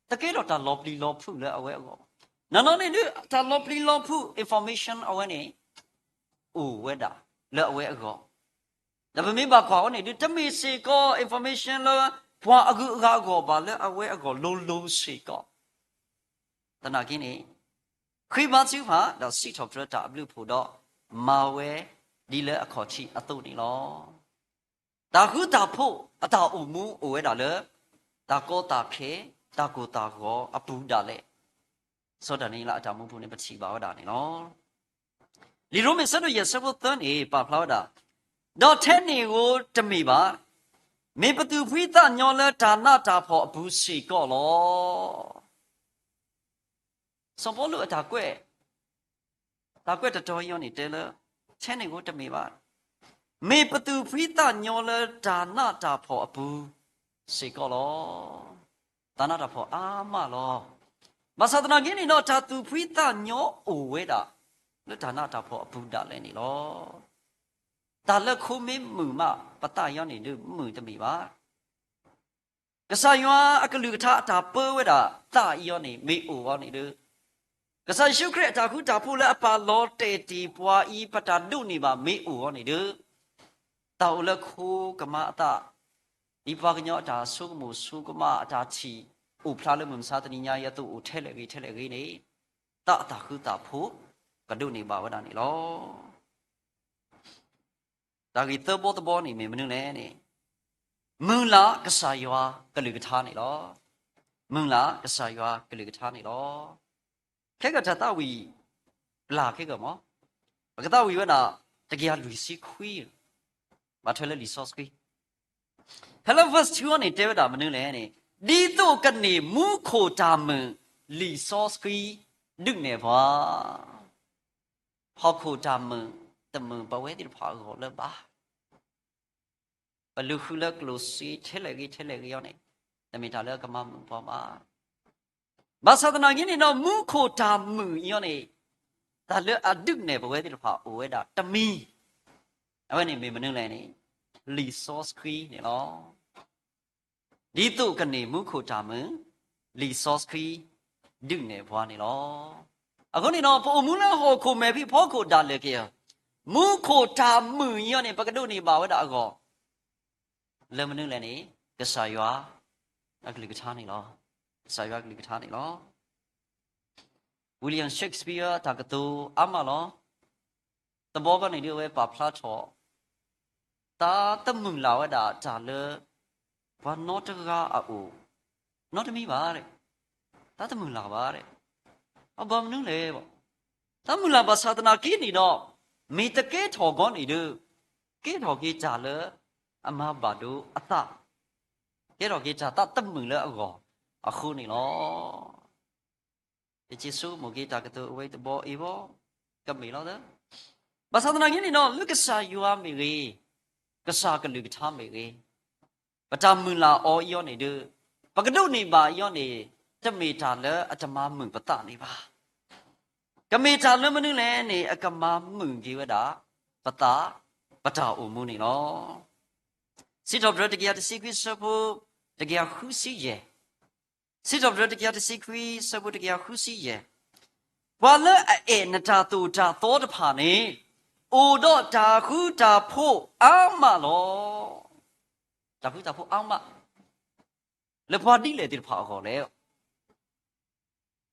တကဲထီၣ်တၢ်လီၤပျံၤလီၤဖုးလၢအဝဲအဂီၢ်ဘၣ်. နီၢ်နီၢ်န့ၣ်ဒုး တၢ်လီၤပျံၤလီၤဖုး information အဝဲန့ၣ် အိၣ်ဝဲဒၣ်လၢအဝဲအဂီၢ်, ဒီးပမ့ၢ်ဘၣ်ကွၢ်အီၤန့ၣ်ဒုး တမ့ၢ်စ့ၢ်ကီး information လၢပှၤအဂုၤအဂၤအဂီၢ်ဘၣ် လၢအဝဲအဂီၢ်လိၤလိၤစ့ၢ်ကီး. သနာ်က့န့ၣ် ဃ့ဘါထုကဖၣ် ဒီးစံးထီၣ်ပတြၢၤတၢ်အဘျုးအဖှိၣ်ဒီး မၤဝဲဒ်လၢအခီၣ်ထံးအသိးန့ၣ်လီၤ. တၢ်ဃူတၢ်ဖိးအတၢ်အိၣ်မူအိၣ်ဝဲဒၣ်လၢ တၢ်ကီတၢ်ခဲ တၢ်ကိၢ်တၢ်ဂီၤအပူၤဒၣ်လဲာ်, စီၤဒၤနံးယ့လးအတၢ်မူပူၤန့ၣ် ပထံၣ်ဘၣ်ဝဲဒၣ်န့ၣ်လီၤ. လံာ်ရိမ့ၤ အဆၢဒိၣ်ယဲၢ် အဆၢဖိသၢန့ၣ် ပာ်ဖျါဝဲဒၣ်, ဒီးထဲန့ၣ်ဧိၤတမ့ၢ်ဘၣ်, မ့ၢ်ပသူၣ်ဖှံသးညီလၢတၢ်နးတၢ်ဖှီၣ်အပူၤစ့ၢ်ကီးလီၤ. စီၤပီလူးအတၢ်ကွဲး, တၢ်ကွဲးတတီၤအံၤန့ၣ်တဲလၢ ထဲန့ၣ်ဧိၤတမ့ၢ်ဘၣ်, မ့ၢ်ပသူၣ်ဖှံသးညီလၢတၢ်နးတၢ်ဖှီၣ်အပူၤ စ့ၢ်ကီးလီၤ. တၢ်နးတၢ်ဖှီၣ်အါမးလီၤ. ဘၣ်ဆၣ်သနာ်က့န့ၣ်ဒီး တၢ်သူၣ်ဖှံသးညီအိၣ်ဝဲဒၣ် လၢတၢ်နးတၢ်ဖှီၣ်အပူၤဒၣ်လဲာ်န့ၣ်လီၤ. တၢ်လၢခိမ့ၢ်မုာ်မး ပသးအံၤန့ၣ်ဒုးမုာ်တမ့ၢ်ဘၣ်. ကစၢ်ယွၤအကလုၢ်ကထါအတၢ်ပၢဝဲဒၣ်သးအံၤန့ၣ် မ့ၢ်အိၣ်အီၤန့ၣ်ဒုး, ကစၢ်ယ့ၣ်ၡူးခရံာ်အတၢ်ဃူတၢ်ဖိးလၢအပာ်လီၤတဲာ်တ့ၢ်ပှၤအံၤ ပတၢ်ဒိးန့ၢ်ဘၣ်မ့ၢ်အိၣ်အီၤန့ၣ်ဒုး, တၢ်အိၣ်လၢခိကမါအသး, ဒ်ပှၤကညီအတၢ်ဆိကမိၣ်ဆိကမးအတၢ်ထံၣ် အိၣ်ဖျါလၢမုၢ်မဆါတနံၤညါအံၤအသိးအိၣ်ထဲလဲၣ်ဂ့ၤထဲလဲၣ်ဂ့ၤန့ၣ်, သးအတၢ်ဃူတၢ်ဖိး ကဒိးန့ၢ်ဘၣ်ဝဲဒၣ်န့ၣ်လီၤ. တၢ်ဂ့ၢ်သၢဘီတဘီန့ၣ်မ့ၢ်မနုၤလဲၣ်န့ၣ်, မုၢ်လၢ်ကစၢ်ယွၤကလုၢ်ကထါန့ၣ်လီၤ. မုၢ်လၢ်ကစၢ်ယွၤကလုၢ်ကထါန့ၣ်လီၤ. ခဲကတၢၢ်သးဝံၣ်ပျၢ်ခဲကမး, ပကသးဝံၣ်ဝဲဒၣ် တကယၤလွံၢ်ဆံခွံ, ဘၣ်ထွဲလၢလံာ်စီဆှံ ဖဲလၢ verse two န့ၣ် တဲဝဲဒၣ်မနုၤလဲၣ်န့ၣ်, ဒ်သိးကန့ၢ်မူခိၣ်တၢ်မုာ် လံာ်စီဆှံဒုးနဲၣ်ပှၤ, ဟီၣ်ခိၣ်တၢ်မုာ်တမုာ်ပဝဲသ့ၣ်တဖၣ်အဂီၢ်လၢၤဘၣ်. ပလူၤဃုာ်လၢကျိၣ်စ့ထဲလဲၣ်ဂ့ၤထဲလဲၣ်ဂ့ၤအံၤန့ၣ်, တမ့ၢ်တၢ်လၢအကမၤမုာ်ပှၤဘၣ်. ဘၣ်ဆၣ်သနာ်က့န့ၣ်ဒီး မူခိၣ်တၢ်မုာ်အံၤန့ၣ်, တၢ်လၢအဒုးနဲၣ်ပဝဲသ့ၣ်တဖၣ်အိၣ်ဝဲဒၣ်တမံၤ, အဝဲန့ၣ်မ့ၢ်မနုၤလဲၣ်န့ၣ်, လံာ်စီဆှံန့ၣ်လီၤ. ဒ်သိးကန့ၢ်မူခိၣ်တၢ်မုာ်, လံာ်စီဆှံဒုးနဲၣ်ပှၤန့ၣ်လီၤ. အဃိန့ၣ်ဒီး ပအိၣ်မူလၢဟီၣ်ခိၣ်မဲာ်ဖံးဖီခိၣ်ဒၣ်လဲာ်က့ၤ, မူခိၣ်တၢ်မုာ်အံၤန့ၣ် ပကဒိးန့ၢ်ဘၣ်ဝဲဒၣ်အဂီၢ် လၢမနုၤလဲၣ်န့ၣ်, ကစၢ်ယွၤအကလုၢ်ကထါန့ၣ်လီၤ. ကစၢ်ယွၤအကလုၢ်ကထါန့ၣ်လီၤ. William Shakespeare တၢ်ကတိၤအါမးလီၤ. တဘျီဘျီန့ၣ်ဒုးအဝဲပာ်ဖျါထီၣ်, တၢ်တမုာ်လၢ်ဝဲဒၣ်တၢ်လၢ ပှၤနီတဂၤအအိၣ်, နီတမံၤဘၣ်, တၢ်တမုာ်လၢ်ဘၣ်. အဘၣ်မနုၤလဲၣ်, တၢ်မုာ်လၢ်ဘၣ်ဆၣ်သနာ်က့န့ၣ်ဒီး, မ့ၢ်တကဲထီၣ်ကီန့ၣ်ဒုး, ကဲထီၣ်က့ၤတၢ်လၢအမၤဘၣ်ဒိအသး, ကဲထီၣ်က့ၤတၢ်သးတမုာ်လၢအဂီၢ်အဃိန့ၣ်လီၤ. ယက့ၤဆိကမိၣ်က့ၤတၢ်ကတိၤအဝဲတဘျီအံၤဘၣ်, ကမ့ၢ်လီၤသၢ. ဘၣ်ဆၣ်သနာ်က့န့ၣ်ဒီး လၢကစၢ်ယွၤမ့ၢ်ဂ့ၤ, ကစၢ်ကလုၢ်ကထါမ့ၢ်ဂ့ၤ, ပတၢ်မုာ်လၢ်အီၤအံၤန့ၣ်ဒုး, ပကဒိးန့ၢ်ဘၣ်အံၤန့ၣ်, တမ့ၢ်တၢ်လၢအတမၤမုာ်ပသးန့ၣ်ဘၣ်. ကမ့ၢ်တၢ်လၢမနုၤလဲၣ်န့ၣ်, အကမၤမုာ်က့ၤဝဲဒၣ် ပသး, ပတၢ်အိၣ်မူန့ၣ်လီၤ. စံးထီၣ်ပတြၢၤတကယၤတဆံခွံဆၢဖိတကယၤဃုဆံယဲၢ်, စံးထီၣ်ပတြၢၤတကယၤတဆံခွံဆၢဖိတကယၤဃုဆံယဲၢ်, ပှၤလၢအအဲၣ်နတၢ်သိၣ်တၢ်သီတဖၣ်န့ၣ်, အိၣ်ဒီးတၢ်ဃူတၢ်ဖိးအါမးလီၤ. တၢ်ဃူတၢ်ဖိးအါမး, လၢပှၤဒ်လဲၣ်သ့ၣ်တဖၣ်အဂီၢ်လဲၣ်.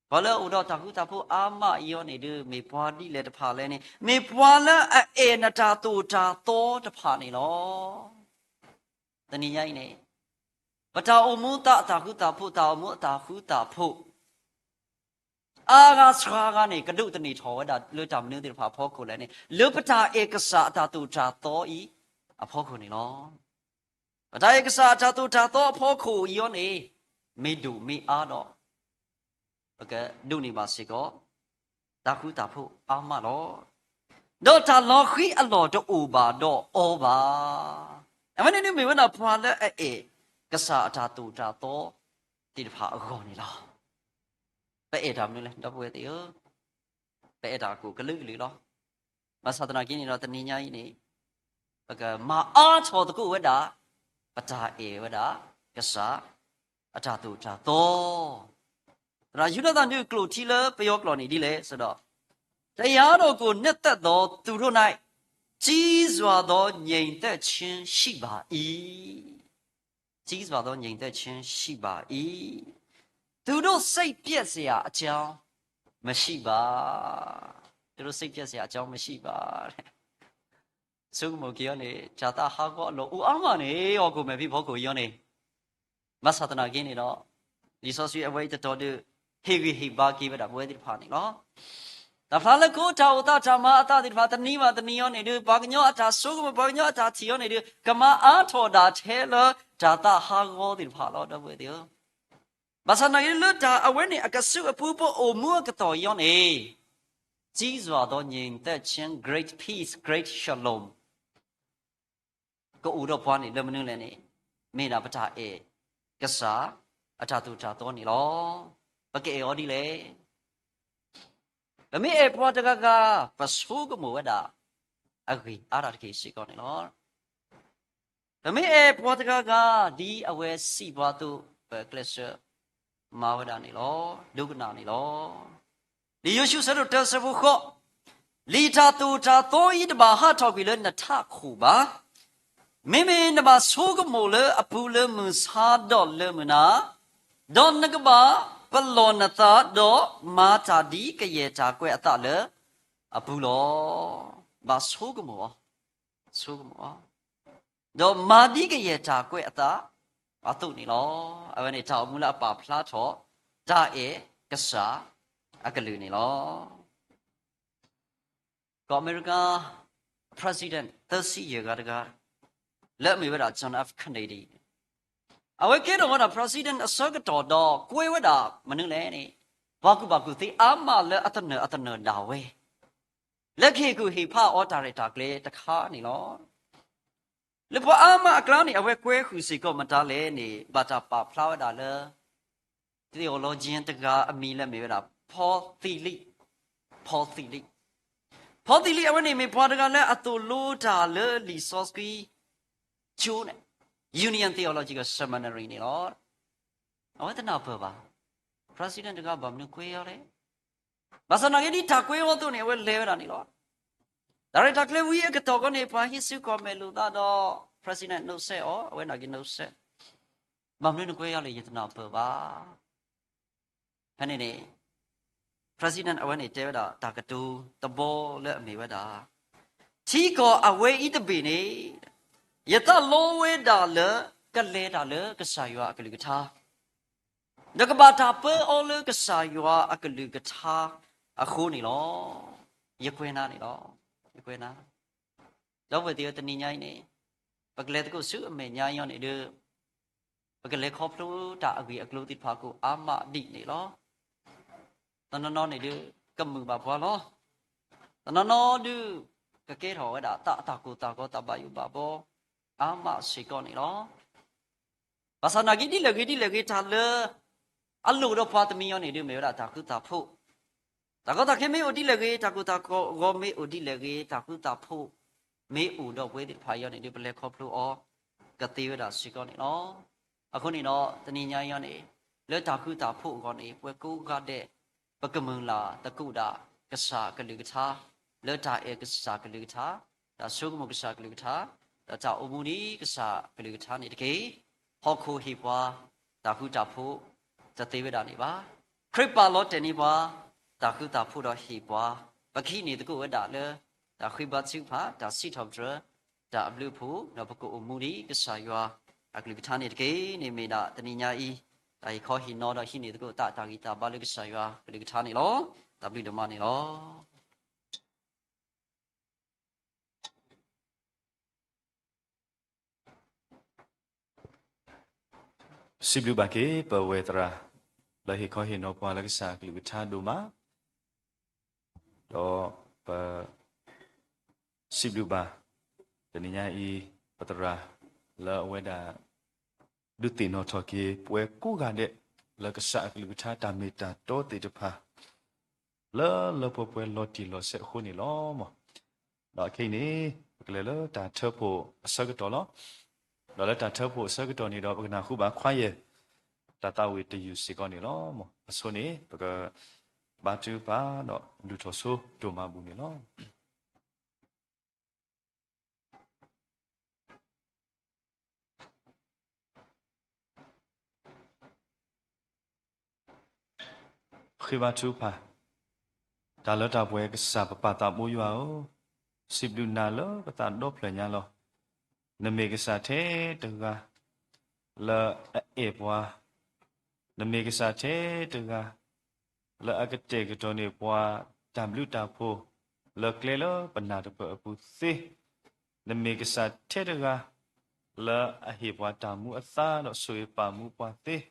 ပှၤလၢအအိၣ်ဒီးတၢ်ဃူတၢ်ဖိးအါမးအံၤန့ၣ်ဒုး မ့ၢ်ပှၤဒ်လဲၣ်တဖၣ်လဲၣ်န့ၣ်, မ့ၢ်ပှၤလၢအအဲၣ်နတၢ်သိၣ်တၢ်သီတဖၣ်န့ၣ်လီၤ. တနံၤညါအံၤန့ၣ်, ပတၢ်အိၣ်မူသးအတၢ်ဃူတၢ်ဖိး, တၢ်အိၣ်မူအတၢ်ဃူတၢ်ဖိး အါဂၤစှၤဂၤန့ၣ် ကဒိးသန့ၤထီၣ်ဝဲဒၣ်လၢတၢ်မနုၤသ့ၣ်တဖၣ်အဖီခိၣ်လဲၣ်န့ၣ်, လၢပတၢ်အဲၣ်ကစၢ်အတၢ်သိၣ်တၢ်သီအံၤအဖီခိၣ်န့ၣ်လီၤ. ပတၢ်အဲၣ်ကစၢ်အတၢ်သိၣ်တၢ်သီအဖီခိၣ်အံၤန့ၣ်, မ့ၢ်ဒိၣ်မ့ၢ်အါဒီး ပကဒိးန့ၢ်ဘၣ်စ့ၢ်ကီး တၢ်ဃူတၢ်ဖိးအါမးလီၤ. ဒီးတၢ်လီၤဃံအလီၢ်တအိၣ်ဘၣ်ဒီးအီၤဘၣ်. အဝဲန့ၣ်ဒုးမ့ၢ်ဝဲဒၣ်ပှၤလၢအအဲၣ်ကစၢ်အတၢ်သိၣ်တၢ်သီသ့ၣ်တဖၣ်အဂီၢ်န့ၣ်လီၤ. ပအဲၣ်တၢ်မနုၤလဲၣ် ဒီပုၢ်ဝဲၢ်သ့ၣ်ဧၢ, ပအဲၣ်တၢ်ကိၣ်ကလုာ်ကလုာ်လီၤ. ဘၣ်ဆၣ်သနာ်က့န့ၣ်ဒီး တနံၤညါအံၤန့ၣ်, ပကမၤအါထီၣ်သကိးဝဲဒၣ် ပတၢ်အဲၣ်ဝဲဒၣ် ကစၢ်အတၢ်သိၣ်တၢ်သီ. သရၣ်ယူဒၤသၣ်န့ၣ် ကျိာ်ထံလၢပယီၤကျိာ်န့ၣ်ဒ်လဲၣ်, ဆိုတော့, တရားတော်ကို နှစ်သက်သောသူတို့၌ ကြီးစွာသော ငြိမ်သက်ခြင်းရှိပါ၏. ကြီးစွာသော ငြိမ်သက်ခြင်းရှိပါ၏. သူတို့စိတ်ပျက်စရာအကြောင်း မရှိပါ. သူတို့စိတ်ပျက်စရာအကြောင်း မရှိပါ. ဆိကမိၣ်က့ၤအီၤန့ၣ်, တၢ်သးဟးဂီၤအလီၢ်အိၣ်အါမးန့ၣ်, ဟီၣ်ခိၣ်မဲာ်ဖံးဖီခိၣ်အံၤန့ၣ်, ဘၣ်ဆၣ်သနာ်က့န့ၣ်ဒီး, လံာ်စီဆှံအဝဲအံၤတတီၤဒုး, ဟ့ၣ်ဂံၢ်ဟ့ၣ်ဘါက့ၤဝဲဒၣ်ပဝဲသ့ၣ်တဖၣ်န့ၣ်လီၤ. တၢ်ဖျါလၢခိတၢ်အိၣ်သးတၢ်မၤအသးသ့ၣ်တဖၣ် တနံၤဘၣ်တနံၤအံၤန့ၣ်ဒုး, ပှၤကညီအတၢ်ဆိကမိၣ် ပှၤကညီအတၢ်ထံၣ်အံၤန့ၣ်ဒုး, ကမၤအါထီၣ်ဒၣ်ထဲလၢတၢ်သးဟးဂီၤသ့ၣ်တဖၣ်လီၤ ဒီပုၢ်ဝဲၢ်သ့ၣ်ဧၢ. ဘၣ်ဆၣ်သနာ်က့လၢတၢ်အဝဲန့ၣ် အကစုအပူၤပအိၣ်မူအကတီၢ်အံၤန့ၣ်, ကြီးစွာသော ငြိမ်သက်ခြင်း, great peace, great shalom ကအိၣ်ဒီးပှၤန့ၣ် လၢမနုၤလဲၣ်န့ၣ်, မ့ၢ်ဒၣ်ပတၢ်အဲၣ် ကစၢ်အတၢ်သိၣ်တၢ်သီန့ၣ်လီၤ. ပကအဲၣ်အီၤဒ်လဲၣ်. ပမ့ၢ်အဲၣ်ပှၤတဂၤဂၤ ပဆိကမိၣ်ဝဲဒၣ် အဂ့ၢ်အါတက့ၢ်စ့ၢ်ကီးန့ၣ်လီၤ. ပမ့ၢ်အဲၣ်ပှၤတဂၤဂၤ ဒ်အဝဲစံးပှၤအသိး ပကျဲးစၢးမၤဝဲဒၣ်န့ၣ်လီၤ. ဒိကနၣ်န့ၣ်လီၤ. လံာ်ယိၤၡူ ဆၢဒိၣ်တၢ ဆၢဖိဃိး, လံာ်တၢ်သိၣ်တၢ်သီအံၤ တဘၣ်ဟးထီၣ်ကွံာ်လၢနထးခိၣ်ဘၣ်. မ့မ့ၢ်နဘၣ်ဆိကမိၣ်လၢအပူၤလၢမုၢ်ဆါဒီးလၢမုၢ်နၤ, ဒီးနကဘၣ်ပလီၢ်နသး ဒီးမၤတၢ်ဒ်ကယဲၢ်တၢ်ကွဲးအသးလၢအပူၤလီၤ. ဘၣ်ဆိကမိၣ်အီၤ, ဆိကမိၣ်အီၤ, ဒီးမၤဒ်ကယဲၢ်တၢ်ကွဲးအသးအသိးန့ၣ်လီၤ. အဝဲန့ၣ်တၢ်အိၣ်မူလၢအပာ်ဖျါထီၣ် တၢ်အဲၣ်ကစၢ်အကလုၢ်န့ၣ်လီၤ. ကီၢ်အမဲရကၤ president သၢဆံယဲၢ်ဂၤတဂၤ လၢအမ့ၢ်ဝဲဒၣ် John F Kennedy အဝဲကဲထီၣ်ဝဲဒၣ် president အဆၢကတီၢ်ဒီး ကွဲဝဲဒၣ်မနုၤလဲၣ်န့ၣ် ပှၤကူၣ်ဘၣ်ကူၣ်သ့အါမးလၢအသနၢၣ်အသနၢၣ်ဒၣ်ဝဲ လၢကဟ့ၣ်ကူၣ်ဟ့ၣ်ဖးအီၤတၢ်ရဲၣ်တၢ်ကျဲၤတခါန့ၣ်လီၤ. လၢပှၤအါမးအကျါန့ၣ် အဝဲကွဲဃုာ်စ့ၢ်ကီးမတၤလဲၣ်န့ၣ် ဘၣ်တၢ်ပာ်ဖျါဝဲဒၣ်လၢ theologian တဂၤအမံၤလၢအမ့ၢ်ဝဲဒၣ် ဖီသံလံ, ဖီသံလံ, ဖီသံလံ အဝဲန့ၣ်မ့ၢ်ပှၤတဂၤလၢအသိၣ်လိတၢ်လၢလံာ်စီဆှံကၠိန့ၣ် Union Theological Seminary န့ၣ်လီၤ. အဝဲတနၢ်ပၢၢ်ဘၣ် president တဂၤဘၣ်မနုၤကွဲအီၤလဲၣ်. ဘၣ်ဆၣ်သနာ်က့ဒ်တၢ်ကွဲအီၤအသိးန့ၣ် အဝဲလဲၤဝဲဒၣ်န့ၣ်လီၤ. တၢ်ရဲၣ်တၢ်ကျဲၤဝံၤအကတီၢ်ဃီန့ၣ် ပှၤဟံးစုကွၢ်မဲာ်လိာ်သးဒီး president နီၣ်ဆဲးအီၤ, အဝဲနာ်က့နီၣ်ဆဲး, ဘၣ်မနုၤနကွဲအီၤလဲၣ် ယတနၢ်ပၢၢ်ဘၣ်. ဖဲန့ၣ်န့ၣ် president အဝဲန့ၣ်တဲဝဲဒၣ်တၢ်ကတိၤတဘီလၢအမ့ၢ်ဝဲဒၣ် ထံကီၢ်အဝဲအံၤတဘ့ၣ်န့ၣ် ယသးလီဝဲဒၣ်လၢ ကလဲၤတၢ်လၢကစၢ်ယွၤအကလုၢ်ကထါ ဒီးကဘၣ်တၢ်ပၢအီၤလၢကစၢ်ယွၤအကလုၢ်ကထါအဃိန့ၣ်လီၤ. ယကွဲးနၤန့ၣ်လီၤ. ယကွဲးနၤ, ဒီပုၢ်ဝဲၢ်သ့ၣ်ဧၢ တနံၤညါအံၤန့ၣ် ပကလဲၤသကိးဆူအမဲာ်ညါအံၤန့ၣ်ဒီး ပကလဲၤခီဖျိတၢ်အဂ့ၢ်အကျိၤသ့ၣ်တဖၣ်ကိးအါမးဒံးန့ၣ်လီၤ. တနီၤနီၤန့ၣ်ဒုး ကမုာ်ဘၣ်ပှၤလီၤ. တနီၤနီၤဒုး ကကဲထီၣ်ဝဲဒၣ်သးအတၢ်ကိၢ်သးဂီၤ သးဘၣ်ယိၣ်ဘၣ်ဘီ အါမးစ့ၢ်ကီးန့ၣ်လီၤ. ဘၣ်ဆၣ်နာ်က့ဒ်လဲၣ်ဂ့ၤဒ်လဲၣ်ဂ့ၤ တၢ်လၢအလိၣ်ဒီးပှၤတမံၤအံၤန့ၣ်ဒုး မ့ၢ်ဝဲဒၣ်တၢ်ဃူတၢ်ဖိး, တၢ်ကီတၢ်ခဲမ့ၢ်အိၣ်ဒ်လဲၣ်ဂ့ၤ, တၢ်ကိၢ်တၢ်ဂီၤမ့ၢ်အိၣ်ဒ်လဲၣ်ဂ့ၤ, တၢ်ဃူတၢ်ဖိးမ့ၢ်အိၣ်ဒီးပဝဲသ့ၣ်တဖၣ်အံၤန့ၣ်ဒုး ပလဲၤခီဖျိအီၤ ကသ့ဝဲဒၣ်စ့ၢ်ကီးန့ၣ်လီၤ. အဃိန့ၣ်ဒီး တနံၤညါအံၤန့ၣ် လၢတၢ်ဃူတၢ်ဖိးအဂီၢ်န့ၣ် ပဝဲကိးဂၤဒဲး ပကမုၢ်လၢ်သကိးဒၣ်ကစၢ်အကလုၢ်ကထါ, လၢတၢ်အဲၣ်ကစၢ်အကလုၢ်ကထါ, တၢ်ဆိကမိၣ်ကစၢ်အကလုၢ်ကထါ, ဒီးတၢ်အိၣ်မူဒ်ကစၢ်အကလုၢ်ကထါန့ၣ်တက့ၢ်. ဟီၣ်ခိၣ်ဟ့ၣ်ပှၤ တၢ်ဃူတၢ်ဖိး တသ့ဝဲဒၣ်န့ၣ်ဘၣ်. ခရံာ်ပာ်လီၤတဲာ်န့ၢ်ပှၤ တၢ်ဃူတၢ်ဖိးဒီးဟ့ၣ်ပှၤ, ပကဟံးန့ၢ်သကိးဝဲဒၣ်လၢ တၢ်ဃ့ဘါထုကဖၣ်, တၢ်စံးထီၣ်ပတြၢၤ တၢ်အဘျုးအဖှိၣ်, ဒီးပကအိၣ်မူဒ်ကစၢ်ယွၤအကလုၢ်ကထါန့ၣ်တက့ၢ်. န့ၣ်မ့ၢ်ဒၣ်တနံၤညါအံၤ တၢ်ဟ့ၣ်ခီဟ့ၣ်နီၤဒီးဟံးန့ၢ်သကိးသးတၢ်ဂံၢ်တၢ်ဘါလၢကစၢ်ယွၤအကလုၢ်ကထါန့ၣ်လီၤ. တၢ်ဘျုးဒိၣ်မးန့ၣ်လီၤ. စံးဘျုးဘၣ်က့ၤ ပဝဲသရၣ် လၢဟ့ၣ်ခီဟ့ၣ်နီၤပှၤလၢကစၢ်အကလုၢ်ကထါဒိၣ်မး, ဒီးပ စံးဘျုးဘၣ် တနံၤညါအံၤ ပသရၣ် လၢအဝဲဒၣ် ဒုးသ့ၣ်နီၣ်ထီၣ်က့ၤ ပဝဲကိးဂၤဒဲး လၢကစၢ်အကလုၢ်ကထါတၢ်မ့ၢ်တၢ်တီသ့ၣ်တဖၣ် လၢလၢပှဲၤပှဲၤလီၤတံၢ်လီၤဆဲးအဃိန့ၣ်လီၤ. ဒီးခဲအံၤန့ၣ် ပကလဲၤလၢတၢ်ထၢဖှိၣ်အဆၢကတီၢ်လီၤ. ဒီးလၢတၢ်ထၢဖှိၣ်အဆၢကတီၢ်န့ၣ်ဒီး ပကနၢ်ဟူဘၣ်ခွါယဲၢ် တၢ်သးဝံၣ်တယုၢ်စ့ၢ်ကီးန့ၣ်လီၤ. အဆိန့ၣ် ပကဘါထုကဖၣ်ဒီးလုၢ်ထီၣ်ဆိဒိၣ်မးအပူၤန့ၣ်လီၤ. ဃ့ဘါထုကဖၣ်, တၢ်လၢတၢ်ပှဲၤကစၢ်ပပၢ်သးဘိယွၤဧၢ, စံးဘျုးနၤလၢပသးဒီဖျၢၣ်ညါလီၤ. နမ့ၢ်ကစၢ်ထဲတဂၤ လၢအအဲၣ်ပှၤ, နမ့ၢ်ကစၢ်ထဲတဂၤ လၢအကတဲာ်ကတီၤန့ၢ်ပှၤတၢ်ဘျုးတၢ်ဖှိၣ် လၢကျဲလၢပနၢ်တပၢၢ်အပူၤသ့, နမ့ၢ်ကစၢ်ထဲတဂၤ လၢအဟ့ၣ်ပှၤတၢ်မူအသါဒီးဆိၣ်ဂ့ၤပာ်မူပှၤသ့,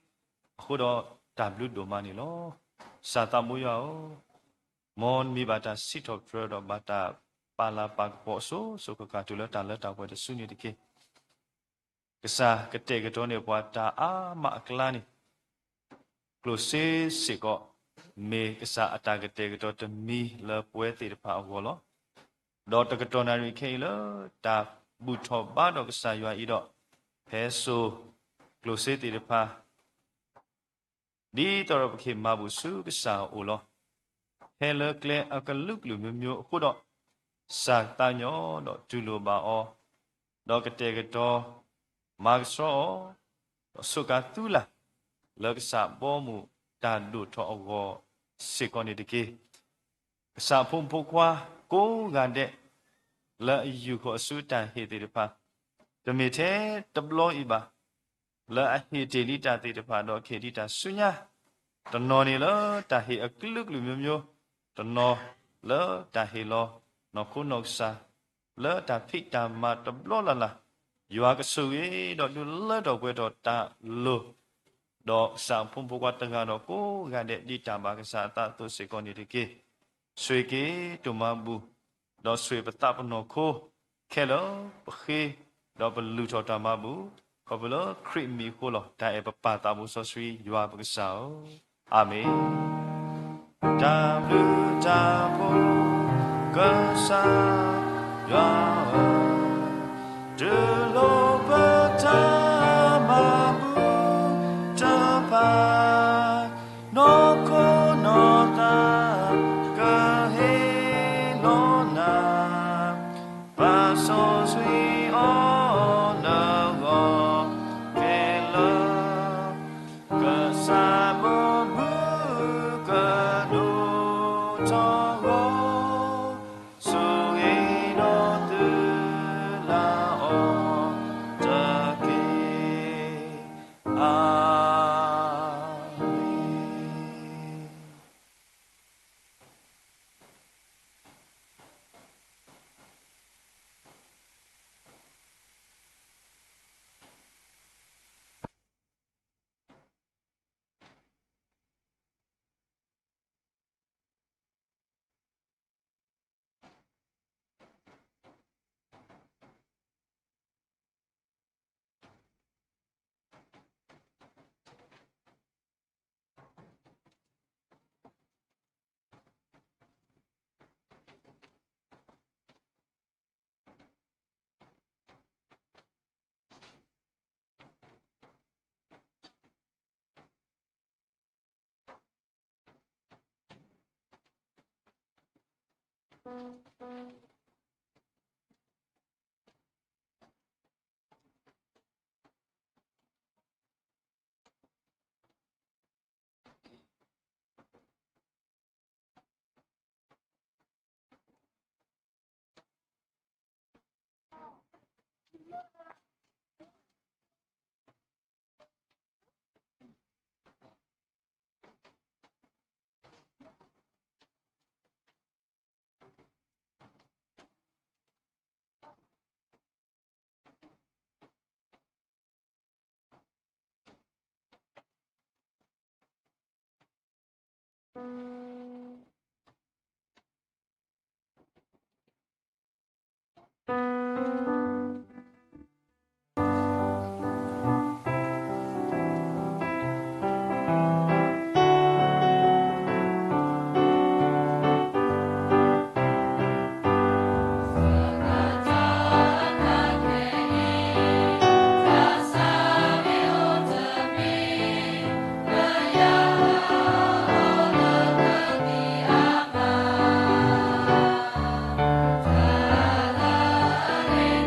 အဃိဒီးတၢ်ဘျုးဒိၣ်မးန့ၣ်လီၤ. ကစၢ်သးဘိယွၤဧၢ, မ်နမံၤဘၣ်တၢ်စံးထီၣ်ပတြၢၤဒီးဘၣ်တၢ်ပာ်လၤပာ်ကပီၤအစိၤစိၤဃၣ်ဃၣ်တုၤလၢတၢ်လၢတၢ်ပှဲၤတစုန့ၣ်တက့ၢ်. ကစၢ်ကတဲာ်ကတီၤန့ၢ်ပှၤတၢ်အါမးအကျါန့ၣ် ကျိၣ်စ့စ့ၢ်ကီး မ့ၢ်ကစၢ်အတၢ်ကတဲာ်ကတီၤတမံၤလၢပဝဲသ့ၣ်တဖၣ်အဂီၢ်လီၤ. ဒီးတကတီၢ်နၣ်ရံၣ်ခဲအံၤလၢတၢ်ဘူၣ်ထီၣ်ဘါထီၣ်ကစၢ်ယွၤအံၤဒီး ဖဲစိၤကျိၣ်စ့သ့ၣ်တဖၣ် ဒ်သိးဒီးပကဟ့ၣ်မၤဘူၣ်ဆူကစၢ်အအိၣ်လီၤ. ဖဲလၢကျဲအကလုာ်ကလုာ်မျိုးမျိုးအဃိဒီး စၢ်သးညီဒီးတူၢ်လိာ်ဘၣ်အီၤ, ဒီးကတဲာ်ကတီၤ မၤကဆှီအီၤ, ဒီးဆိးကါသူလၢ် လၢကစၢ်ဘီမုၢ်တၢ်ဒိၣ်ထီၣ်အဂီၢ်စ့ၢ်ကီးန့ၣ်တက့ၢ်. ကစၢ်အဖိမုၣ်ဖိခွါကိးဂၤဒဲး လၢအယူာ်ဃီၤအစုတၢ်ဟ့ၣ်သ့ၣ်တဖၣ် တမ့ၢ်ထဲတဘျီအံၤဘၣ် လၢအဟ့ၣ်တ့ၢ်လံတၢ်သ့ၣ်တဖၣ်ဒီးကဟ့ၣ်ဒံးတၢ်ဆူညါ, တနီၤန့ၣ်လၢတၢ်ဟ့ၣ်အကလုာ်ကလုာ်မျိုးမျိုး, တနီၤလၢတၢ်ဟ့ၣ်လီၤနီၢ်ခိနီၢ်ကစၢ် လၢတၢ်ဖံးတၢ်မၤတဘျီလၢ်လၢ်, ယွၤကဆိၣ်ဂ့ၤဒီးဒုးလၢထီၣ်ပှဲၤထီၣ်တၢ်လိၣ် ဒီးကစၢ်အဖိမုၣ်ဖိခွါတဂၤဒီးကိးဂၤဒဲးဒ်တၢ်ဘၣ်ကစၢ်အသးအသိးစ့ၢ်ကီးန့ၣ်တက့ၢ်. ဆိၣ်ဂ့ၤက့ၤတိၢ်မၤဘူၣ်, ဒီးဆိၣ်ဂ့ၤပသးပနီၢ်ခိ ခဲလၢာ်ပဃ့, ဒီးပလုၢ်ထီၣ်တၢ်မၤဘူၣ်, ခီဖျိလၢခရံာ်အမံၤအဃိလီၤ. တၢ်အဲၣ်ပပၢ်သးဘိစီဆှံယွၤပကစၢ်ဧၢ, အၤမ့ၣ်. တၢ်ဘျုးတၢ်ဖှိၣ်ကစၢ်ယွၤဧၢ, တူၢ်လိာ်ပတၢ်မၤဘူၣ်တဖၣ်, နီၢ်ခိနီၢ်သးကဟ့ၣ်လီၤနၤ, ပာ်စီဆှံအီၤနဂီၢ်ခဲလၢာ်, ကစၢ်ဘီမုၢ်ကဒိၣ်ထီၣ်ဂီၢ်, ဆိၣ်ဂ့ၤဒီးသုလၢအီၤတက့ၢ်. အၤမ့ၣ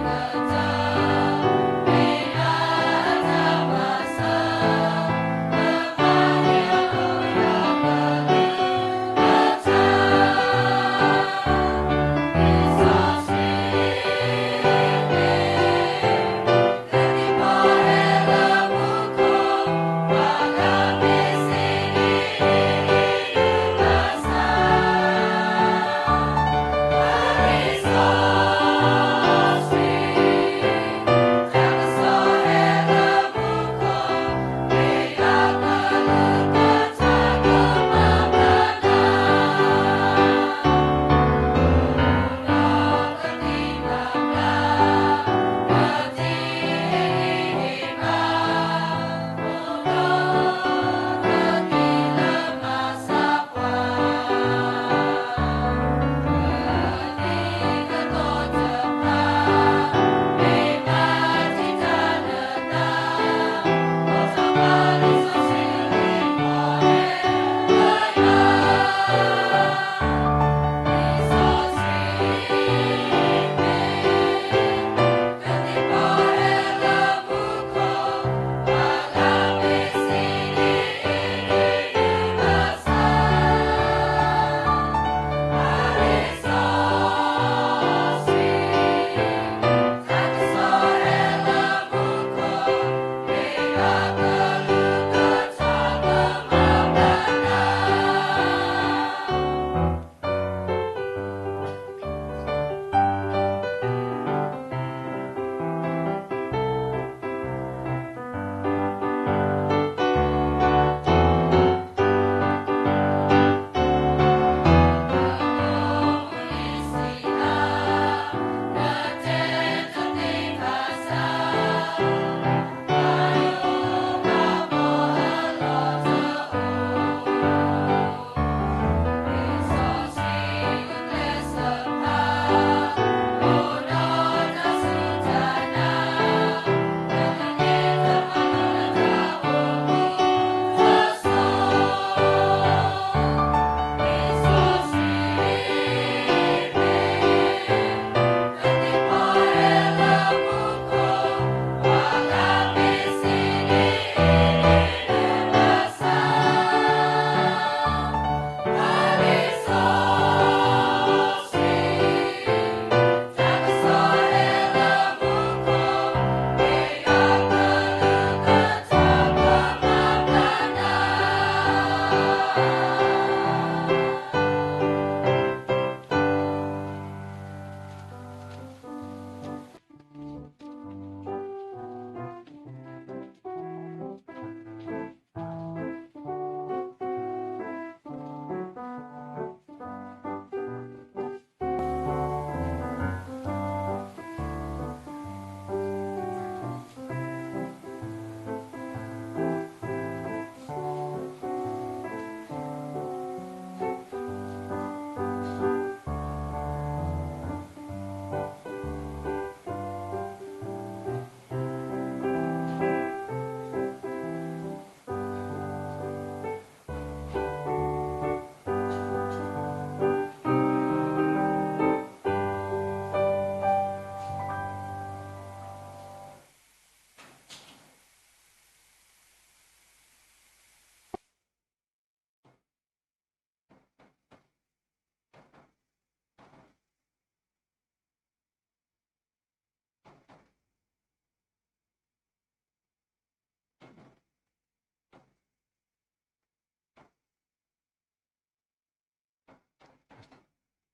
်.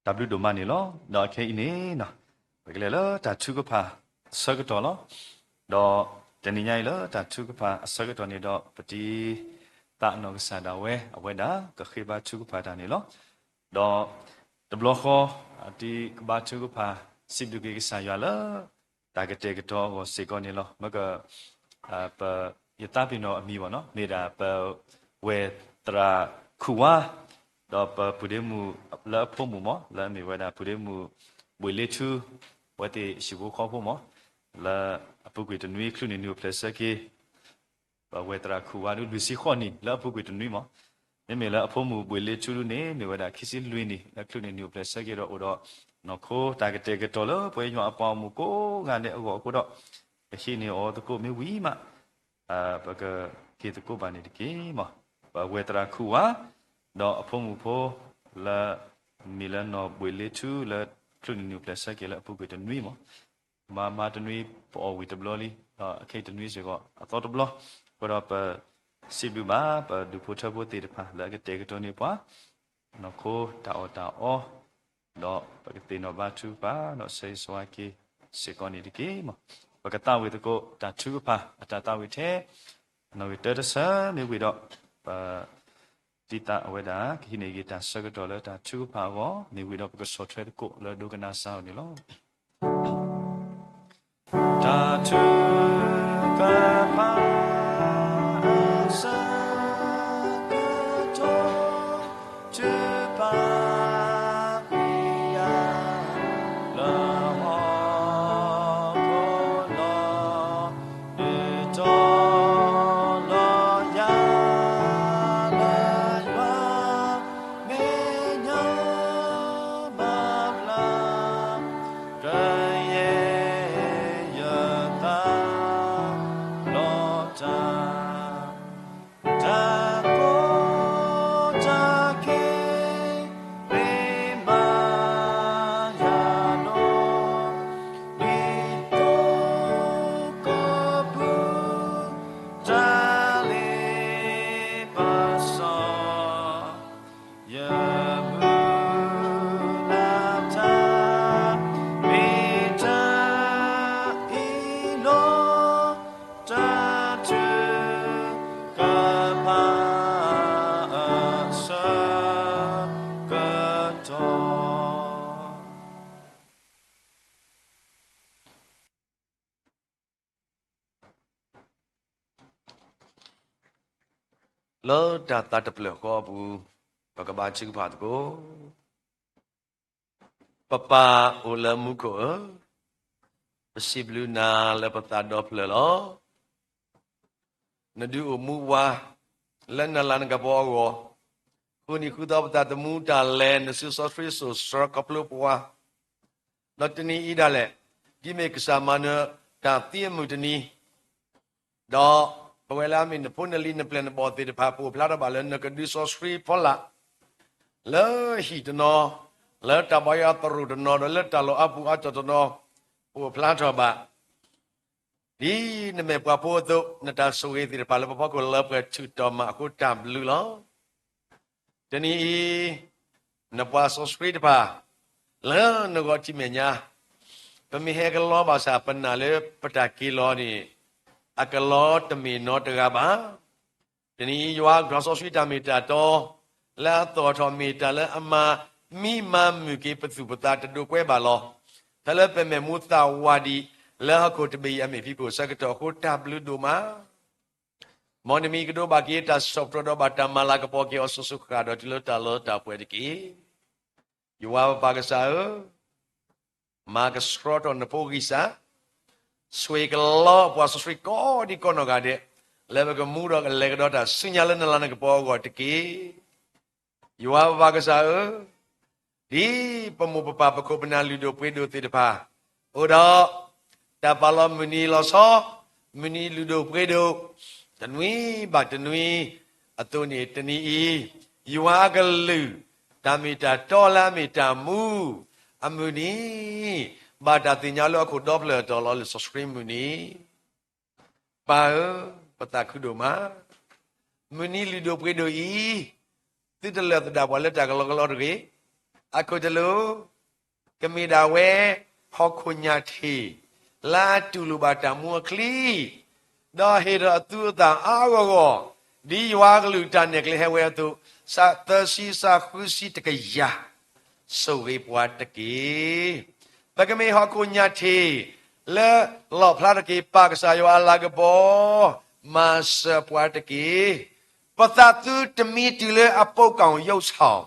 တၢ်ဘျုးဒိၣ်မးန့ၣ်လီၤ. ဒီးခဲအံၤန့ၣ် ပကလဲၤလၢတၢ်ထုကဖၣ်အဆၢကတီၢ်လီၤ. ဒီးတနံၤညါအံၤလၢတၢ်ထုကဖၣ်အဆၢကတီၢ်န့ၣ်ဒီး ပတံၤသးနီၢ်ကစၢ်ဒၣ်ဝဲ အဝဲဒၣ်ကဃ့ဘါထုကဖၣ်တၢ်န့ၣ်လီၤ. ဒီးတဘျီဃီ အတံၤကဘါထုကဖၣ် စံးဘျုးက့ၤကစၢ်ယွၤလၢ တၢ်ကတဲာ်ကတီၤအဂီၢ်စ့ၢ်ကီးန့ၣ်လီၤ. မ့ၢ်က ပ ယသးပ့ၤနီၣ်အမံၤဘၣ်နီၤ မ့ၢ်ဒၣ်ပဝဲၢ်သရၣ်ခူၣ်ဝါ ဒီးပပုၢ်ဒ့မုၣ်လၢအဖိမုၣ်မး လၢအမ့ၢ်ဝဲဒၣ်ပုၢ်ဒ့မုၣ် ဘှ့ၣ်လ့ထူ အဝဲသ့ၣ်ဟံၣ်ဖိဃီဖိမး လၢအပူၤကွံာ်တနွံ ချုးန့ၣ်နုာ်အိၣ်ဖျဲၣ်ဆၢက့ၤ ပဝဲၢ်သရၣ်ခူၣ်ဝါဒုးလွံၢ်ဆံဃိးနံၣ် လၢအပူၤကွံာ်တနွံမး, မ့မ့ၢ်လၢအဖိမုၣ်ဘှ့ၣ်လ့ထူဒုန့ၣ် မ့ၢ်ဝဲဒၣ်ခံဆံလွံၢ်နံၣ် လၢချုးန့ၣ်နုာ်အိၣ်ဖျဲၣ်ဆၢက့ၤဒီးအိၣ်ဒီး နီၢ်ခိတၢ်ကတဲာ်ကတီၤလၢပဝဲယွၤအပှၤဂီၢ်မုၢ်ကိးဂၤဒဲးအဂီၢ်အဃိဒီး ကဟံးန့ၢ်အီၤသကိးမ့ၢ်ဝံၤမး ပကက့ၤသကိးဘၣ်န့ၣ်တက့ၢ်မး. ပဝဲၢ်သရၣ်ခူၣ်ဝါ ဒီးအဖိမုၣ်ဖိ လၢ မ့ၢ်လၢနီၢ်ဘှ့ၣ်လ့ထူလၢ ချုးန့ၣ်နုာ်အိၣ်ဖျဲၣ်ဆၢက့ၤလၢအပူၤကွံာ်တနွံမး မၤမၤတနွံ ပအီၣ်ဝံၤတဘျီလံ ဒီးခဲအံၤတနွံစ့ၢ်ကီး အသီတဘျီ, အဃိဒီးပ စံးဘျုးဘၣ် ပဒူၣ်ဖိထၢဖိသ့ၣ်တဖၣ် လၢအကတဲာ်ကတီၤန့ၢ်ပှၤ နီၢ်ခိတၢ်အီၣ်တၢ်အီ, ဒီးပကသ့ၣ်နီၣ်ဘါထုကဖၣ် ဒီးဆၢဂ့ၤဆၢဝါက့ၤစ့ၢ်ကီးန့ၣ်တက့ၢ်မး. ပကသးဝံၣ်သကိး တၢ်ထုကဖၣ် အတၢ်သးဝံၣ်ထဲ နီၣ်ဂံၢ်တၢတဆၢမ့ၢ်ဝံၤဒီး ပ တံၤသးအဝဲဒၣ် ကဟံးန့ၢ်က့ၤတၢ်ဆၢကတီၢ်လၢတၢ်ထုကဖၣ်အဂီၢ် မ့ၢ်ဝံၤဒီးပကဆီၣ်ထွဲသကိးလၢဒိကနၣ်စၢ်အီၤန့ၣ်လီၤ. တၢ်ထုကဖၣ် အဆၢကတီၢ် ထုကဖၣ် လၢဟီၣ်ခိၣ်ဒီ ဒုးတီၤလီၤယၤလၢယွၤမဲာ်ညါ ဘၣ်ဖျါ ကယဲၢ်ယသး လီၤတၢ် တၢ်ကီတၢ်ခဲ ရ့မၤယၤဒီး ဒ်သိးကပူၤ တၢ်လ့ပစီ ယမုၢ်လၢ်တၢ် မ့ၢ်တၢ်အံၤလီၤ. တၢ်ထုကဖၣ် အဆၢကတီၢ် လၢတၢ်သးတဖျၢၣ်ဃီအပူၤ ပကဘါထုကဖၣ်သကိး. ပပၢ်အိၣ်လၢမူခိၣ်ဧၢ, ပစံးဘျုးနၤလၢပသးဒီဖျၢၣ်လီၤ. နဒုးအိၣ်မူဝါ လၢနလၤနကပီၤအဂီၢ်, ဃုနံၤဃုသီပသးသမူတၢ်လဲၤ နစုစီဆှံစိာ်ဆှၢခီဖျိပှၤ ဒီးတနံၤအံၤဒၣ်လဲာ် ဒ်မ့ၢ်ကစၢ်မၤနၢၤတၢ်သံအမုၢ်တနံၤ, ဒီးပဝဲလၢအမ့ၢ်နဖိနလံၤနပျဲၢ်နဘီၣ်သ့ၣ်တဖၣ် ပအိၣ်ဖျါထီၣ်ဘၣ်လၢနကဒုးစီဆှံဖီလာ်, လၢဟံၣ်တနီၤ, လၢတၢ်ဘါယွၤသရိာ်တနီၤ ဒီးလၢတၢ်လီၢ်အါပူၤအါတီၤတနီၤ, ပအိၣ်ဖျါထီၣ်ဘၣ် ဒ်နမ့ၢ်ပှၤဖိအသိး နတၢ်ဆိၣ်ဂ့ၤသ့ၣ်တဖၣ်လၢပဖီခိၣ်လၢပှဲၤထုးတီၤမၤအဃိတၢ်ဘျုးလီၤ. တနံၤအံၤ နပှၤစီဆှံတဖၣ် လၢနဂီၢ်ထံးမဲာ်ညါ ပမ့ၢ်ဟဲကလီဘၣ်ဆၣ် ပနာ်လၢပတၢ်က့ၤလီၤန့ၣ် အကလီတမ့ၢ်နီတဂၤဘၣ်. တနံၤအံၤယွၤကထီၣ်စီဆှံတၢ်မ့ၢ်တၢ်တီ လၢအသီၣ်ထီၣ်မ့ၢ်တၢ်လၢအမၤမံမၤမုာ်က့ၤပသူၣ်ပသးတဒိးကွဲဘၣ်လီၤ. ဖဲလၢပမဲာ်မူသးဝးဒံး လၢဟီၣ်ခိၣ်တဘ့ၣ်အံၤအမဲာ်ဖံးခိၣ်အဆၢကတီၢ်အဃိတၢ်ဘျုးဒိၣ်မး မ်နမံၤကဒိးဘၣ်က့ၤတၢ်ဆီၣ်ဖျိးဒီးဘၣ်တၢ်မၤလၤကပီၤက့ၤအီၤစိၤစိၤဃၣ်ဃၣ်ဒီးတုၤလၢတၢ်လၢတၢ်ပှဲၤတက့ၢ်. ယွၤပပၢ်ကစၢ်ဧၢ, မၤကဆှီထီၣ်နဖိဂံၢ်စၢ်, ဆှ့ကလီပှၤစီဆှံကိးဒံးကိးနီၢ်ဂၤဒဲး, လၢပကမူဒီးကလဲၤကဒီးတၢ်ဆူညါလၢနလၤနကပီၤအဂီၢ်တက့ၢ်. ယွၤပပၢ်ကစၢ်ဧၢ, ဒ်ပမိၢ်ပပၢ်ပခိၣ်ပနၢ်လုၢ်ဒိၣ်ပှ့ၤဒိၣ်သ့ၣ်တဖၣ် အိၣ်ဒီး တၢ်ပာ်လီၤမုၢ်နံၤလီၤဆီ မုၢ်နံၤလုၢ်ဒိၣ်ပှ့ၤဒိၣ် တနွံဘၣ်တနွံအသိးန့ၣ် တနံၤအံၤ ယွၤအကလုၢ် တၢ်မ့ၢ်တၢ်တီလၢအမ့ၢ်တၢ်မူ အမုၢ်နံၤ ဘၣ်တၢ်သ့ၣ်ညါလၢဟီၣ်ခိၣ်ဒီဖျၢၣ်အတီၤလီၤ လံာ်စီဆှံမုၢ်နံၤ ပၢ်ဧၢ, ပသးခုဒိၣ်မး, မုၢ်နံၤလုၢ်ဒိၣ်ပှ့ၤဒိၣ်အံၤ သုတလၢာ်သဒၣ်ပှၤလၢတၢ်ကလီကလီတဂ့ၤ. အခိၣ်တလိၤ, ကမ့ၢ်ဒၣ်ဝဲ ဟီၣ်ခိၣ်ညၣ်ထံး လၢအတူၢ်လိာ်ဘၣ်တၢ်မူအချံ, ဒီးဟ့ၣ်ထီၣ်အသူအသၣ်အါအါဂီၢ်ဂီၢ်, ဒ်ယွၤအကလုၢ်တၢ်နဲၣ်ကျဲဟဲဝဲအသိး, သၢဆံသၢဃုဆံတကယၤ, ဆိၣ်ဂ့ၤပှၤတက့ၢ်. ပကမ့ၢ်ဟီၣ်ခိၣ်ညၣ်ထံး လၢလီၣ်ဖျါထီၣ်က့ၤ ပၢ်ကစၢ်ယွၤအလၤကပီၤ, မၤစၢၤပှၤတက့ၢ်. ပသးသုတမံတုၤလၢအပိာ်ကီၢ်ယိဆၣ်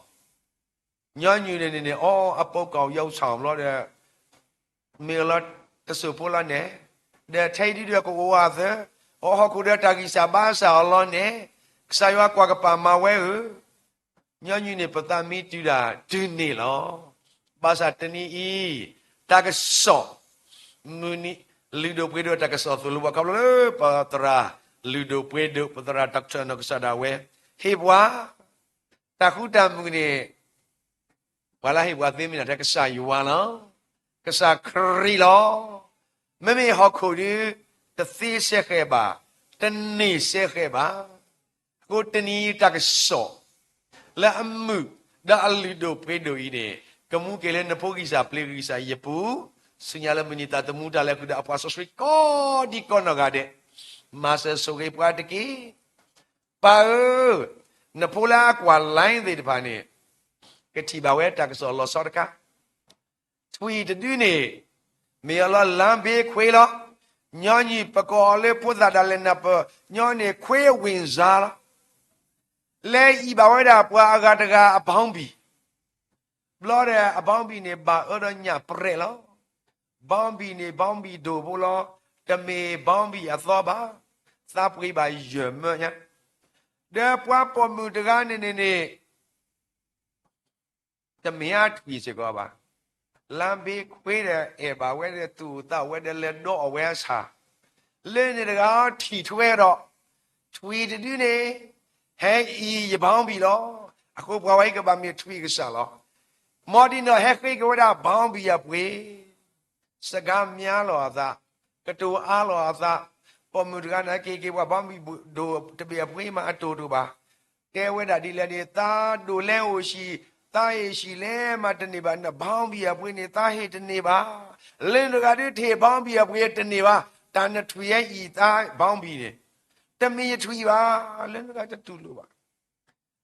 ညီနုၢ်န့ၣ်န့ၣ်န့ၣ် အီ အပိာ်ကီၢ်ယိဆၣ်ဘျီဒီး မ့ၢ်အလီၤတစိၢ်ဖိလီၤနဲၣ်, ဒီးထဲအံၤဒုဒီးကအိၣ်ဝဲအသး, အီဟီၣ်ခိၣ်ဒီးတၢ်ဂံၢ်စၢ်ဘါစၢ်အီၤလီၤနဲၣ်, ကစၢ်ယွၤကွၢ်ကပၤမၤဝဲဧၢ, ညီနုၢ်န့ၣ် ပသးမံတုၤဒၣ်တုၤန့ၣ်လီၤ. ဘၣ်ဆၣ်တနံၤအံၤ တၢ်ကစီၣ် မုၢ်နံၤ လုၢ်ဒိၣ်ပှ့ၤဒိၣ်တၢ်ကစီၣ်သိၣ်လိပှၤခီဖျိလၢ ပသရၣ်လုၢ်ဒိၣ်ပှ့ၤဒိၣ် ပသရၣ် Doctor နီၢ်ကစၢ်ဒၣ်ဝဲ ဟ့ၣ်ပှၤ တၢ်ဃူတၢ်မုာ်န့ၣ် ပှၤလၢဟ့ၣ်ပှၤသ့မ့ၢ်ဒၣ်ထဲကစၢ်ယွၤလီၤ. ကစၢ်ခရံာ်လီၤ. မ့မ့ၢ်ဟီၣ်ခိၣ်ဒီး တသ့စဲဃဲၤဘၣ်, တန့ၢ်စဲဃဲၤဘၣ်. အဃိတနံၤအံၤတၢ်ကစီၣ် လၢအမုာ် ဒီးအလုၢ်ဒိၣ်ပှ့ၤဒိၣ်အံၤန့ၣ် ကမူက့ၤလၢနဖိဂံၢ်စၢ်ပျ့ၤဂံၢ်စၢ်ယပူၤ, ဆူညါလၢမုၢ်နံၤသးသမူတၢ်လဲၤဃုာ်ဒီးအပှၤစီဆှံကိးဒံကိးနီၢ်ဂၤဒဲး, မၤစၢၤဆိၣ်ဂ့ၤပှၤတက့ၢ်. ပၢ်ဧၢ, နဖိလၢအကွၢ် line သ့ၣ်တဖၣ်န့ၣ် ကထံၣ်ဘၣ်ဝဲတၢ်ကစီၣ်လီၤဆီတခါ, ထွံၣ်တဒုန့ၣ် မ့ၢ်အီၤလီၤလါဘ့ခွ့လီၤ. ညီနုၢ်ပကိးအီၤလၢဖိသၣ်ဒၣ်လဲာ်နၢ်ပၢၢ်ညီန့ၣ် ခွ့ဝ့ၢ်စါလီၤ. လဲၤအံၤဘၣ်ဝဲဒၣ်ပှၤအဂၤတဂၤအဘီဘံၣ်, ဘျီဒီးအဘီဘံၣ်န့ၣ် ဘၣ်အၢဒီးညၣ်ပြဲးလီၤ. ဘီဘံၣ်န့ၣ် ဘီဘံၣ်ဒိၣ်ဖိလီၤ. တမ့ၢ်ဘီဘံၣ်အသီဘၣ်, သးပှ့ၤဘၣ်ယဲၢ်မၢညါ, ဒီးပှၤပိာ်မုၣ်တဂၤန့ၣ်န့ၣ်န့ၣ် တမ့ၢ်အထွံၣ်စ့ၢ်ကီးဘၣ်. လါဘ့ခွ့ဒီးအဲၣ်ဘၣ်ဝဲဒီးသူၣ်အိၣ်သးအိၣ်ဝဲဒီးလဲၤဒိးအီၣ်ဝဲအဆၣ်, လၢန့ၣ်တဂၤထံၣ်ထွဲဒီး ထွံၣ်တဒုန့ၣ် ဟဲအံၤယဘီဘံၣ်လီၤ. အဃိပှၤဝဲအံၤကဘၣ်မ့ၢ်ထွံၣ်ကစၢ်လီၤ. မ်ဒ်န့ၣ်ဒီးဟဲဃ့က့ၤဝဲဒၣ်ဘီဘံၣ်အပှ့ၤ စကၤမၠါလီၤအသး, ကတိၤအါလီၤအသး, ပိာ်မုၣ်တဂၤန့ၣ် က့ၤက့ၤပှၤဘီဘံၣ်ဒိၣ်တဘ့ၣ်အပှ့ၤမးအတိၢ်တအိၣ်ဘၣ်. တဲဝဲဒၣ်ဒ်လဲၣ်န့ၣ် သးဒိၣ်လဲအိၣ်ဆံး, သးဟ့ၣ်ဆံးလဲမးတန့ၢ်ဘၣ်, နဘီဘံၣ်အပှ့ၤန့ၣ် သးဟ့ၣ်တန့ၢ်ဘၣ်. လၢနတဂၤဒုးတဟ့ၣ်ဘီဘံၣ်အပှ့ၤတန့ၢ်ဘၣ်, တၢ်နထွံၣ်ဟဲအံၤသးဘီဘံၣ်န့ၣ် တမ့ၢ်ယထွံၣ်ဘၣ်, လၢနတဂၤတတူၢ်လိာ်ဘၣ်.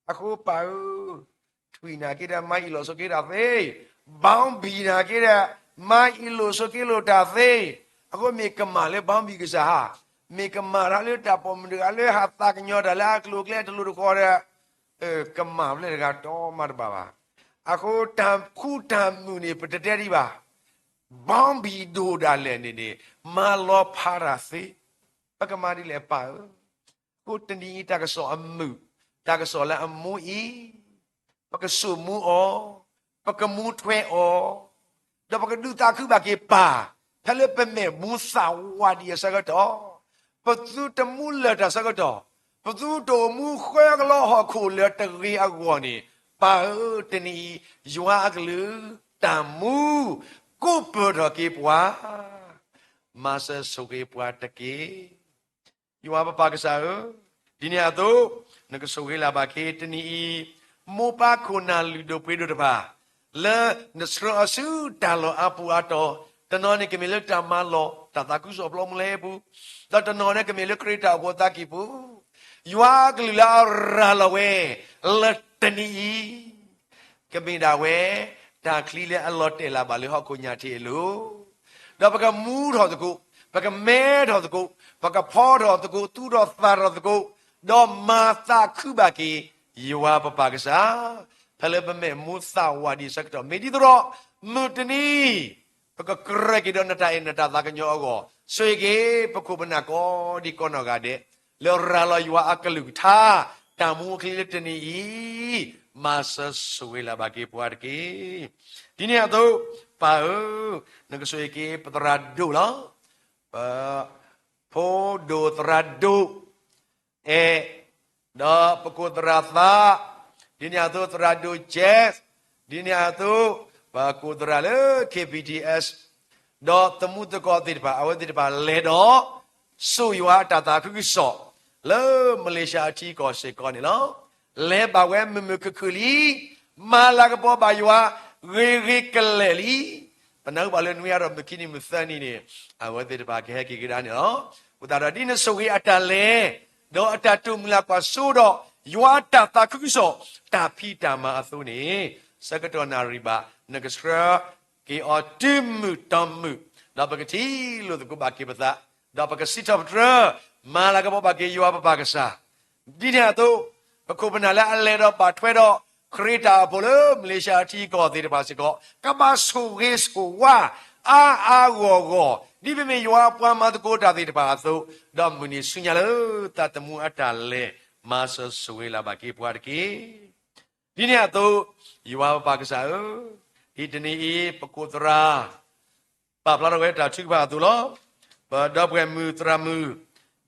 အဃိပၢ်ဧၢ, ထွံၣ်နာ်က့ဒီး မၤအ့ၣ်လိာ်ဆိးက့တၢ်သ့, ဘီဘံၣ်နာ်က့ဒီး မၤအ့ၣ်လိာ်ဆိးက့လိာ်တၢ်သ့, အဃိမ့ၢ်ကမၣ်လၢဘီဘံၣ်ကစၢ်ဧါ, မ့ၢ်ကမၣ်တၢ်လၢတၢ်ပိာ်မုၣ်တဂၤလၢဟးသးကညီၤတၢ်လၢအကျိၤအကျဲတလိၤတဃီၤဒီး ကမၣ်ဖဲလဲၣ်တဂၤတမၤတဘၣ်ဘၣ်. အဃိတၢ်ခူတၢ်မုာ်န့ၣ် ပတတဲဒံးဘၣ်, ဘီဘံၣ်ဒိၣ်ဒၣ်လဲာ်န့ၣ်န့ၣ် မၤလီၤဖးတၢ်သ့, ပကမၤဒ်လဲၣ်ပၢ်ဧၢ. အဃိတနံၤအံၤတၢ်ကစီၣ်အမုာ်, တၢ်ကစီၣ်လၢအမူအံၤ, ပကစိာ်မူအီၤ, ပကမူထွဲအီၤ, ဒီးပကဒုးသးခုဘၣ်က့ၤပၢ်, ဖဲလၢပမဲာ်မူသးဝးဒံးအဆၢကတီၢ်, ပသုတမူလၢာ်တၢ်ဆၢကတီၢ်, ပသုတအိၣ်မူဃၢကလီဟီၣ်ခိၣ်လၢတဂ့ၤအဂီၢ်န့ၣ်, ပၢ်ဧၢ, တနံၤအံၤ ယွၤအကလုၢ်တၢ်မူ ကိးပၢၢ်ထီၣ်က့ၤပှၤ, မၤစၢၤဆိၣ်ဂ့ၤပှၤတက့ၢ်. ယွၤပပၢ်ကစၢ်ဧၢ, ဒ်န့ၣ်အသိး နကဆိၣ်ဂ့ၤလၢ်ဘၣ်က့ၤတနံၤအံၤ, မိၢ်ပၢ်ခိၣ်နၢ်လုၢ်ဒိၣ်ပှ့ၤဒိၣ်တဖၣ်, လၢနဆှၢအီၤဆူတၢ်လီၢ်အါပူၤအါတီၤ, တနီၤန့ၣ်ကမ့ၢ်လၢတၢ်မၤလီၢ်တၢ်သးခုကစီၣ်ဖျိမူလၢဟဲပူၤ, ဒီးတနီၤန့ၣ်ကမ့ၢ်လၢခရံာ်တၢ်အိၣ်ဖှိၣ်သးကံၢ်ပူၤ, ယွၤအကလုၢ်လၢအရၤလီၤဝဲ လၢတနံၤအံၤ ကမ့ၢ်ဒၣ်ဝဲ တၢ်ချံလၢအလီၤတဲာ်လၢ်ဘၣ်လၢဟီၣ်ခိၣ်ညၣ်ထံးအလိၤ, ဒီးပကမူထီၣ်သကိး, ပကမဲထီၣ်သကိး, ပကဖီထီၣ်သကိး, သူၣ်ထီၣ်သးထီၣ်သကိး, ဒီးမၤသးခုဘၣ်က့ၤ ယွၤပပၢ်ကစၢ်, ဖဲလၢပမဲာ်မူသးဝးဒံးအဆၢကတီၢ် မ့ၢ်ဒ်သိးဒီး မုၢ်တနံၤ ပကကြၢးက့ၤဒီးနတၢ်အဲၣ်နတၢ်သးကညီၤအဂီၢ်, ဆိၣ်ဂ့ၤက့ၤပခိၣ်ပနၢ်ကိးဒံကိးနီၢ်ဂၤဒဲး, လၢရၤလီၤယွၤအကလုၢ်ကထါ, တၢ်မူအချံလၢတနံၤအံၤ, မၤစၢၤဆိၣ်ဂ့ၤလၢ်ဘၣ်က့ၤပှၤတက့ၢ်. ဒ်န့ၣ်အသိး, ပၢ်ဧၢ, နကဆိၣ်ဂ့ၤက့ၤပသရၣ်ဒိၣ်လီၤ. ပ ဖိဒိၣ်သရၣ်ဒိၣ် အဲၣ်, ဒီးပကိးသရၣ်သး, ဒ်န့ၣ်အသိးသရၣ်ဒိၣ်ကဲ, ဒ်န့ၣ်အသိး ပကိးသရၣ်လၢ K B D S ဒီးသမူသကိးသ့ၣ်တဖၣ် အဝဲသ့ၣ်တဖၣ်လဲၤဒီး စိာ်ယွၤအတၢ်သးခုကစီၣ် လၢမလ့ၤၡါအထံကီၢ်စ့ၢ်ကီးန့ၣ်လီၤ. လဲၤဘၣ်ဝဲမုာ်မုာ်ခုၣ်ခုၣ်လံ, မၤလၤကပီၤဘၣ်ယွၤ, ဂ့ၤဂ့ၤကလဲာ်လံ. ပနၢ်ဟူဘၣ်လၢနွံအါထီၣ်မုၢ်ခံနံၤမုၢ်သၢနံၤန့ၣ် အဝဲသ့ၣ်တဖၣ်ကဟဲက့ၤကဒါန့ၣ်လီၤ. အဃိသတးဒီး ဒ်နဆိၣ်ဂ့ၤအတၢ်လဲၤ ဒီးအတၢ်တိာ်မုၢ်လၢ်ကွၢ်စိဒီး ယွၤအတၢ်သးခုကစီၣ် တၢ်ဖံးတၢ်မၤအသိးန့ၣ် ဆၢကတီၢ်နၣ်ရံၣ်ဘၣ် နကဆှၢက့ၤအီၤတုၤမုၢ်တီမုၢ်, ဒီးပကထံၣ်လိာ်သကိးဘၣ်က့ၤပသး, ဒီးပကစံးထီၣ်ပတြၢၤ မၤလၤကပီၤဘၣ်က့ၤယွၤပပၢ်ကစၢ် ဒ်န့ၣ်အသိး, ပခိၣ်ပနၢ်လၢအလဲၤဒီးဘၣ်ထွဲဒီး ခရံာ်တၢ်အိၣ်ဖှိၣ်လၢ မလ့ၡါထံကီၢ်သ့ၣ်တဖၣ်စ့ၢ်ကီး ကဘၣ်ဆိၣ်ဂ့ၤဆိၣ်ဝါ အါအါဂီၢ်ဂီၢ် ဒ်ပမ့ၢ်ယွၤအပှၤမၤသကိးတၢ်သ့ၣ်တဖၣ်အသိး, ဒီးမုၢ်နံၤဆူညါလၢ သးသမူအတၢ်လဲၤ မၤစၢၤဆိၣ်ဂ့ၤလၢ်ဘၣ်က့ၤပှၤတက့ၢ်. ဒ်န့ၣ်အသိး, ယွၤပပၢ်ကစၢ်ဧၢ, ဒ်တနံၤအံၤ ပခိၣ်သရၣ် ပာ်ဖျါထီၣ်ဝဲတၢ်ထုကဖၣ်အသိးလီၤ. ပဒီပုၢ်ဝဲၢ်မုၣ်သရၣ်မုၣ်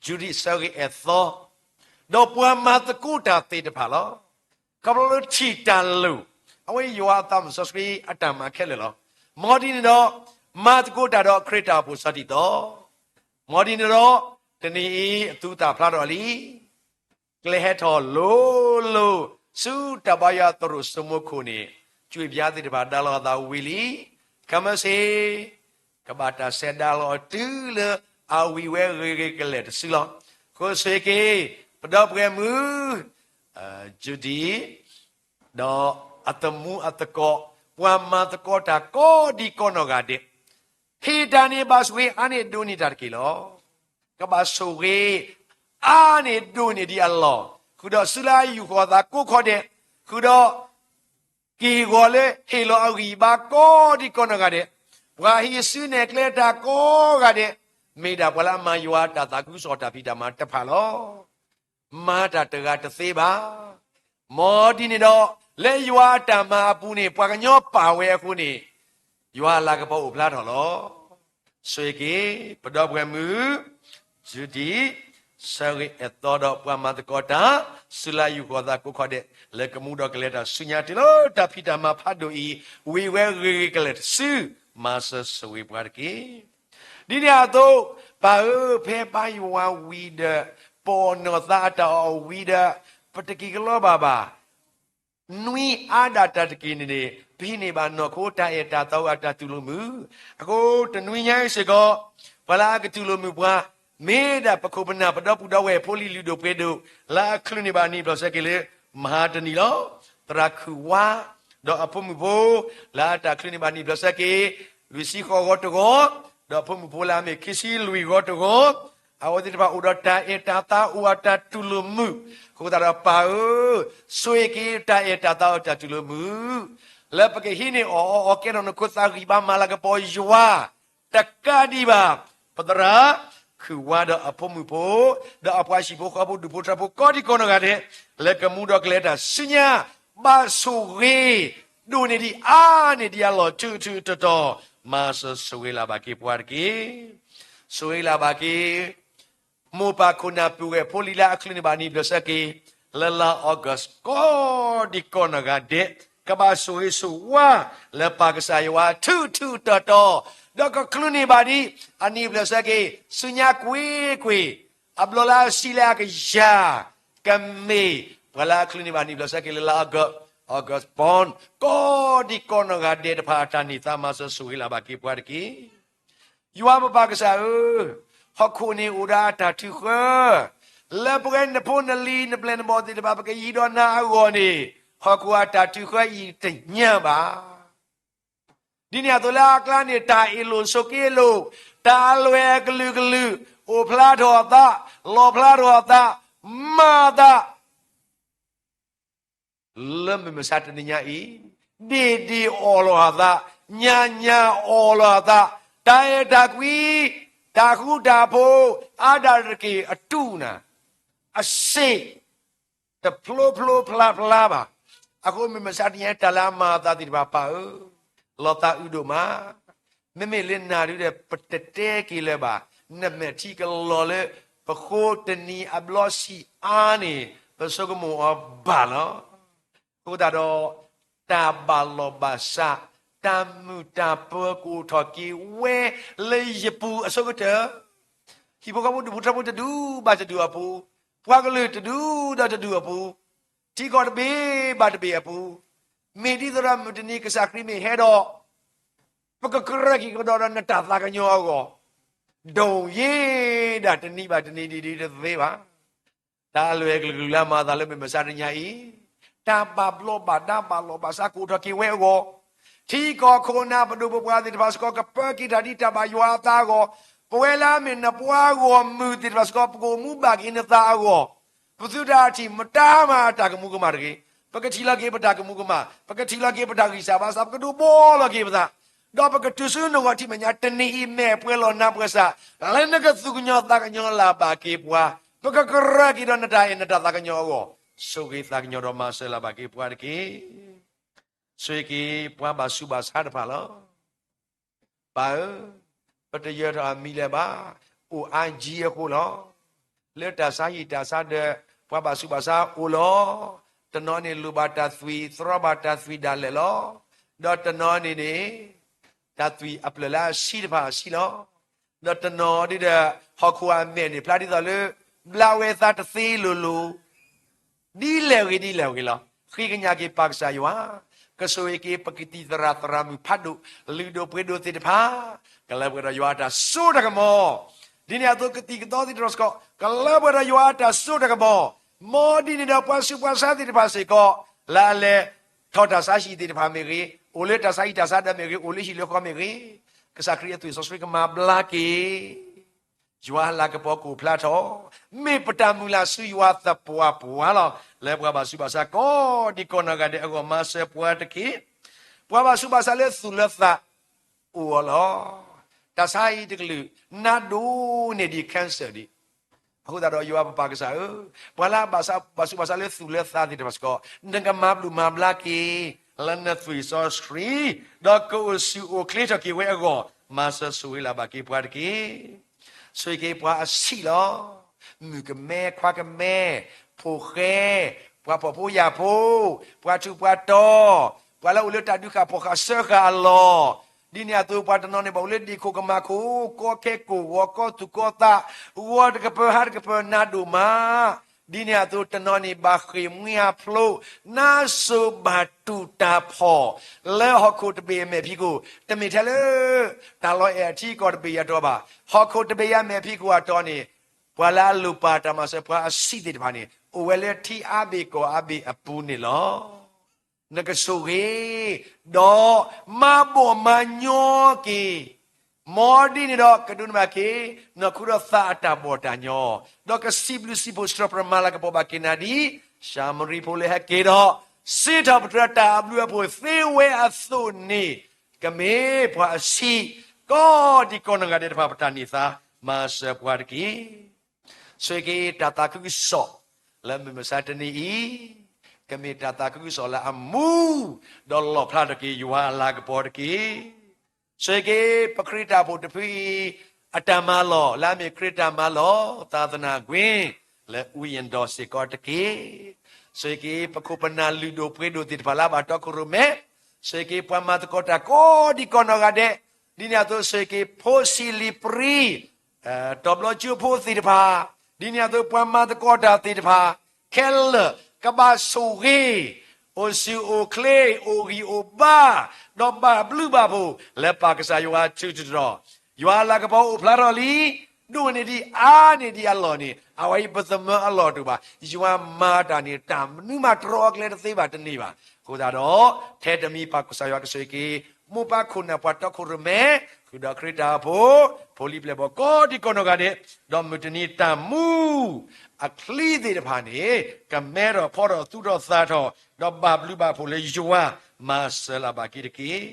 Judy ဆၢဂ့ၤအဲၣ်သီ, ဒီးပှၤမၤသကိးတၢ်သ့ၣ်တဖၣ်လီၤ. ခီဖျိလၢထံၣ်တၢ်လိၣ်, အဝဲယွၤအသးစီဆှံအတၢ်မၤခဲလၢာ်လီၤ. မ်ဒ်န့ၣ်ဒီး, မၤသကိးတၢ်ဒီးခရံာ်တၢ်အိၣ်ဖှိၣ်စးထီၣ်အသီ, မ်ဒ်န့ၣ်ဒီး, တနံၤအံၤအသူသၣ်ဖျါထီၣ်လံ ကျဲဟဲထီၣ်လိၤလိၤ ဆူတၢ်ဘါယွၤသရိာ်စိမိခိၣ်န့ၣ်, ကွဲးဘျါသ့ၣ်တဖၣ်ဒါလီၤအသးဝံၤလံ. ခဲမုၢ်ဆ့ၣ်, ကဘၣ်တၢ်ဆဲးဒါလီၤတုၤလၢအဝံၤဝဲဂ့ၤဂ့ၤကလဲာ်တစုလီၤ. ဃိဆိၣ်ဂ့ၤက့ၤ ပဒီပုၢ်ဝဲၢ်မုၣ် Judy ဒီးအသမူအသကိး, ပှၤမၤသကိးတၢ်ကိးဒံကိးနီၢ်ဂၤဒဲး, ဟ့ၣ်တၢ်န့ၣ်ဘၣ်ဆိၣ်ဂ့ၤအါန့ၢ်ဒိၣ်န့ၢ်တၢ်တက့ၢ်လီၤ. ကဘၣ်ဆိၣ်ဂ့ၤ အါန့ၢ်ဒိၣ်န့ၢ်ဒံးအလီၢ်, ဃုာ်ဒီးစုလၢအယူာ်ဃီၤသးကိးခီဒဲး, ဃုာ်ဒီး က့ၢ်ဂီၤလၢဟ့ၣ်လီၤအဂံၢ်အဘါကိးဒံကိးနီၢ်ဂၤဒဲး, ပှၤဟ့ၣ်စုနဲၣ်ကျဲတၢ်ကိးဂၤဒဲး, မ့ၢ်ဒၣ်ပှၤလၢအမၤယွၤအတၢ်သးခုကစီၣ်တၢ်ဖံးတၢ်မၤတဖၣ်လီၤ. မၤတၢ်တဂၤတသ့ဘၣ်. မ်ဒ်န့ၣ်ဒီး, လၢယွၤအတၢ်မၤအပူၤန့ၣ် ပှၤကညီပာ်ဝဲအဃိန့ၣ်, ယွၤအလၤကပီၤအိၣ်ဖျါထီၣ်လီၤ. ဆိၣ်ဂ့ၤက့ၤ ပဒီပုၢ်ဝဲၢ်မုၣ် Judy ဆၢဂ့ၤအဲၣ်သီဒီးပှၤမၤသကိးတၢ်, စုလၢယူာ်ဃီၤသးကိးခီဒဲး, လၢကမူဒီးကလဲၤတၢ်ဆူညါတုၤလၢတၢ်ဖံးတၢ်မၤဖးဒိၣ်အံၤ, ဝံၤဝဲဂ့ၤဂ့ၤကလဲာ်တစု, မၤစၢၤဆိၣ်ဂ့ၤပှၤတက့ၢ်. ဒ်န့ၣ်အသိး, ပၢ်ဧၢ, ဖဲဘါယွၤဝံၤဒီး, ပအီၣ်နီၢ်သးအတၢ်အီၣ်ဝံၤဒီး, ပတက့ၤကလီဘၣ်ဘၣ်. နွံအါဒၣ်တၢ်တက့ၢ်န့ၣ်န့ၣ် ပဟံးန့ၢ်ဘၣ်နီၢ်ခိတၢ်အဲၣ်တၢ်သးအတၢ်တူၢ်လိာ်မုာ်, အဃိတနွံညါအံၤစ့ၢ်ကီး, ပှၤလၢအကတူၢ်လိာ်မုာ်ပှၤ, မ့ၢ်ဒၣ်ပခိၣ်ပနၢ်ပဒီပုၢ်ဒီဝဲၢ်ဖိလံၤလုၢ်ဒိၣ်ပှ့ၤဒိၣ်, လၢအချုးန့ၢ်ဘၣ်နံၣ်ဘျီၣ်ဆၢက့ၤလၢ မဟါတနံၤလီၤ. သရၣ်ခုၣ်ဝါ, ဒီးအဖိမုၣ်ဖိ, လၢအတၢ်ချုးန့ၢ်ဘၣ်နံၣ်ဘျီၣ်ဆၢက့ၤ, လွံၢ်ဆံဃိးဂီၤတဂီၤ, ဒီးအဖိမုၣ်ဖိလၢအမ့ၢ်ခံဆံလွံၢ်ဂီၤတဂီၤ, အဝဲသ့ၣ်တဖၣ်အိၣ်ဒီးတၢ်အဲၣ်တၢ်သးအိၣ်အတၢ်တူၢ်လိာ်မုာ်, အဃိသတးဒီးပၢ်ဧၢ, ဆိၣ်ဂ့ၤက့ၤတၢ်အဲၣ်တၢ်သးအတၢ်တူၢ်လိာ်မုာ်, လၢပကဟံးန့ၢ်အီၣ်အီအီၤကဲထီၣ်နခိၣ်သးဂံၢ်ဘါမၤလၤကပီၤယွၤ, တကးဒံးဘၣ်, ပသရၣ်ခုၣ်ဝါဒီးအဖိမုၣ်ဖိ, ဒီးအပှၤဟံၣ်ဖိဃီဖိဒူၣ်ဖိထၢဖိကိးဒံကိးနီၢ်ဂၤဒဲး, လၢကမူဒီးကလဲၤတၢ်ဆူညါ, ဘၣ်ဆိၣ်ဂ့ၤ, ဒိၣ်န့ၢ်ဒံးအါန့ၢ်ဒံးအလီၢ်ထူးထူးတီၤတီၤ, မၤစၢၤဆိၣ်ဂ့ၤလၢ်ဘၣ်က့ၤပှၤတက့ၢ်. ဆိၣ်ဂ့ၤလၢ်ဘၣ်က့ၤ မိၢ်ပၢ်ခိၣ်နၢ်ပုၢ်ဝဲၢ်ဖိလံၤလၢအချုးန့ၢ်ဘၣ်နံၣ်ဘျီၣ်ဆၢက့ၤ, လၢလါအီကူးကိးဒံကိးနီၢ်ဂၤဒဲး, ကဘၣ်ဆိၣ်ဂ့ၤဆိၣ်ဝါ, လၢပၢ်ကစၢ်ယွၤထူးထူးတီၤတီၤ, ဒီးကချုးန့ၢ်ဘၣ်ဒံး, အနံၣ်ဘျီၣ်ဆၢက့ၤ, ဆူညါကွ့ၢ်ကွ့ၢ်, အဘျီလၢအဆံလၢအကယၤ, ကမ့ၢ်, ပှၤလၢအချုးန့ၢ်ဘၣ်နံၣ်ဘျီၣ်ဆၢက့ၤလၢလါအီကူး, August born, ကိးဒံကိးနီၢ်ဂၤဒဲးတဖၣ်အတၢ်န့ၢ်သါမၤစၢၤဆိၣ်ဂ့ၤလၢ်ဘၣ်က့ၤပှၤတက့ၢ်. ယွၤပပၢ်ကစၢ်ဧၢ, ဟီၣ်ခိၣ်န့ၣ်အိၣ်ဒီးအတၢ်ထုးဃၢ, လၢပဝဲနဖိနလံၤနပျဲၢ်နဘီၣ်သ့ၣ်တဖၣ် ပကယံၤဒီးနၤအဂီၢ်န့ၣ်, ဟီၣ်ခိၣ်အတၢ်ထုးဃၢအံၤတညါဘၣ်. ဒ်န့ၣ်အသိးလၢအကျါန့ၣ် တၢ်အ့ၣ်လိာ်ဆိးက့လိာ်, တၢ်အလွဲၢ်အကလုာ်ကလုာ်, အိၣ်ဖျါထီၣ်အသး, လီၣ်ဖျါထီၣ်အသး, မၤအသး လၢမုၢ်မဆါတနံၤညါအံၤ, ဒ့ၣ်ဒ့ၣ်အီၣ်လီၤအသး, ညါညါအီၣ်လီၤအသး, တၢ်အဲၣ်တၢ်ကွံ, တၢ်ဃူတၢ်ဖိး, အါဒၣ်တက့ၢ်အတူၢ်နၤ, အစ့ၣ်, တဖျိဖျိဖျါဖျါဘၣ်. အဃိမုၢ်မဆါတနံၤညါ တၢ်လၢအမၤအသးသ့ၣ်တဖၣ် ပၢ်ဧၢ, လီၤသးအုးဒိၣ်မး. မ့မ့ၢ်လၢနၤဒုဒီး ပတတဲက့ၤလၢၤဘၣ်, နမဲာ်ထံကလီၤလၢ ပဃိတနံၤအဘျီဆံးအါန့ၣ် ပဆိကမိၣ်အီၤဘၣ်လီၤ. အဃိသတးဒီး တၢ်ဘၣ်လီၢ်ဘၣ်စး, တၢ်မုာ်တၢ်ပၢၤကအိၣ်ထီၣ်က့ၤဝဲလၢယပူၤအဆိကတၢၢ်, ဟံၣ်ဖိဃီဖိဒူၣ်ဖိထၢဖိတဒူၣ်ဘၣ်တဒူၣ်အပူၤ, ပှၤကလုာ်တဒူၣ်ဒီးတဒူၣ်အပူၤ, ထံကီၢ်တဘ့ၣ်ဘၣ်တဘ့ၣ်အပူၤ, မ့ၢ်ဒ်သိးဒီးမုၢ်တနံၤကစၢ်ခရံာ်မ့ၢ်ဟဲဒီး ပကကြၢးက့ၤကဒီးဒီးနတၢ်သးကညီၤအဂီၢ်, ဒိၣ်ယ့ဒၣ်တနံၤဘၣ်တနံၤဒ်ဒ်တသ့ဘၣ်. တၢ်အလွဲၢ်ကလုာ်ကလုာ်လၢမၤသးလၢမုၢ်မဆါတနံၤအံၤ, တၢ်ဘၣ်ဘျီးဘၣ်ဒါဘၣ်လီၢ်ဘၣ်စးကအိၣ်ထီၣ်က့ၤဝဲအဂီၢ်, ထံကီၢ်ခိၣ်နၢ်ပဒိၣ်ပပှၢ်သ့ၣ်တဖၣ်စ့ၢ်ကီး ကပၢက့ၤတၢ်ဒ်တၢ်ဘၣ်ယွၤအသးအဂီၢ်, ပဝဲလၢအမ့ၢ်နပှၤဂီၢ်မုၢ်သ့ၣ်တဖၣ်စ့ၢ်ကီး ပကအိၣ်မူဘၣ်က့ၤနသးအဂီၢ်, ပသုတထံၣ်မတၤမၤအတၢ်ကမူကမၣ်တဂ့ၤ. ပကထံၣ်လီၤက့ၤပတၢ်ကမူကမၣ်, ပကထံၣ်လီၤက့ၤပတၢ်ဂံၢ်စၢ်ဘါစၢ်, ပကဒိးဘှီလီၤက့ၤပသး, ဒီးပကတုၤဆူနဂီၢ်ထံမဲာ်ညါတနံၤအံၤ မဲာ်ပှဲၤလီၤနါပှဲၤစး, လၢနကသူၣ်ကညီၤသးကညီၤလၢ်ဘၣ်က့ၤပှၤ, ပကကြၢးက့ၤဒီးနတၢ်အဲၣ်နတၢ်သးကညီၤအဂီၢ်, ဆိၣ်ဂ့ၤသးကညီၤဒီးမၤစၢၤလၢ်ဘၣ်က့ၤပှၤတက့ၢ်. ဆိၣ်ဂ့ၤက့ၤပှၤဘၣ်ဆူးဘၣ်ဆါတဖၣ်လီၤ. ပၢ်ဧၢ, ပတယၢၤထီၣ်အမံၤလၢၤဘၣ်, အိၣ်အါကံအဃိလီၤ. လၢတၢ်ဆါဟံၣ်တၢ်ဆါဒၢး ပှၤဘၣ်ဆူးဘၣ်ဆါအိၣ်လီၤ. တနီၤန့ၣ်လိၣ်ဘၣ်တၢ်သွံၣ် သရီဘၣ်တၢ်သွံၣ်ဒၣ်လဲာ်လီၤ. ဒီးတနီၤန့ၣ်န့ၣ် တၢ်သွံၣ်အပျၢၢ်လၢအဆံးတဖၣ်အဆံးလီၤ. ဒီးတနီၤဒ်ဒီး ဟီၣ်ခိၣ်အမဲာ်န့ၣ် ဖျါဒ်သိးလၢ ဘျါဝဲသးတသ့လိၤလိၤ ဒ်လဲၣ်ဂ့ၤဒ်လဲၣ်ဂ့ၤလီၤ. ဃ့ကညးက့ၤပၢ်ကစၢ်ယွၤ, ကဆိၣ်ဂ့ၤက့ၤပကသံၣ်သရၣ်သရၣ်မုၣ်ဖးဒိၣ် လုၢ်ဒိၣ်ပှ့ၤဒိၣ်သ့ၣ်တဖၣ်, ကလၢပှဲၤဒီးယွၤအတၢ်စိတၢ်ကမီၤ, ဒ်န့ၣ်အသိးကသံၣ်ကသီသ့ၣ်တဖၣ်စ့ၢ်ကီး ကလၢပှဲၤဒီးယွၤအတၢ်စိတၢ်ကမီၤ, မ်ဒ်န့ၣ်ဒီးပှၤဆူးပှၤဆါသ့ၣ်တဖၣ်စ့ၢ်ကီး လၢအလဲၤထီၣ်တၢ်ဆါဟံၣ်သ့ၣ်တဖၣ်မ့ၢ်ဂ့ၤ, အိၣ်လၢတၢ်ဆါဟံၣ်တၢ်ဆါဒၢးမ့ၢ်ဂ့ၤ, အိၣ်လၢဟံၣ်လၢဃီမ့ၢ်ဂ့ၤ, ကစၢ်ခရံာ်အသွံၣ်စီဆှံကမၤဘျါက့ၤ ယွၤအလၤကပီၤကအိၣ်ဖျါထီၣ်, မ့ၢ်ပတၢ်မုၢ်လၢ်ဆူယွၤသပှၢ်ပှၢ်လီၤ. လၢပှၤဘၣ်ဆူးဘၣ်ဆါကိးဒံးကိးနီၢ်ဂၤဒဲးအဂီၢ် မၤစၢၤပှၤတက့ၢ်. ပှၤဘၣ်ဆူးဘၣ်ဆါလၢသူၣ်လၢသးအိၣ်အီၤလီၤ. တၢ်ဆါဟံၣ်တကလုာ် နါဒိၣ်န့ၢ်ဒံး cancer ဒံး. အဃိသတးဒီးယွၤပပၢ်ကစၢ်ဧၢ, ပှၤလၢအဘၣ်ဆူးဘၣ်ဆါလၢသူၣ်လၢသးသ့ၣ်တဖၣ်စ့ၢ်ကီး နကမၤဘျုးမၤဘျါက့ၤ လၢနသွံၣ်စီဆှံ, ဒီးကအိၣ်ဆူၣ်အိၣ်ချ့ထီၣ်က့ၤဝဲအဂီၢ် မၤစၢၤဆိၣ်ဂ့ၤလၢ်ဘၣ်က့ၤပှၤတက့ၢ်. ဆိၣ်ဂ့ၤက့ၤပှၤအဆံးလီၤ. မုၣ်ကမဲ ခွါကမဲ, ဖိၣ်ဃဲ, ပှၤဖှီၣ်ဖိယာ်ဖိ, ပှၤထူးပှၤတီၤ, ပှၤလၢအိၣ်လၢတၢ်ဒုးဃာ်ဖှီၣ်ဃာ်စၢဃာ်အလီၢ်, ဒ်န့ၣ်အသိး ပှၤတနီၤန့ၣ်ဘၣ်အိၣ်လၢဒ့ၣ်ခိၣ်ကမၣ်ခိၣ်, ကီခဲကိၢ်ဂီၤ ကီသူၣ်ကီသး, ဂီၤတကပၢၤဟါတကပၢၤနါဒိၣ်မး, ဒ်န့ၣ်အသိးတနီၤန့ၣ်ဘၣ်ဃ့ၢ်မှံဟးဖျိး, နါစိၤဘၣ်တူၢ်တၢ်ဖှီၣ်, လၢဟီၣ်ခိၣ်တဘ့ၣ်အမဲာ်ဖံးခိၣ်, တမ့ၢ်ထဲလၢ တၢ်လီၤအဲၣ်အထံကီၢ်တဘ့ၣ်အတီၤဘၣ်, ဟီၣ်ခိၣ်တဘ့ၣ်အမဲာ်ဖံးခိၣ်အတီၤန့ၣ်, ပှၤလၢအလိၣ်ပာ်တၢ်မၤစၢၤပှၤအဆံးသ့ၣ်တဖၣ်န့ၣ် အိၣ်ဝဲလၢထံအါဘ့ၣ်ကီၢ်အါဘ့ၣ်အပူၤန့ၣ်လီၤ. နကဆိၣ်ဂ့ၤ, ဒီးမၤဘီၣ်မၤညီက့ၤ, မ်ဒ်န့ၣ်ဒီးကဒိးန့ၢ်ဘၣ်က့ၤ နီၢ်ခိဒီးသးအတၢ်ဘီၣ်တၢ်ညီ, ဒီးကစံးဘျုးစံးဖှိၣ်စံးထီၣ်ပတြၢၤမၤလၤကပီၤဘၣ်က့ၤနၤဒ် ၡၤမရံဖိလၢဟဲက့ၤဒီး စံးထီၣ်ပတြၢၤတၢ်အဘျုးအဖှိၣ်သ့ဝဲအသိးန့ၣ်, ကမ့ၢ်ပှၤအဆံး, ကိးဒံးကိးနီၢ်ဂၤဒဲးတဖၣ်ပတၢ်န့ၢ်သါ, မၤစၢၤပှၤတက့ၢ်. ဆိၣ်ဂ့ၤက့ၤတၢ်သးခုကစီၣ်လၢမုၢ်မဆါတနံၤအံၤ, ကမ့ၢ်တၢ်သးခုကစီၣ်လၢအမူ, ဒီးလီၣ်ဖျါထီၣ်က့ၤယွၤအလၤကပီၤတက့ၢ်. ဆိၣ်ဂ့ၤက့ၤပခရံာ်တၢ်အိၣ်ဖှိၣ်တဖုအံၤ, အတၢ်မၤလီၢ်လၢအမ့ၢ်ခရံာ်တၢ်မၤလီၢ် သာသနာကွင်း လၢ Wyandotte စ့ၢ်ကီးတက့ၢ်. ဆိၣ်ဂ့ၤက့ၤပခိၣ်ပနၢ်လုၢ်ဒိၣ်ပှ့ၤဒိၣ်သ့ၣ်တဖၣ်လၢအဘၣ်တီခိၣ်ရိၣ်မဲ, ဆိၣ်ဂ့ၤက့ၤပှၤမၤသကိးတၢ်ကိးဒံးကိးနီၢ်ဂၤဒဲး, ဒ်န့ၣ်အသိးဆိၣ်ဂ့ၤက့ၤဖိဆံးလံာ်ပြံ တီၤဘျီကၠိဖိသ့ၣ်တဖၣ်, ဒ်န့ၣ်အသိးပှၤမၤသကိးတၢ်သ့ၣ်တဖၣ်ခဲလၢာ် ကဘၣ်ဆိၣ်ဂ့ၤ, အိၣ်ဆူၣ်အိၣ်ချ့, အိၣ်ဂံၢ်အိၣ်ဘါ, ဒီးဘၣ်ဘျုးဘၣ်ဖှိၣ်လၢပၢ်ကစၢ်ယွၤအစုတြီၤ, ယွၤအလၤကပီၤအိၣ်ဖျါထီၣ်လံ, ဒိၣ်န့ၢ်ဒံးအါန့ၢ်ဒံးအလီၢ်န့ၣ် အဝဲအံၤပသမၢအလီၢ်တအိၣ်ဘၣ်. ယွၤမၤတၢ်န့ၣ် တၢ်မနုၤမးတြီအကျဲတသ့ဘၣ်တန့ၢ်ဘၣ်. အဃိသတးဒီး ထဲတမံၤပၢ်ကစၢ်ယွၤကဆိၣ်ဂ့ၤက့ၤ မိၢ်ပၢ်ခိၣ်နၢ်ပှၤတီခိၣ်ရိၣ်မဲ, ဃုာ်ဒီးခရံာ်တၢ်အိၣ်ဖှိၣ်, ဖိလံၤပျဲၢ်ဘီၣ်ကိးဒံးကိးနီၢ်ဂၤဒဲး, ဒီးမုၢ်တနံၤတၢ်မူအချံသ့ၣ်တဖၣ်န့ၣ် ကမဲထီၣ်ဖီထီၣ်သူၣ်ထီၣ်သးထီၣ်, ဒီးဘၣ်ဘျုးဘၣ်ဖှိၣ်လၢယွၤ, မၤစၢၤလၢ်ဘၣ်က့ၤတက့ၢ်.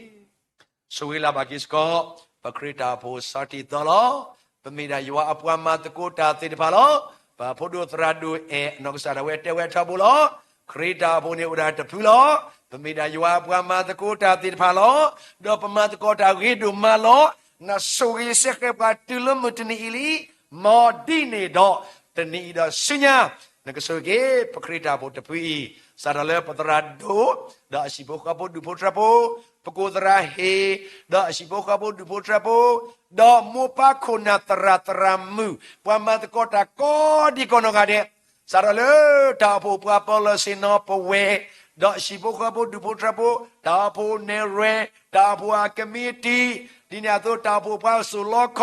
ဆိၣ်ဂ့ၤလၢ်ဘၣ်က့ၤစ့ၢ်ကီး ပခရံာ်တၢ်အိၣ်ဖှိၣ်စီၤတံၢ်သီလီၤ. ပမ့ၢ်ဒၣ်ယွၤအပှၤမၤသကိးတၢ်သ့ၣ်တဖၣ်လီၤ. ပဖိဒိၣ်သရၣ်ဒိၣ်အဲၣ်အနီၢ်ကစၢ်ဒၣ်ဝဲတဲဝဲထီဘိလီၤ. ခရံာ်တၢ်အိၣ်ဖှိၣ်န့ၣ်အိၣ်ဒၣ်တဖုလီၤ. ပမ့ၢ်ဒၣ်ယွၤအပှၤမၤသကိးတၢ်သ့ၣ်တဖၣ်လီၤ. ဒီးပမၤသကိးတၢ်ဂ့ၤဒိၣ်မးလီၤ. နဆိၣ်ဂ့ၤစ့ၢ်ကီးပှၤတုၤလၢမုၢ်တနံၤအံၤလံ. မ်ဒ်န့ၣ်ဒီး တနံၤအံၤဒီးဆူညါ နကဆိၣ်ဂ့ၤက့ၤ ပခရံာ်တၢ်အိၣ်ဖှိၣ်တဖုအံၤ, စးထီၣ်လၢပသရၣ်ဒိၣ် ဒီးအဟံၣ်ဖိဃီဖိဒူၣ်ဖိထၢဖိ, ပကိၢ်သရၣ်ဟ့ၣ် ဒီးအဟံၣ်ဖိဃီဖိဒူၣ်ဖိထၢဖိ, ဒီးမိၢ်ပၢ်ခိၣ်နၢ်သရၣ်သရၣ်မုၣ် ပှၤမၤသကိးတၢ်ကိးဒံးကိးနီၢ်ဂၤဒဲး, စးထီၣ်လၢတၢ်အိၣ်ဖှိၣ်ပှၤပီလီၢ်ဆ့ၣ်နီၤပဝဲ ဒီးဟံၣ်ဖိဃီဖိ ဒူၣ်ဖိထၢဖိ, တၢ်အိၣ်ဖှိၣ်နဲၣ်ရွဲၣ်, တၢ်အိၣ်ဖှိၣ်အကမံးတံာ်, ဒ်န့ၣ်အသိး တၢ်အိၣ်ဖှိၣ်ပှၤစိာ်လီခ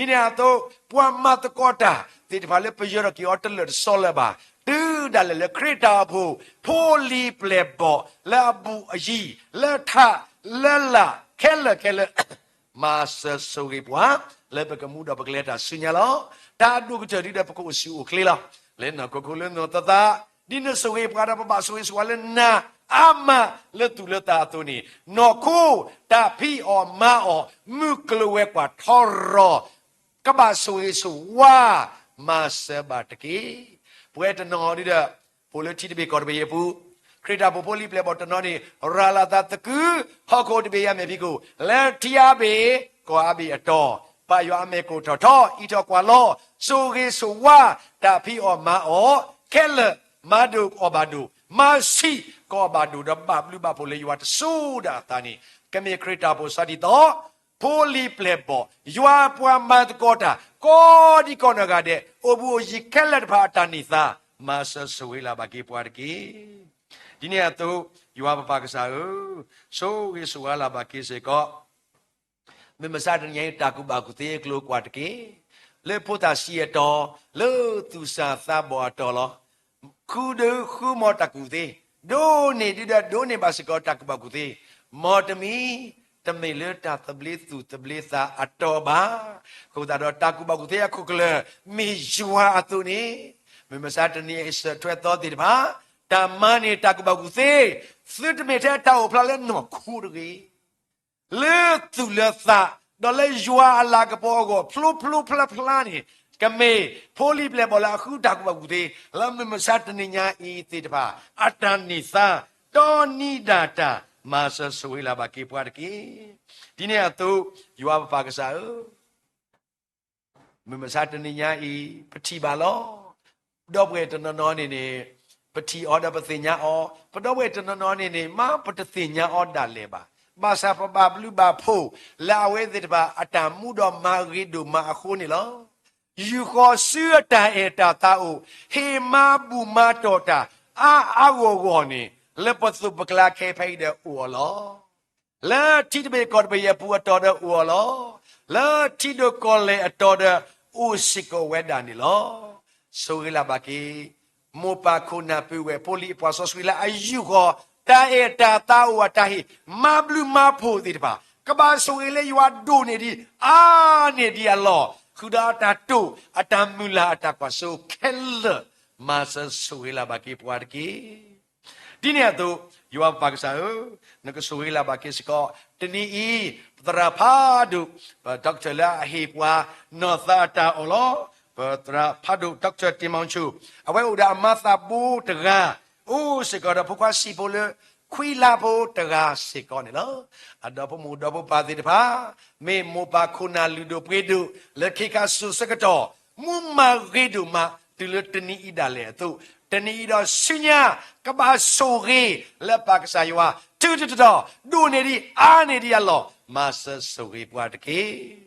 ီ, ဒ်န့ၣ်အသိး ပှၤမၤသကိးတၢ်သ့ၣ်တဖၣ်လၢပယၢၤထီၣ်က့ၤအီၤတလၢာ်တစီလၢၤဘၣ်, တုၤဒၣ်လဲာ်လၢခရံာ်တၢ်အိၣ်ဖှိၣ် ဖိလံၤပျဲၢ်ဘီၣ် လၢအဘူးအယံၤ, လၢထး, လၢလာ်, ခဲလၢာ်ခဲလၢာ် မၤစၢၤဆိၣ်ဂ့ၤပှၤ လၢပကမူဒီးပကလဲၤတၢ်ဆူညါလီၤ. တၢ်အဒိၣ်ကတၢၢ်ဒ်ဒီး ပကအိၣ်ဆူၣ်အိၣ်ချ့လီၤ. လၢနီၢ်ခိခိၣ်လၢနီၢ်သးသး, ဒ်နဆိၣ်ဂ့ၤပှၤဒီး ပဘၣ်ဆိၣ်ဂ့ၤဆိၣ်ဝါလၢနၤအါမး လၢသူၣ်လၢသးအသိးန့ၣ်, နီၢ်ခိ တၢ်ဖံးအီၣ်မၤအီၣ် မုၢ်ကျိၤဝဲၤကွာ်ထီရီၤ ကဘၣ်ဆိၣ်ဂ့ၤဆိၣ်ဝါ, မၤစၢၤဘၣ်တက့ၢ်. ပဝဲတနီၤဒ်ဒီး အိၣ်လၢထံတဘ့ၣ်ကီၢ်တဘ့ၣ်အပူၤ, ခရံာ်တၢ်အိၣ်ဖှိၣ်ဖိလံၤပျဲၢ်ဘီၣ်တနီၤန့ၣ် ရၤလီၤသးသကုၤ ဟီၣ်ခိၣ်တဘ့ၣ်ယါမဲာ်ဖံးခိၣ် လၢထံအါဘ့ၣ် ကီၢ်အါဘ့ၣ်အတီၢ်, ပာ်ယွၤအမဲာ်ကိၣ်ထီၣ်ထီ အံးထီၣ်ကွၢ်လီၤ, ဆိၣ်ဂ့ၤဆိၣ်ဝါ တၢ်ဖံးအီၣ်မၤအီၣ်ခဲလၢာ်, မၤဒိၣ်ကအီၣ်ဘၣ်ဒိၣ်, မၤဆံးကအီၣ်ဘၣ်ဒိၣ် ဒီးဘၣ်ဘျုးဘၣ်ဖှိၣ်လၢယွၤတစိၤဒၣ်အသးန့ၣ်, ကမ့ၢ်ခရံာ်တၢ်အိၣ်ဖှိၣ်စီၤတံၤသီ ဖိလံၤပျဲၢ်ဘီၣ်, ယွၤပှၤမၤသကိးတၢ် ကိးဒံကိးနီၢ်ဂၤဒဲး အိၣ်ဘူးအိၣ်ယံၤခဲလၢာ်တဖၣ်အတၢ်န့ၢ်သါ, မၤစၢၤဆိၣ်ဂ့ၤလၢ်ဘၣ်က့ၤပှၤတက့ၢ်. ဒ်န့ၣ်အသိး ယွၤပပၢ်ကစၢ်ဧၢ, ဆိၣ်ဂ့ၤဆိၣ်ဝါလၢ်ဘၣ်က့ၤစ့ၢ်ကီး မုၢ်မဆါတနံၤအံၤ တၢ်ကူၣ်ဘၣ်ကူၣ်သ့အကျိၤကွၢ်တက့ၢ်. လၢဖိသၣ်ဆံးအတီၤ, လၢသူၣ်စၢ်သးဘီၣ်အတီၤလီၤ. ဃုဒုဃုမီၤတၢ်ကူၣ်သ့, ဒိးန့ၢ်ဒုဒီးဒိးန့ၢ်ဘၣ်စ့ၢ်ကီးတၢ်ကူၣ်ဘၣ်ကူၣ်သ့, မ်တမံၤ တမ့ၢ်လၢတၢ်သဘျ့သူၣ်သဘျ့သးအတီၤဘၣ်. အဃိသတးဒီး တၢ်ကူၣ်ဘၣ်ကူၣ်သ့အခိၣ်ကလၢၢ် မ့ၢ်ယွၤအသိးန့ၣ်, မုၢ်မဆါတနံၤအံၤ စၢးထွဲသီသ့ၣ်တဖၣ် တၢ်မၤန့ၢ်တၢ်ကူၣ်ဘၣ်ကူၣ်သ့, သုတမ့ၢ်ထဲတၢ်အိၣ်ဖျါလၢနီၢ်ခိတဂ့ၤ လၢသူၣ်လၢသး, ဒီးလၢယွၤအလၤကပီၤအဂီၢ် ဖျိဖျိဖျါဖျါန့ၣ်, ကမ့ၢ်ဖိလံၤပျဲၢ်ဘီၣ်လၢအဃုတၢ်ကူၣ်ဘၣ်ကူၣ်သ့ လၢမုၢ်မဆါတနံၤညါအံၤသ့ၣ်တဖၣ် အတၢ်န့ၢ်သါ, တီနံၤဒၣ်တၢ်, မၤစၢၤဆိၣ်ဂ့ၤလၢ်ဘၣ်က့ၤပှၤတက့ၢ်. ဒ်န့ၣ်အသိး ယွၤပပၢ်ကစၢ်ဧၢ, မုၢ်မဆါတနံၤညါအံၤ ပထံၣ်ဘၣ်လီၤ. ဒီပုၢ်ဝဲၢ်တနီၤနီၤန့ၣ်န့ၣ်, ပထံၣ်အီၤဒီးပသ့ၣ်ညါအီၤ, ပဒီပုၢ်ဝဲၢ်တနီၤနီၤန့ၣ်န့ၣ် မ့ၢ်ပတသ့ၣ်ညါအီၤဒၣ်လဲာ်ဘၣ်. ဘၣ်ဆၣ်ပဘၣ်ဘျုးဘၣ်ဖှိၣ် လၢအဝဲသ့ၣ်တဖၣ်အတၢ်မူဒီးမၤဂ့ၤဒိၣ်မးအဃိန့ၣ်လီၤ. ယူာ်ဃီၤဆူအတၢ်အဲၣ်တၢ်သးအိၣ်, ဟ့ၣ်မၤဘူၣ်မၤတီၢ်တၢ်အါအါဂီၢ်ဂီၢ်န့ၣ် လၢပသိးပကျါခဲဖဲအံၤဒီးအိၣ်အီၤလီၤ. လၢထံတဘ့ၣ်ကီၢ်တဘ့ၣ်အပူၤအတီၤဒီးအိၣ်အီၤလီၤ. လၢထံဒိၣ်ကီၢ်လဲၢ်အတီၤဒီးအိၣ်စ့ၢ်ကီးဝဲဒၣ်န့ၣ်လီၤ. ဆိၣ်ဂ့ၤလၢ်ဘၣ်က့ၤ မိၢ်ပၢ်ခိၣ်နၢ်ပုၢ်ဝဲၢ်ဖိလံၤအပှၤစီဆှံလၢအယူာ်ဃီၤ တၢ်အဲၣ်တၢ်သးအိၣ်အတၢ်ဟ့ၣ် မၤဘျုးမၤဖှိၣ်သ့ၣ်တဖၣ် ကဘၣ်ဆိၣ်ဂ့ၤလၢယွၤဒိၣ်န့ၢ်ဒံး အါန့ၢ်ဒံးအလီၢ် ဃုာ်ဒီးအတၢ်တိာ် အတၢ်မုၢ်လၢ်အတၢ်ကွၢ်စိခဲလၢာ် မၤစၢၤဆိၣ်ဂ့ၤလၢ်ဘၣ်က့ၤပှၤတက့ၢ်. ဒ်န့ၣ်အသိး ယွၤပပၢ်ကစၢ်ဧၢ, နကဆိၣ်ဂ့ၤလၢ်ဘၣ်က့ၤစ့ၢ်ကီး တနံၤအံၤ ပသရၣ်ဖးဒိၣ် ပ doctor လၢအဟ့ၣ်ပှၤနီၢ်သးအတၢ်အီၣ်လီၤ. ပသရၣ်ဖးဒိၣ် doctor တင်မောင်ချို အဝဲအိၣ်ဒီးအမါသးဘိတဂၤ အိၣ်စ့ၢ်ကီးဒီးဖိခွါဆံးဖိလၢ ခွံလါဖိတဂၤစ့ၢ်ကီးန့ၣ်လီၤ. အဒီဖိမိၢ်ဒီဖိပၢ်သ့ၣ်တဖၣ် မ့ၢ်မိၢ်ပၢ်ခိၣ်နၢ်လုၢ်ဒိၣ်ပှ့ၤဒိၣ် လၢခ့ခါစိၤဆၢကတီၢ် မူမၤဂ့ၤဒိၣ်မး တုၤလၢတနံၤအံၤဒၣ်လဲာ်အသိး, တနံၤအံၤဒီးဆူညါ ကဘၣ်ဆိၣ်ဂ့ၤလၢပၢ်ကစၢ်ယွၤ တုၤတတီၤ ဒိၣ်န့ၢ်ဒံးအါန့ၢ်ဒံးအလီၢ် မၤစၢၤဆိၣ်ဂ့ၤပှၤတက့ၢ်.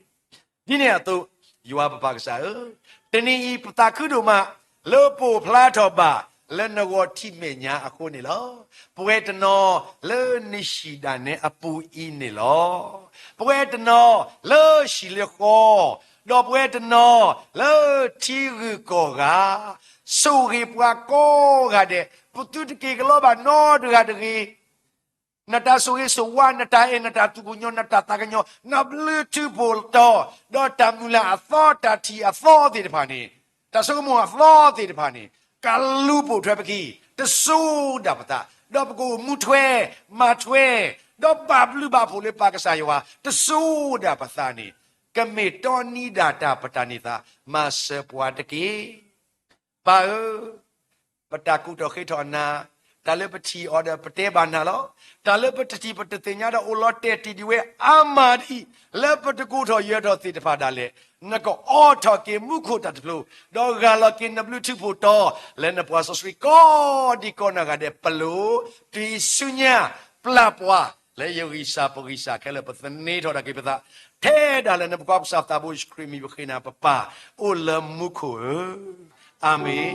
ဒ်န့ၣ်အသိး ယွၤပပၢ်ကစၢ်ဧၢ, တနံၤအံၤပသးခုဒိၣ်မး လၢပအိၣ်ဖျါထီၣ်ဘၣ် လၢနဂီၢ်ထံးမဲာ်ညါအဃိန့ၣ်လီၤ. ပဝဲတနီၤလၢနဟံၣ်ဒၣ်နဲအပူၤအံၤန့ၣ်လီၤ. ပဝဲတနီၤလၢဟံၣ်လၢဃီ, ဒီးပဝဲတနီၤလၢထံဂုၤကီၢ်ဂၤ, ဆိၣ်ဂ့ၤပှၤကိးဂၤဒဲး, ပသုတက့ၤကလီဘၣ်နီတဂၤတဂ့ၤ နတၢ်ဆိၣ်ဂ့ၤဆိၣ်ဝါ, နတၢ်အဲၣ်, နတၢ်သူၣ်ကညီၤ, နတၢ်သးကညီၤ, နဘျုးထူးဖိးတီၤ, ဒီးတၢ်မုၢ်လၢ်အသီ, တၢ်ထံၣ်အသီသ့ၣ်တဖၣ်န့ၣ်, တၢ်ဆိကမိၣ်အသီသ့ၣ်တဖၣ်န့ၣ်, ကလူၤပိာ်ထွဲပခံ, တစိၤဒၣ်ပသး, ဒီးပကအိၣ်မူထွဲ, မၤထွဲ, ဒီးဘၣ်ဘျုးဘၣ်ဖှိၣ်လၢပၢ်ကစၢ်ယွၤ, တစိၤဒၣ်ပသးန့ၣ်, ကမ့ၢ်တီနံၤဒၣ်တၢ်ပတၢ်န့ၢ်သါ, မၤစၢၤပှၤတက့ၢ်. ပၢ်ဧၢ, ပတၢ်ကူၣ်ထီၣ်ဃ့ထီၣ်နၤ, တၢ်လၢပထံၣ်အီၤဒီးပတဲဘၣ်နၤလီၤ. တၢ်လၢပတထံၣ်ပတသ့ၣ်ညါဒီးအိၣ်လီၤတဲာ်တ့ၢ်ဒံးဝဲအါမးဒံး, လၢပတကူၣ်ထီၣ်ယၢၤထီၣ်သ့ၣ်တဖၣ်ဒၣ်လဲာ်, နကအိးထီၣ်က့ၤမူခိၣ်တၢ်တဖျိ, ဒီးဂၢ်လီၤက့ၤနဘျုးထူးဖိးတီၤ, လၢနပှၤစီဆှံကိးဒံကိးနီၢ်ဂၤဒဲးပလိၤ, တုၤဆူညါ ပျၢ်ပှၤ လၢယဂံၢ်စၢ်ပဂံၢ်စၢ်ခဲလၢာ်ပသန့ၤထီၣ်ဒၣ်က့ၤပသး, ထဲဒၣ်လၢနဖိခွါကစၢ်သးဘိယ့ၣ်ၡူးခရံာ်မံၤပဃ့နၤပပၢ်, အိၣ်လၢမူခိၣ်ဧၢ, အၤမ့ၣ်.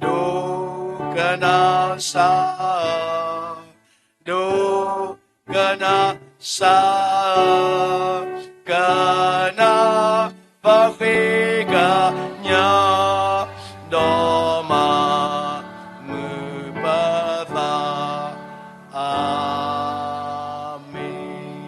ဒိ ဒိကနၣ်စၢ်ဧၢ, ဒိကနၣ်စၢ်ဧၢ, ကနၣ်ပဃ့ကညး, ဒီးမၤမုာ်ပသး, အၤမ့ၣ်.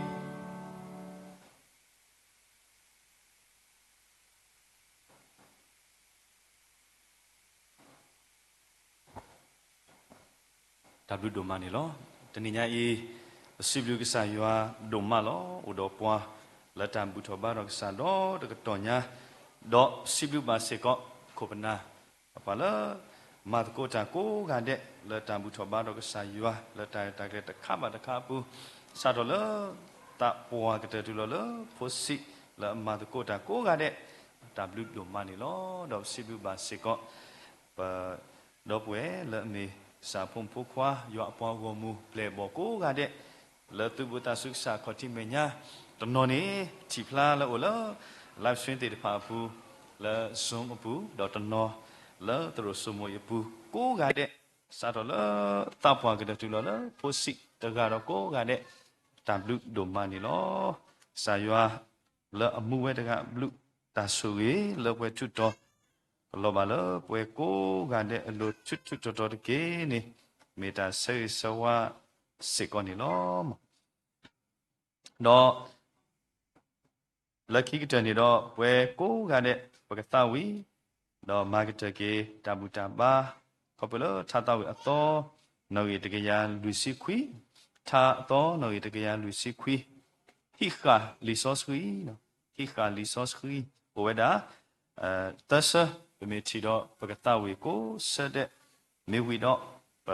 တၢ်ဘျုးဒိၣ်မးန့ၣ်လီၤ. တနံၤညါအံၤ ပစံးဘျုးကစၢ်ယွၤဒိၣ်မးလီၤ. အိၣ်ဒီးပှၤလၢတၢ်ဘူၣ်ထီၣ်ဘါထီၣ်ကစၢ်ဒီးတကတီၢ်ညါ, ဒီးစံးဘျုးဘၣ်စ့ၢ်ကီးခိၣ်ပနၢ် ပှၤလၢမၤသကိးတၢ်ကိးဂၤဒဲး လၢတၢ်ဘူၣ်ထီၣ်ဘါထီၣ်ကစၢ်ယွၤ လၢတၢ်ရဲၣ်တၢ်ကျဲၤတခါဘၣ်တခါအပူၤ, စးထီၣ်လၢသးပှၢ်ကတၢၢ်တုၤလီၤလၢဖိဆံး လၢအမၤသကိးတၢ်ကိးဂၤဒဲး, တၢ်ဘျုးဒိၣ်မးန့ၣ်လီၤ. ဒီးပစံးဘျုးဘၣ်စ့ၢ်ကီး ပဒီပုၢ်ဝဲၢ်လၢအမ့ၢ်ကစၢ်ဖိမုၣ်ဖိခွါ ယွၤအပှၤဂီၢ်မုၢ်ပျဲၢ်ဘီၣ်ကိးဂၤဒဲး, လၢသုဘူးသးဆူကစၢ်ခီၣ်ထံးမဲာ်ညါ, တနီၤန့ၣ် ထံၣ်ဖျါလၢအိၣ်လၢ live stream သ့ၣ်တဖၣ်အပူၤ, လၢ Zoom အပူၤ, ဒီးတနီၤလၢသရိာ်စိမိၤအံၤအပူၤကိးဂၤဒဲး, စးထီၣ်လၢသးပှၢ်ကတၢၢ်တုၤလီၤလၢဖိဆံးတဂၤဒီးကိးဂၤဒဲး, တၢ်ဘျုးဒိၣ်မးန့ၣ်လီၤ. ကစၢ်ယွၤလၢအမူဝဲတဂၤအဘျုးတၢ်ဆိၣ်ဂ့ၤလၢပှဲၤထူးတီၤ ကလီၤဘၣ်လၢပှဲၤကိးဂၤဒဲးအလိၤထူးထူးတီၤတီၤတက့ၢ်န့ၣ်, မ့ၢ်တၢ်ဆၢဂ့ၤဆၢဝါစ့ၢ်ကီးန့ၣ်လီၤ. ဒီး လၢခံကတၢၢ်န့ၣ်ဒီး ပှဲၤကိးဂၤဒဲး ပကသးဝံၣ် ဒီးမၤကတၢၢ်က့ၤတၢ်ဘူၣ်တၢ်ဘါ ခီဖျိလၢထါသးဝံၣ်အသီ နီၣ်ဂံၢ်တကယၤလွံၢ်ဆံခွံ, ထါအသီ နီၣ်ဂံၢ်တကယၤလွံၢ်ဆံခွံ, ဟံးဃာ်လံာ်စီဆှံ, ဟံးဃာ်လံာ်စီဆှံ အိၣ်ဝဲဒၣ် သၢဆၢ, ပမ့ၢ်ထံၣ်ဒီးပကသးဝံၣ်ကိးဆၢဒဲး, မ့ၢ်ဝံၤဒီး ပ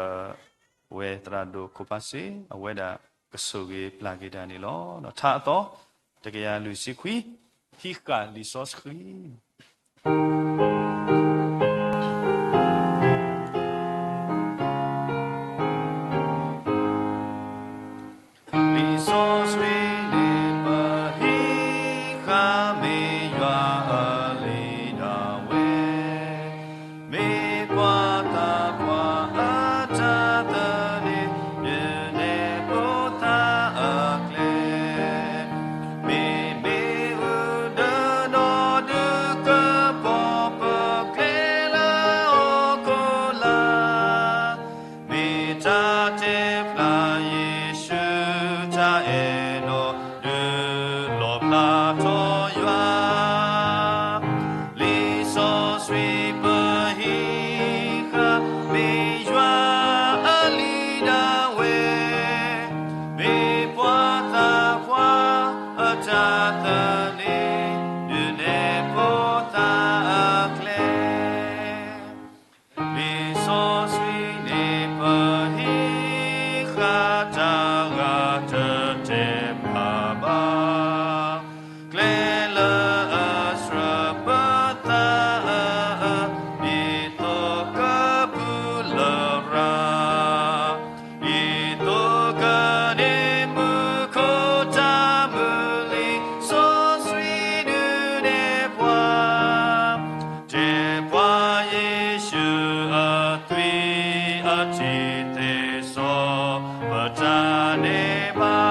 ဝဲသရၣ်ဒိၣ်ခိၣ်ဖးစ့ အဝဲဒၣ်ကဆိၣ်ဂ့ၤပျၢ်က့ၤတၢ်န့ၣ်လီၤ. ထါအသီ တကယၤလွံၢ်ဆံခွံ, ဟံးဃာ်လံာ်စီဆှံ လံာ်စီဆှံန့ၣ်ပဟံးဃာ် မ့ၢ်ယွၤအလံာ်ဒၣ်ဝဲ, မ့ၢ်ပှၤသးပှၢ်အတၢ်သန့ၤ, ဒုးနဲၣ်ဖိသၣ်အကျဲ, မ့မ့ၢ်အုၣ်ဒီးနီၢ်ဒုးကပီၤပကျဲလၢဟီၣ်ခိၣ်လာ် မ့ၢ်တၢ်တဲဖျါယ့ၣ်ၡူးတၢ်အဲၣ်ဒီး ဒုးလီၣ်ဖျါထီၣ်ယွၤ, လံာ်စီဆှံပဟံးဃာ် မ့ၢ်ယွၤအလံာ်ဒၣ်ဝဲ, မ့ၢ်ပှၤသးပှၢ်အတၢ်သန့ၤ, ဒုးနဲၣ်ဖိသၣ်အကျဲ လံာ်စီဆှံန့ၣ်ပဟံးဃာ် တၢ်ဂၤတတဲာ်ဘၣ်ဘၣ်, ကျဲလၢအစှၤပသးအအၢ, ဒ်သိးကပူၤလၢရၤ ဒ်သိးကန့ၢ်မူခိၣ်တၢ်မုၢ်လံ, စီဆှံဒုးနဲၣ်ပှၤ, တဲပှၤယ့ၣ်ၡူးအသွံၣ်အထံၣ်သ့စီ ပတၢ်န့ၢ်ဘၣ်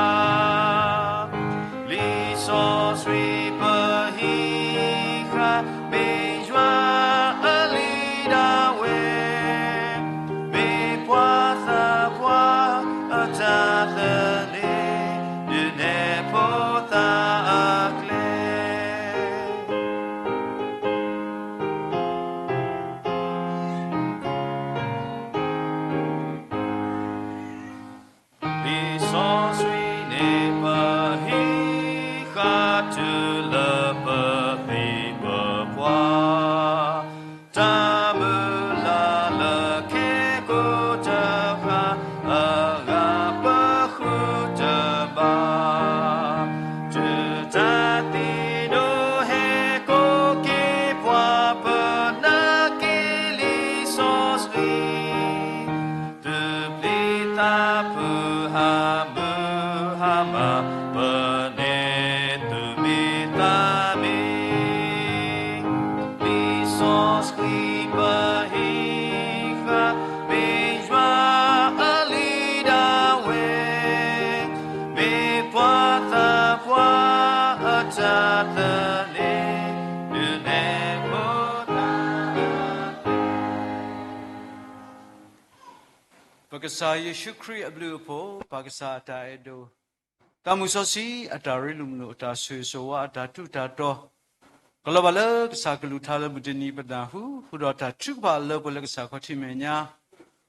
လံာ်စီဆှံပဟံးဃာ် မ့ၢ်ယွၤအလံာ်ဒၣ်ဝဲ, မ့ၢ်ပှၤသးပှၢ်အတၢ်သန့ၤ, ဒုးနဲၣ်ဖိသၣ်အကျဲ လံာ်စီဆှံန့ၣ်ပဟံးဃာ်တုၤလၢပသံပပှၢ်, တၢ်မုၢ်လၢ်လၢခဲကိာ်တဃၣ် အဂၤပဃုတဘၣ်, တုၤတၢ်သံဒိၣ်ဟဲကိးက့ၤပှၤ ပနာ်က့ၤလံာ်စီဆှံ သုးပျံၤသးဖုးဟးမုၢ်ဟါမၢ်, ပန့ၢ်သုးမံၤသး တၢ်သန့ၤ ဒုးနဲၣ်ခိတၢ်သ့ ပကစၢ်ယ့ၣ်ၡူးခရံာ်အဘျုးအဖှိၣ်, ပၢ်ကစၢ်အတၢ်အဲၣ်ဒိၣ်, တၢ်မုၢ်စီဆှံအတၢ်ရ့လိာ်မုာ်လိာ်, အတၢ်ဆိၣ်ဂ့ၤဆိၣ်ဝါအတၢ်ထူးတၢ်တီၤ, ကလီၤဘၣ်လၢကစၢ်ကလုၢ်ကထါလၢမုၢ်တနံၤပနၢ်ဟူ, ဃုာ်ဒီးတၢ်ထုကဖၣ်လၢပှဲၤလၢကစၢ်ခီၣ်ထံးမဲာ်ညါ,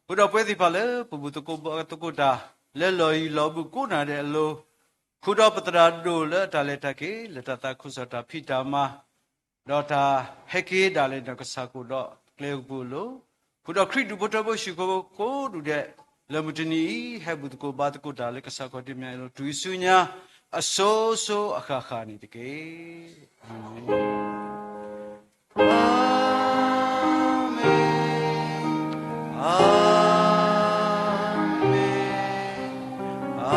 ဃုာ်ဒီးပဝဲသ့ၣ်တဖၣ်လၢပဘူၣ်သကိးဘါသကိးတၢ် လၢလီၢ်ယံၤလီၢ်ဘူးကိးနၤဒဲးအလိၤ, ဃုာ်ဒီးပသရၣ်ဒိၣ်လၢအတၢ်လဲၤတၢ်က့ၤ လၢတၢ်သးခုကစီၣ်တၢ်ဖံးတၢ်မၤ ဒီးတၢ်ဟဲက့ၤဒၣ်လဲာ်ဒီးကစၢ်ကအိၣ်ဒီးကျဲကပူၤအလိၤ, ဃုာ်ဒီးခရံာ်ဒူၣ်ဖိထၢဖိဟံၣ်ဖိဃီဖိကိးဒူၣ်ဒဲး လၢမုၢ်တနံၤအံၤ ဟဲဘူၣ်သကိးဘါသကိးတၢ်လၢကစၢ်ခီၣ်ထံးမဲာ်ညါအလိၤ တုၤဆူညါ အစိၤစိၤအဃၣ်ဃၣ်န့ၣ်တက့ၢ်. အၤမ့ၣ်, အၤမ့ၣ်, အၤမ့ၣ်.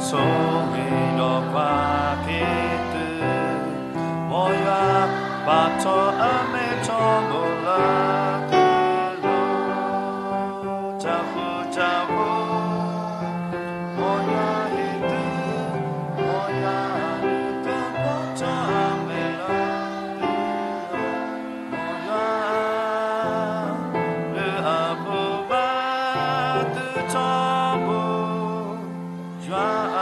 ဆိၣ်ဂ့ၤဒီးကွၢ်က့ၤသု, မ်ယွၤပာ်ထီၣ်အမဲထီဘိလၢသုလိၤ, တၢ်ဃူတၢ်ဖိး မ်ယွၤဟ့ၣ်သု, မ်ယွၤဒုးကဲထီၣ်ထီအမဲလၢသုလိၤ, မ်ယွၤ လၢအဖိဘၣ်သုထီဘိ, ယွၤဧၢ,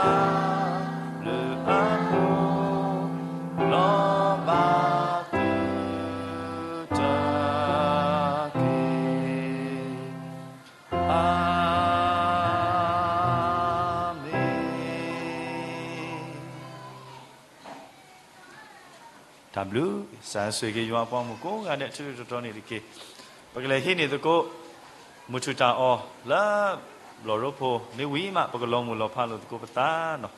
လၢအဖိ လီၤဘၣ်သုတက့ၢ်. အၤမ့ၣ်. တၢ်ဘျုး, စံးဆိၣ်ဂ့ၤယွၤအပှၤမုၣ်ကိးဂၤဒဲး ထံရူၢ်တတီၤန့ၣ်တက့ၢ်. ပကလဲၤဟံးန့ၢ်သကိး မုၢ်ထူၣ်တၢ်အီၣ်လၢ ဘျီၣ်ရိဖှိၣ် မ့ၢ်ဝံၤမး ပကလီၤမုၢ်လီၤဖးလိာ်သကိးပသးနီၤ.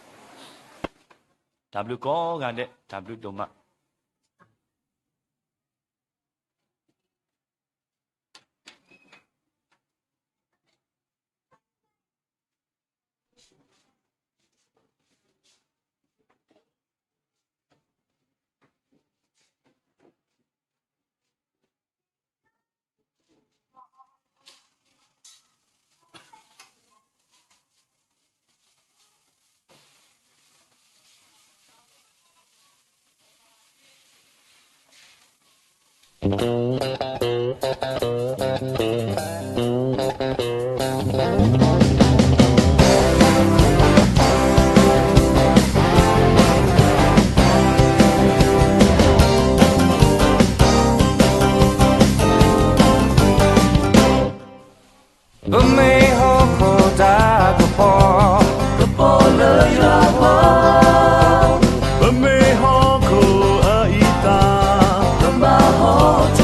တၢ်ဘျုးကိးဂၤဒဲး, တၢ်ဘျုးဒိၣ်မး. ပမ့ၢ်ဟီၣ်ခိၣ်တၢ်ကပီၤ, ကပီၤလၢယွၤအဂီၢ်, ပမ့ၢ်ဟီၣ်ခိၣ်အအံသၣ်, ကဘၣ်ဟီၣ်ထီ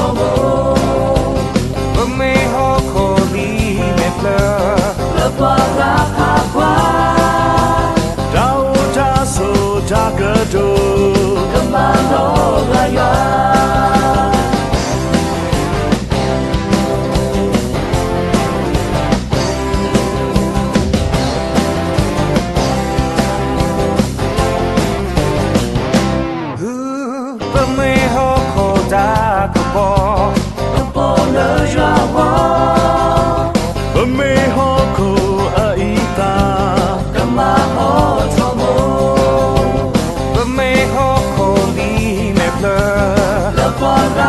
ဘိ, ပမ့ၢ်ဟီၣ်ခိၣ်လံာ်မဲာ်ဖျၢၣ်, လၢပှၤဂၤဖးကွၢ်, တၢ်အိၣ်တၢ်ဆိးတၢ်ကတိၤ, ကဘၣ်လီၤဂာ်ယွၤ ပမ့ၢ်ဟီၣ်ခိၣ်တၢ်ကပီၤ, ကပီၤလၢယွၤအဂီၢ်, ပမ့ၢ်ဟီၣ်ခိၣ်အအံသၣ်, ကဘၣ်ဟီၣ်ထီဘိ, ပမ့ၢ်ဟီၣ်ခိၣ်လံာ်မဲာ်ဖျၢၣ်, လၢပှၤဂၤ